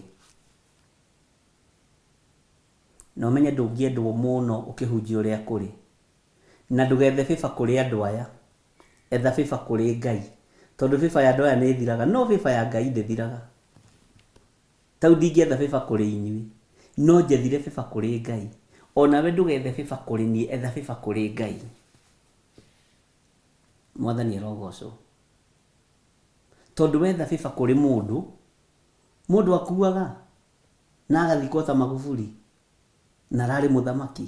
Na ũmenye ndũngĩendwo mũno ũkĩhunjia ũrĩa kũrĩ. Na ndũgethe favor kũrĩ andũ aya. Etha favor kũrĩ Ngai. Tondũ favor ya andũ aya nĩ ĩthiraga, no favor ya Ngai ndĩthiraga. Ta rĩu ndingĩetha favor kũrĩ inyuĩ, no njethire favor kũrĩ Ngai. O nawe ndũgethe favor kũrĩ niĩ, etha favor kũrĩ Ngai. Mwathani arogocwo. Tondũ wetha favor kũrĩ mũndũ, mũndũ akuaga na agathikwo ta Magufuli na ararĩ mũthamaki.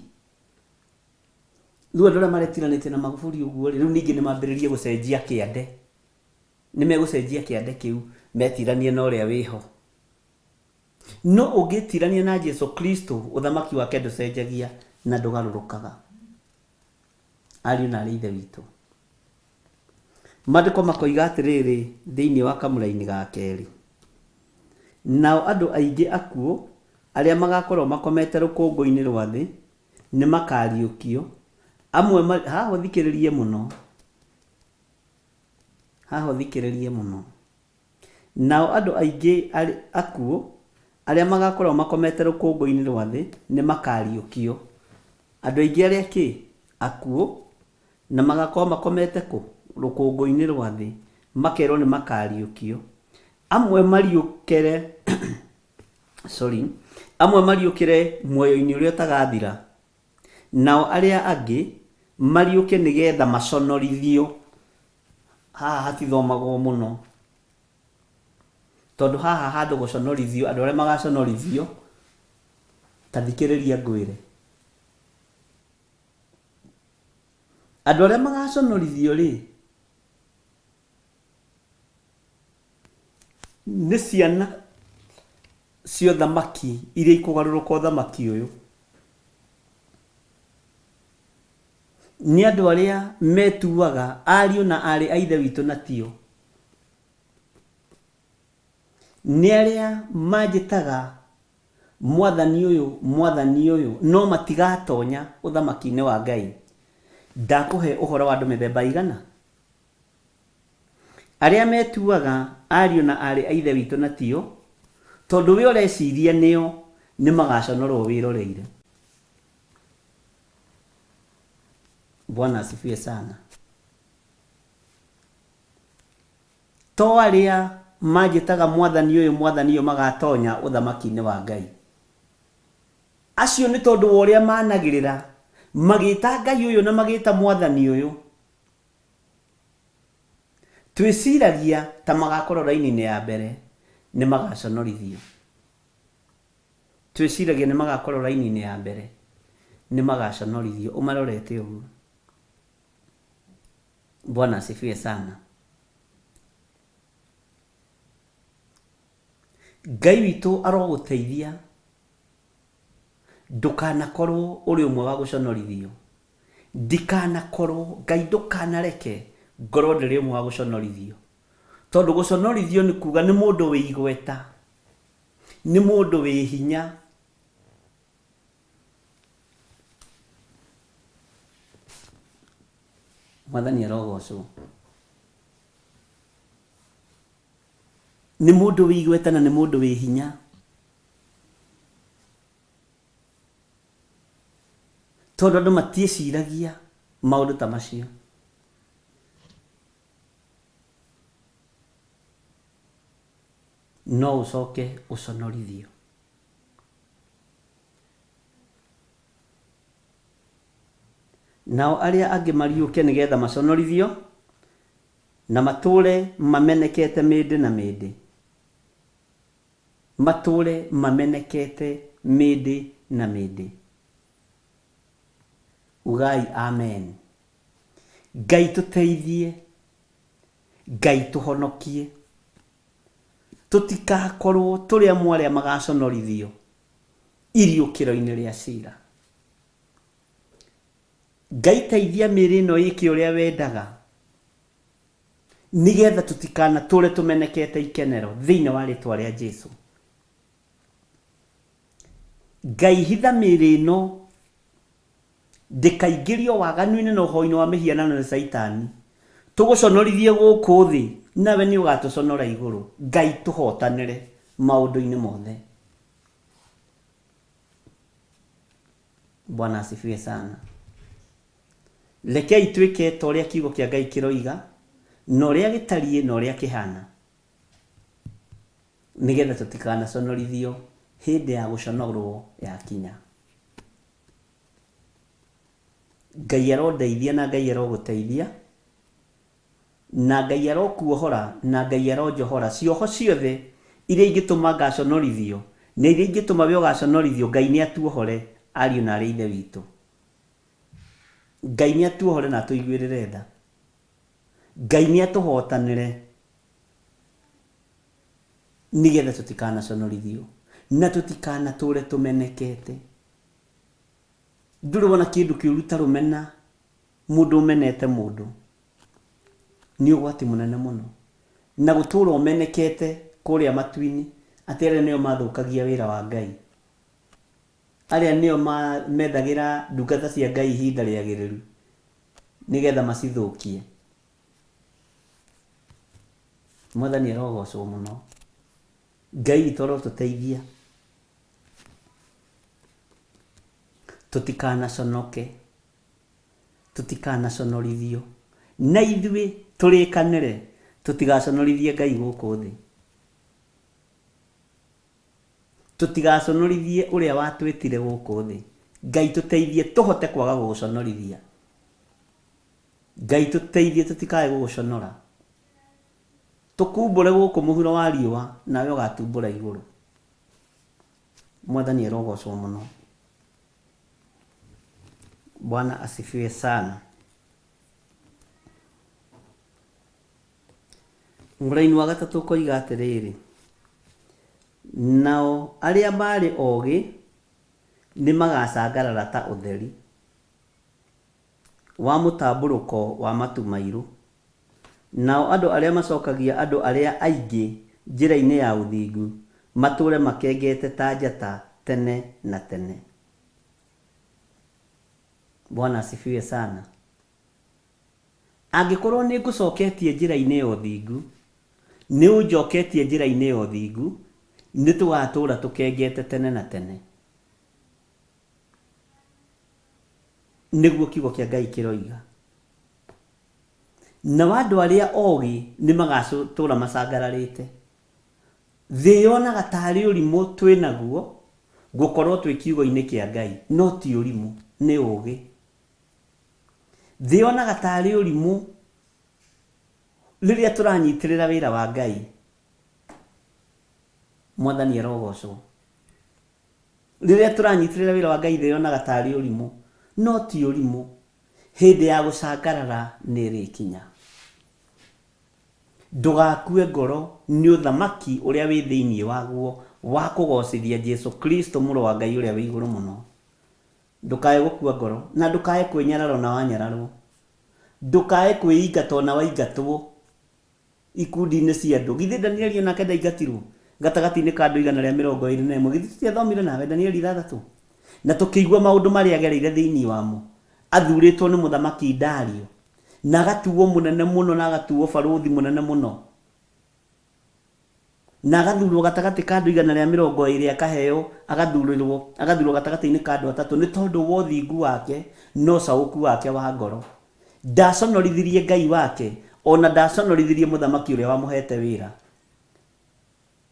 Rĩu andũ arĩa maretiranĩtie na Magufuli ũguo rĩ, rĩu ningĩ nĩ mambĩrĩrie gũcenjia kĩande. Nĩ megũcenjia kĩande kĩu metiranie na ũrĩa wĩho. No ũngĩtirania na Jesu Kristo, ũthamaki wake ndũcenjagia na ndũgarũrũkaga. Ariũ na arĩ Ithe witũ. Maandĩko makoiga atĩrĩrĩ thĩinĩ wa kamũraini ga kerĩ, Nao andũ aingĩ akuũ arĩa magakorũo makomete rũkũngũ-inĩ rwa thĩ nĩmakariũkio, amwe marĩ, haha ũthikĩrĩrie mũno, haha ũthikĩrĩrie mũno. Nao andũ aingĩ akuũ arĩa magakorũo makomete rũkũngũ-inĩ rwa thĩ nĩmakariũkio. Andũ aingĩ arĩa kĩ? Akuũ. Na magakorũo makomete kũ? Rũkũngũ-inĩ rwa thĩ. Makerũo nĩ makariũkio. Amwe mariũkere sorry, amwe mariũkĩre muoyo-inĩ ũrĩa ũtagathira, nao arĩa angĩ mariũke nĩgetha maconorithio. Haha hatithomagwo mũno tondũ haha handũ gũconorithio, andũ arĩa magaconorithio, ta thikĩrĩria ngwĩre. Andũ arĩa magaconorithio rĩ, nĩ ciana cia ũthamaki iria ikũgarũrũka ũthamaki ũyũ. Nĩ andũ arĩa metuaga ariũ na aarĩ a Ithe witũ na tio. Nĩ arĩa manjĩtaga Mwathani ũyũ, Mwathani ũyũ, no matigatonya ũthamaki-inĩ wa Ngai. Ndakũhe ũhoro wa andũ mĩthemba ĩigana? Arĩa metuaga ariũ na aarĩ a Ithe witũ na tio, tondũ we ũreciria nĩo, nĩmagaconorwo wĩroreire. Bwana asifiwe sana. To arĩa manjĩtaga Mwathani ũyũ, Mwathani ũyũ magatonya ũthamaki-inĩ wa Ngai. Acio nĩ tondũ wa ũrĩa managĩrĩra magĩta Ngai ũyũ na magĩta Mwathani ũyũ. Twĩciragia ta magakorwo raini-inĩ ya mbere, nĩ magaconorithio. Twĩciragia nĩ magakorwo raini-inĩ ya mbere, nĩ magaconorithio. Ũmarorete ũguo. Bwana asifiwe sana. Ngai witũ arogũteithia ndũkanakorwo ũrĩ ũmwe wa gũconorithio. Ndikanakorwo, Ngai ndũkanareke ngorwo ndĩrĩ ũmwe wa gũconorithio. Tondũ gũconorithio nĩ kuga nĩ mũndũ wĩ igweta, nĩ mũndũ wĩ hinya. Mwathani arogocwo. Nĩ mũndũ wĩ igweta na nĩ mũndũ wĩ hinya. Tondũ andũ matiĩciragia maũndũ ta macio. No ũcoke ũconorithio. Nao arĩa angĩ mariũke nĩgetha maconorithio na matũũre mamenekete mĩndĩ na mĩndĩ. Matũũre mamenekete mĩndĩ na mĩndĩ. Ugai amen. Ngai tũteithie, Ngai tũhonokie. Tũtikakorwo tũrĩ amwe arĩa magaconorithio iriũkĩro-inĩ rĩa cira. Ngai teithia mĩĩrĩ ĩno ĩke ũrĩa wendaga nĩgetha tũtikanatũre tũmenekete ikenero thĩinĩ wa rĩtwa rĩa Jesu. Ngai hitha mĩĩrĩ ĩno ndĩkaingĩrio waganu-inĩ na ũhoi-inĩ wa mĩhianano nĩ Caitani. Tũgũconorithie gũkũ thĩ nawe nĩ ũgatũconora igũrũ. Ngai tũhotanĩre maũndũ-inĩ mothe. Bwana asifiwe sana. Rekei twĩke ta ũrĩa kiugo kĩa Ngai kĩroiga, na ũrĩa gĩtariĩ na ũrĩa kĩhana, nĩgetha tũtikanaconorithio hĩndĩ ya gũconorwo yakinya. Ngai arondeithia na Ngai arogũteithia, na Ngai arokuohora na Ngai aronjohora cioho ciothe iria ingĩtũma ngaconorithio na iria ingĩtũma we ũgaconorithio, Ngai nĩ atuohore ariũ na arĩ a Ithe witũ. Ngai nĩ atuohore na atũiguĩrĩre tha. Ngai nĩ atũhotanĩre nĩgetha tũtikanaconorithio na tũtikanatũre tũmenekete. Ndũrĩ wona kĩndũ kĩũru ta rũmena, mũndũ ũmenete mũndũ. Nĩ ũgwati mũnene mũno. Na gũtũra ũmenekete kũrĩa matu-inĩ, atĩ arĩa nĩo mathũkagia wĩra wa Ngai. Arĩa nĩo methagĩra ndungata cia Ngai ihinda rĩagĩrĩru, nĩgetha macithũkie. Mwathani arogocwo mũno. Ngai witũ arotũteithia. Tũtikanaconoke, tũtikanaconorithio, na ithuĩ tũrĩkanĩre tũtigaconorithie Ngai gũkũ thĩ. Tũtigaconorithie ũrĩa watwĩtire gũkũ thĩ. Ngai tũteithie tũhote kwaga gũgũconorithia. Ngai tũteithie tũtikae gũgũconora. Tũkumbũre gũkũ mũhuro wa riũa, nawe ũgatumbũra igũrũ. Mwathani arogocwo mũno. Bwana asifiwe sana. Mũraini wa gatatũ ũkoiga atĩrĩrĩ, nao arĩa marĩ ogĩ nĩ magacangarara ta ũtheri wa mũtambũrũko wa matu mairũ, nao andũ arĩa macokagia andũ arĩa aingĩ njĩra-inĩ ya ũthingu matũũre makengete ta njata tene na tene. Bwana asifiwe sana. Angĩkorwo nĩ ngũcoketie njĩra-inĩ ya ũthingu, nĩ ũnjoketie njĩra-inĩ ya ũthingu, nĩ tũgatũũra tũkengete tene na tene. Nĩguo kiugo kĩa Ngai kĩroiga. Nao andũ arĩa ogĩ nĩ magatũũra macangararĩte. Thĩ yonaga tarĩ ũrimũ twĩ naguo gũkorwo twĩ kiugo-inĩ kĩa Ngai, no ti ũrimũ, nĩ ũgĩ. Thĩ yonaga tarĩ ũrimũ rĩrĩa tũranyitĩrĩra wĩra wa Ngai. Mwathani arogocwo. Rĩrĩa tũranyitĩrĩra wĩra wa Ngai thĩ yonaga tarĩ ũrimũ, no ti ũrimũ. Hĩndĩ ya gũcangarara nĩ ĩrĩkinya. Ndũgakue ngoro nĩ ũthamaki ũrĩa wĩ thĩinĩ waguo wa kũgocithia Jesu Kristo mũrũ wa Ngai ũrĩa wĩ igũrũ mũno. Ndũkae gũkua ngoro, na ndũkae kwĩnyarara ona wanyararwo. Ndũkae kwĩingata ona waingatwo ikundi-inĩ cia andũ. Githĩ Danieli onake ndaingatirwo gatagatĩ-inĩ ka andũ 121? Githĩ tũtiathomire nawe Danieli 6? Na tũkĩigua maũndũ marĩa agereire thĩinĩ wamo. Athurĩtwo nĩ mũthamaki Dario, na agatuo mũnene mũno, na agatuo barũthi mũnene mũno. Na agathurwo gatagatĩ ka andũ 120 akaheo, agathurĩrwo, agathurwo gatagatĩ-inĩ ka andũ atatũ nĩ tondũ wa ũthingu wake na ũcaũku wake wa ngoro. Ndaconorithirie Ngai wake, o na ndaconorithirie mũthamaki ũrĩa wamũhete wĩra.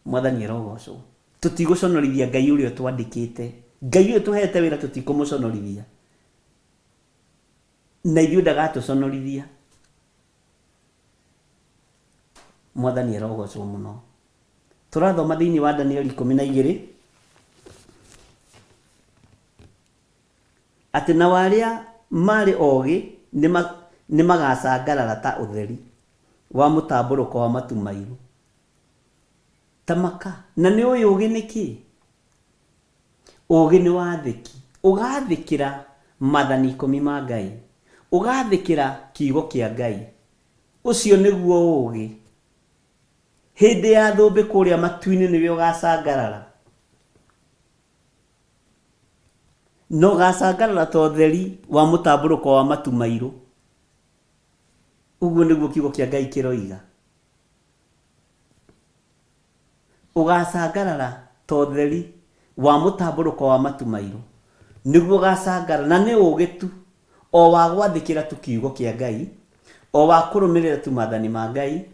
Mwathani arogocwo. Tũtigũconorithia Ngai ũrĩa ũtwandĩkĩte. Ngai ũyũ ũtũhete wĩra tũtikũmũconorithia. Na ithuĩ ndagatũconorithia. Mwathani arogocwo mũno. Tũrathoma thĩinĩ wa Danieli 12 atĩ nao arĩa marĩ ogĩ nĩ magacangarara ta ũtheri wa mũtambũrũko wa matu mairũ. Ta maka. Na nĩ ũĩ ũgĩ nĩ kĩĩ? Ũgĩ nĩ wathĩki. Ũgathĩkĩra mathani ikũmi ma Ngai. Ũgathĩkĩra kiugo kĩa Ngai. Ũcio nĩguo ũgĩ. Hĩndĩ ya thũmbĩ kũrĩa matu-inĩ nĩwe ũgacangarara. Na ũgacangarara ta ũtheri wa mũtambũrũko wa matu mairũ. Ũguo nĩguo kiugo kĩa Ngai kĩroiga. Ũgacangarara ta ũtheri wa mũtambũrũko wa matu mairũ. Nĩguo ũgacangarara, na nĩ ũũgĩ tu, o wa gwathĩkĩra tu kiugo kĩa Ngai, o wa kũrũmĩrĩra tu maathani ma Ngai,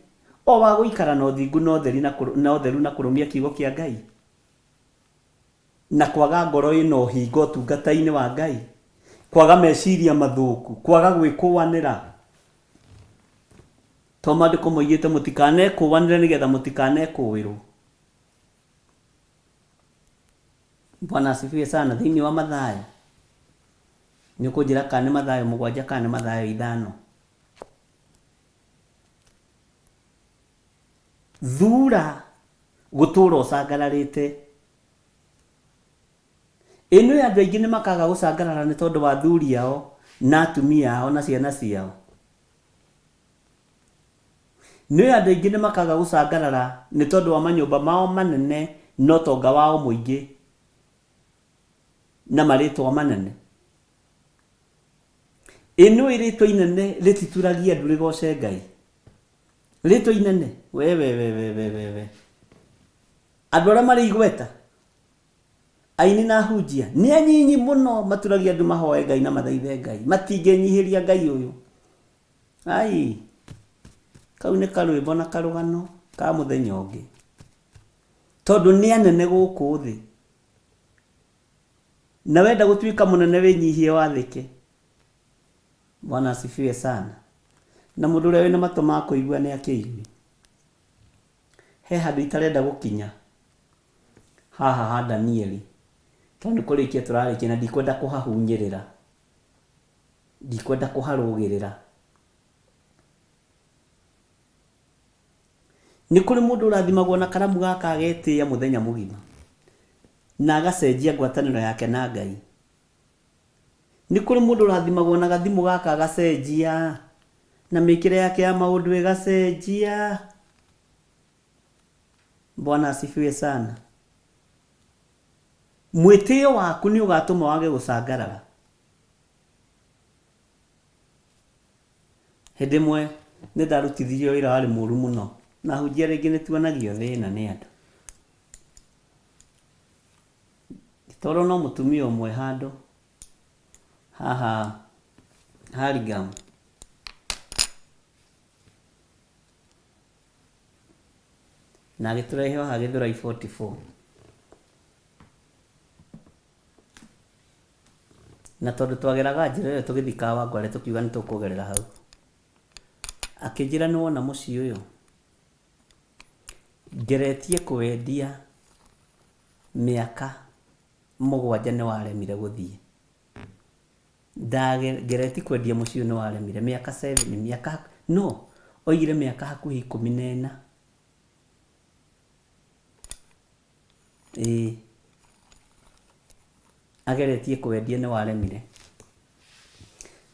o wa gũikara na ũthingu na ũtheri na na ũtheru na kũrũmia kiugo kĩa Ngai, na kwaga ngoro ĩna ũhinga ũtungata-inĩ wa Ngai, kwaga meciria mathũku, kwaga gwĩkũanĩra. To maandĩko moigĩte mũtikanekũũanĩre nĩgetha mũtikanekũũĩrwo. Bwana asifiwe sana. Thĩinĩ wa Mathayo, nĩ ũkũnjĩra kana nĩ Mathayo mũgwanja kana nĩ Mathayo ithano. Thura gũtũũra ũcangararĩte. Ĩ nĩũĩ andũ aingĩ nĩ makaga gũcangarara nĩ tondũ wa athuri ao na atumia ao na ciana ciao. Nĩũĩ andũ aingĩ nĩ makaga gũcangarara nĩ tondũ wa manyũmba mao manene na ũtonga wao mũingĩ na marĩtwa manene. Ĩ nĩũĩ rĩtwa inene rĩtituragia ndu rĩgoce Ngai? Rĩtwa inene? We we we we we we we. Andũ arĩa marĩ igweta, aini na ahunjia, nĩ anyinyi mũno maturagia ndu mahoe Ngai na mathaithe Ngai. Matingĩnyihĩria Ngai ũyũ. Ai, kau nĩ karwĩmbo na karũgano ka mũthenya ũngĩ. Tondũ nĩ anene gũkũ thĩ. Na wenda gũtuĩka mũnene wĩnyihie wathĩke. Bwana asifiwe sana. Na mũndũ ũrĩa wĩna matũ ma kũigua nĩ akĩigue. He handũ itarenda gũkinya haha ha Danieli, tondũ nĩ kũrĩkia tũrarĩkia na ndikwenda kũhahunyĩrĩra, ndikwenda kũharũgĩrĩra. Nĩ kũrĩ mũndũ ũrathimagwo na karamu gaka agetĩĩa mũthenya mũgima na agacenjia ngwatanĩro yake na Ngai. Nĩ kũrĩ mũndũ ũrathimagwo na gathimũ gaka agacenjia na mĩkĩre yake ya maũndũ ĩgacenjia. Bwana asifiwe sana. Mwĩtĩo waku nĩ ũgatũma wage gũcangarara. Hĩndĩ ĩmwe nĩ ndarutithirio wĩra warĩ mũru mũno, na ahunjia rĩngĩ nĩ tuonagio thĩna nĩ andũ. Ngĩtwarwo no mũtumia ũmwe handũ haha Hurlingham. Na agĩtũrehe o haha Gĩthũrai 44. Na tondũ twageraga njĩra ĩyo tũgĩthiĩ Kawangware tũkiuga nĩ tũkũgerera hau. Akĩnjĩra nĩ wona mũciĩ ũyũ, ngeretie kũwendia mĩaka mũgwanja nĩ waremire gũthiĩ. Ngeretie kwendia mũciĩ ũyũ nĩ waremire mĩaka seven, mĩaka no, oigire mĩaka hakuhĩ ikũmi na ĩna. Ĩĩ. Ageretie kwendia nĩ waremire.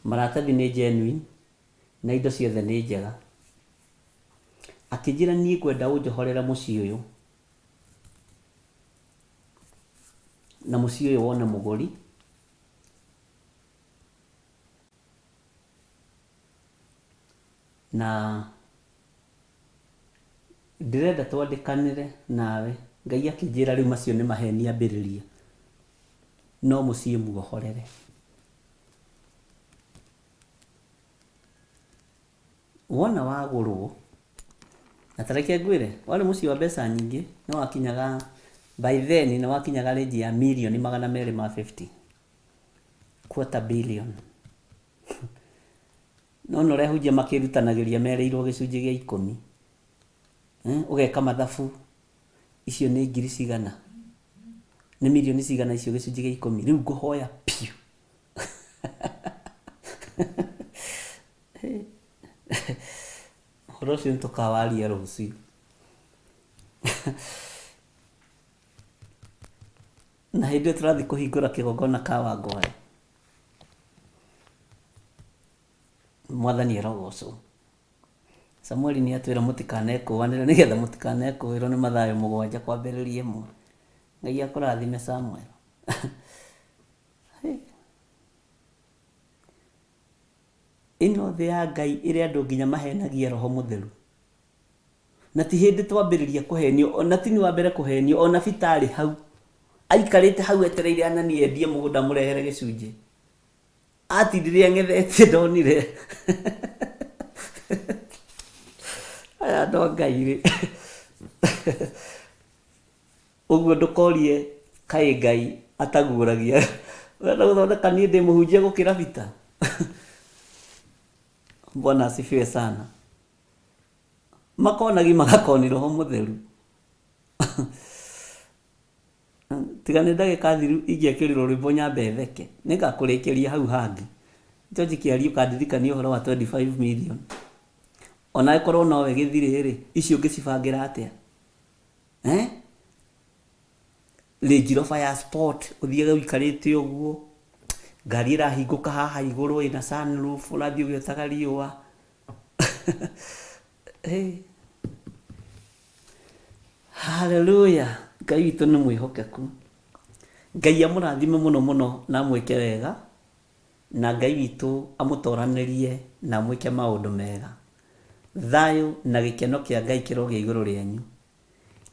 Maratathi nĩ genuine na indo ciothe nĩ njega. Akĩnjĩra niĩ ngwenda ũnjohorere mũciĩ ũyũ na mũciĩ ũyũ wone mũgũri. Na ndĩrenda twandĩkanĩre nawe. Ngai akĩnjĩra rĩu macio nĩ maheni ambĩrĩria. No mũciĩ muohorere. Wona wagũrwo, Na ta reke ngwĩre, warĩ mũciĩ wa mbeca nyingĩ, nĩ wakinyaga by then nĩ wakinyaga range ya mirioni 250, quarter billion. No nĩ ũrehunjia makĩrutanagĩria merĩirwo gĩcunjĩ gĩa ikũmi. Ũgeka mathabu, icio nĩ ngiri cigana? Nĩ mirioni cigana icio gĩcunjĩ gĩa ikũmi? Rĩu ngũhoya piũ. Ũhoro ũcio nĩ tũkawaria rũciũ. Na hĩndĩ ĩyo tũrathiĩ kũhingũra kĩgongona Kawangware. Mwathani arogocwo. Samueli nĩ atwĩra mũtikanekũanĩre nĩgetha mũtikanekũĩrwo nĩ Mathayo 7 kwambĩrĩria 1. Ngai akũrathime Samuel. Ĩno thĩ ya Ngai ĩrĩ andũ nginya mahenagia roho mũtheru. Na ti hĩndĩ twambĩrĩria kũhenio, ona ti niĩ wa mbere kũhenio, ona Peter arĩ hau. Aikarĩte hau etereire Anania endie mũgũnda amũrehere gĩcunjĩ. Atindire ang'ethetie ndonire. Aya andũ a Ngai rĩ. Ũguo ndũkorie kaĩ Ngai ataguũragia. Ũrenda gũthondeka niĩ ndĩ mũhunjia gũkĩra Peter? Bwana asifiwe sana. Makonagi magakoni roho mũtheru. Tiga nĩ ndagĩka thiru ingĩekĩrirwo rwĩmbo nyambe theke. Nĩngakũrĩkĩria hau hangĩ. George Kĩarie ũkandirikania ũhoro wa 25 million. Ona ĩkorwo nowe gĩthirĩ rĩ, icio ũngĩcibangĩra atĩa? Eh? Range Rover ya sport ũthiage ũikarĩte ũguo, ngari ĩrahingũka haha igũrũ ĩna sunroof ũrathiĩ ũgĩotaga riũa. Hey. Haleluya! Ngai witũ nĩ mwĩhokeku. Ngai amũrathime mũno mũno na amwĩke wega, na Ngai witũ amũtoranĩrie na amwĩke maũndũ mega. Thayũ na gĩkeno kĩa Ngai kĩrogĩa igũrũ rĩanyu.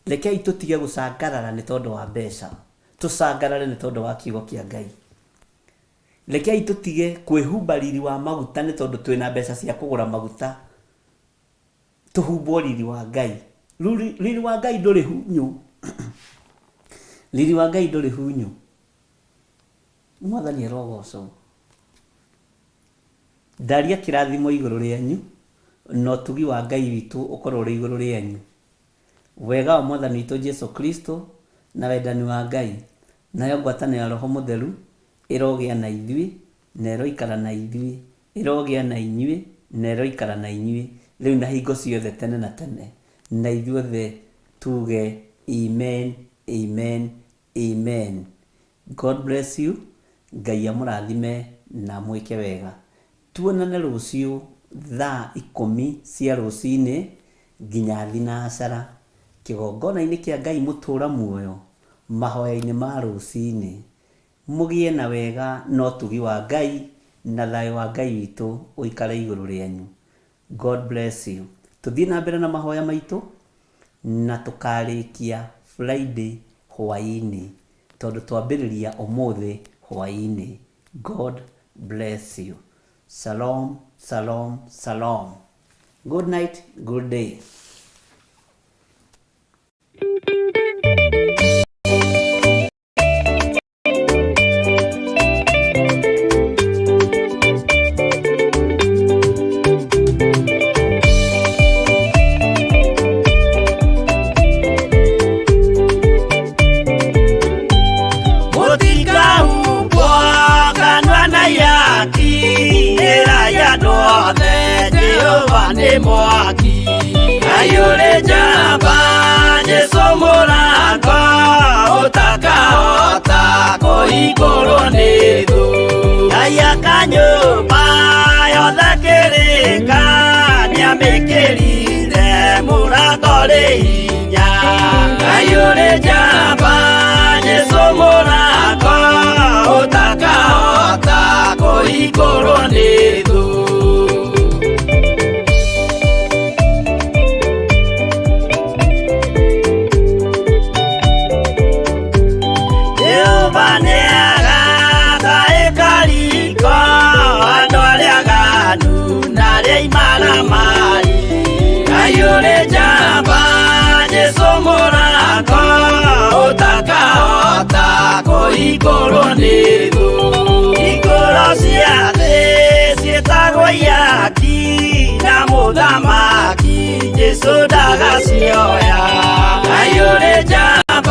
Rekei tũtige gũcangarara nĩ tondũ wa mbeca, tũcangarare nĩ tondũ wa kiugo kĩa Ngai. Rekei tũtige kwĩhumba riri wa maguta nĩ tondũ twĩna mbeca cia kũgũra maguta. Tũhumbwo riri wa Ngai. Riri wa Ngai ndũrĩ hunyũ. Riri wa Ngai ndũrĩ hunyũ. Mwathani arogocwo. Ndaria kĩrathimo igũrũ rĩanyu, na ũtugi wa Ngai witũ ũkorwo ũrĩ igũrũ rĩanyu. Wega wa Mwathani witũ Jesu Kristo, na wendani wa Ngai, nayo ngwatanĩro ya Roho Mũtheru ĩrogĩa na ithuĩ, na ĩroikara na ithuĩ, ĩrogĩa na inyuĩ, na ĩroikara na inyuĩ, rĩu na hingo ciothe tene na tene. Na ithuothe tuge Amen, Amen, Amen. God bless you, Ngai amũrathime na amwĩke wega. Tuonane rũciũ thaa 10 cia rũcinĩ nginya thinacara, kĩgongona-inĩ kĩa Ngai mũtũra muoyo, mahoya-inĩ ma rũcinĩ. Mũgĩe na wega na ũtugi wa Ngai na thayũ wa Ngai witũ ũikare igũrũ rĩanyu. God bless you. Tũthiĩ na mbere na mahoya maitũ na tũkarĩkia Friday hwaĩ-inĩ tondũ twambĩrĩria ũmũthĩ hwaĩ-inĩ. God bless you. Shalom, shalom, shalom. Good night, good day. Mũtikahumbwo kanua na ihaki, ĩrai andũ othe Jehova nĩ mwaki. Ngai ũrĩ njamba, Jesũ mũrango, ũtakahota kũhingũrwo nĩ thũ. Ngai aka nyũmba yothe kĩrĩka, nĩamĩkĩrire mũrango rĩ hinya. Ngai ũrĩ njamba, Jesũ mũrango, ũtakahota kũhingũrwo nĩ thũ. Jehova nĩagaka ĩkariko andũ arĩa aganu na arĩa imaramari. Ngai ũrĩ njamba. Mũrango ũtakahota kũhingũrwo nĩ thũ. Hingũro cia thĩ ciĩtagwo ihaki, na mũthamaki Jesũ ndagacioya. Ngai ũrĩ njamba.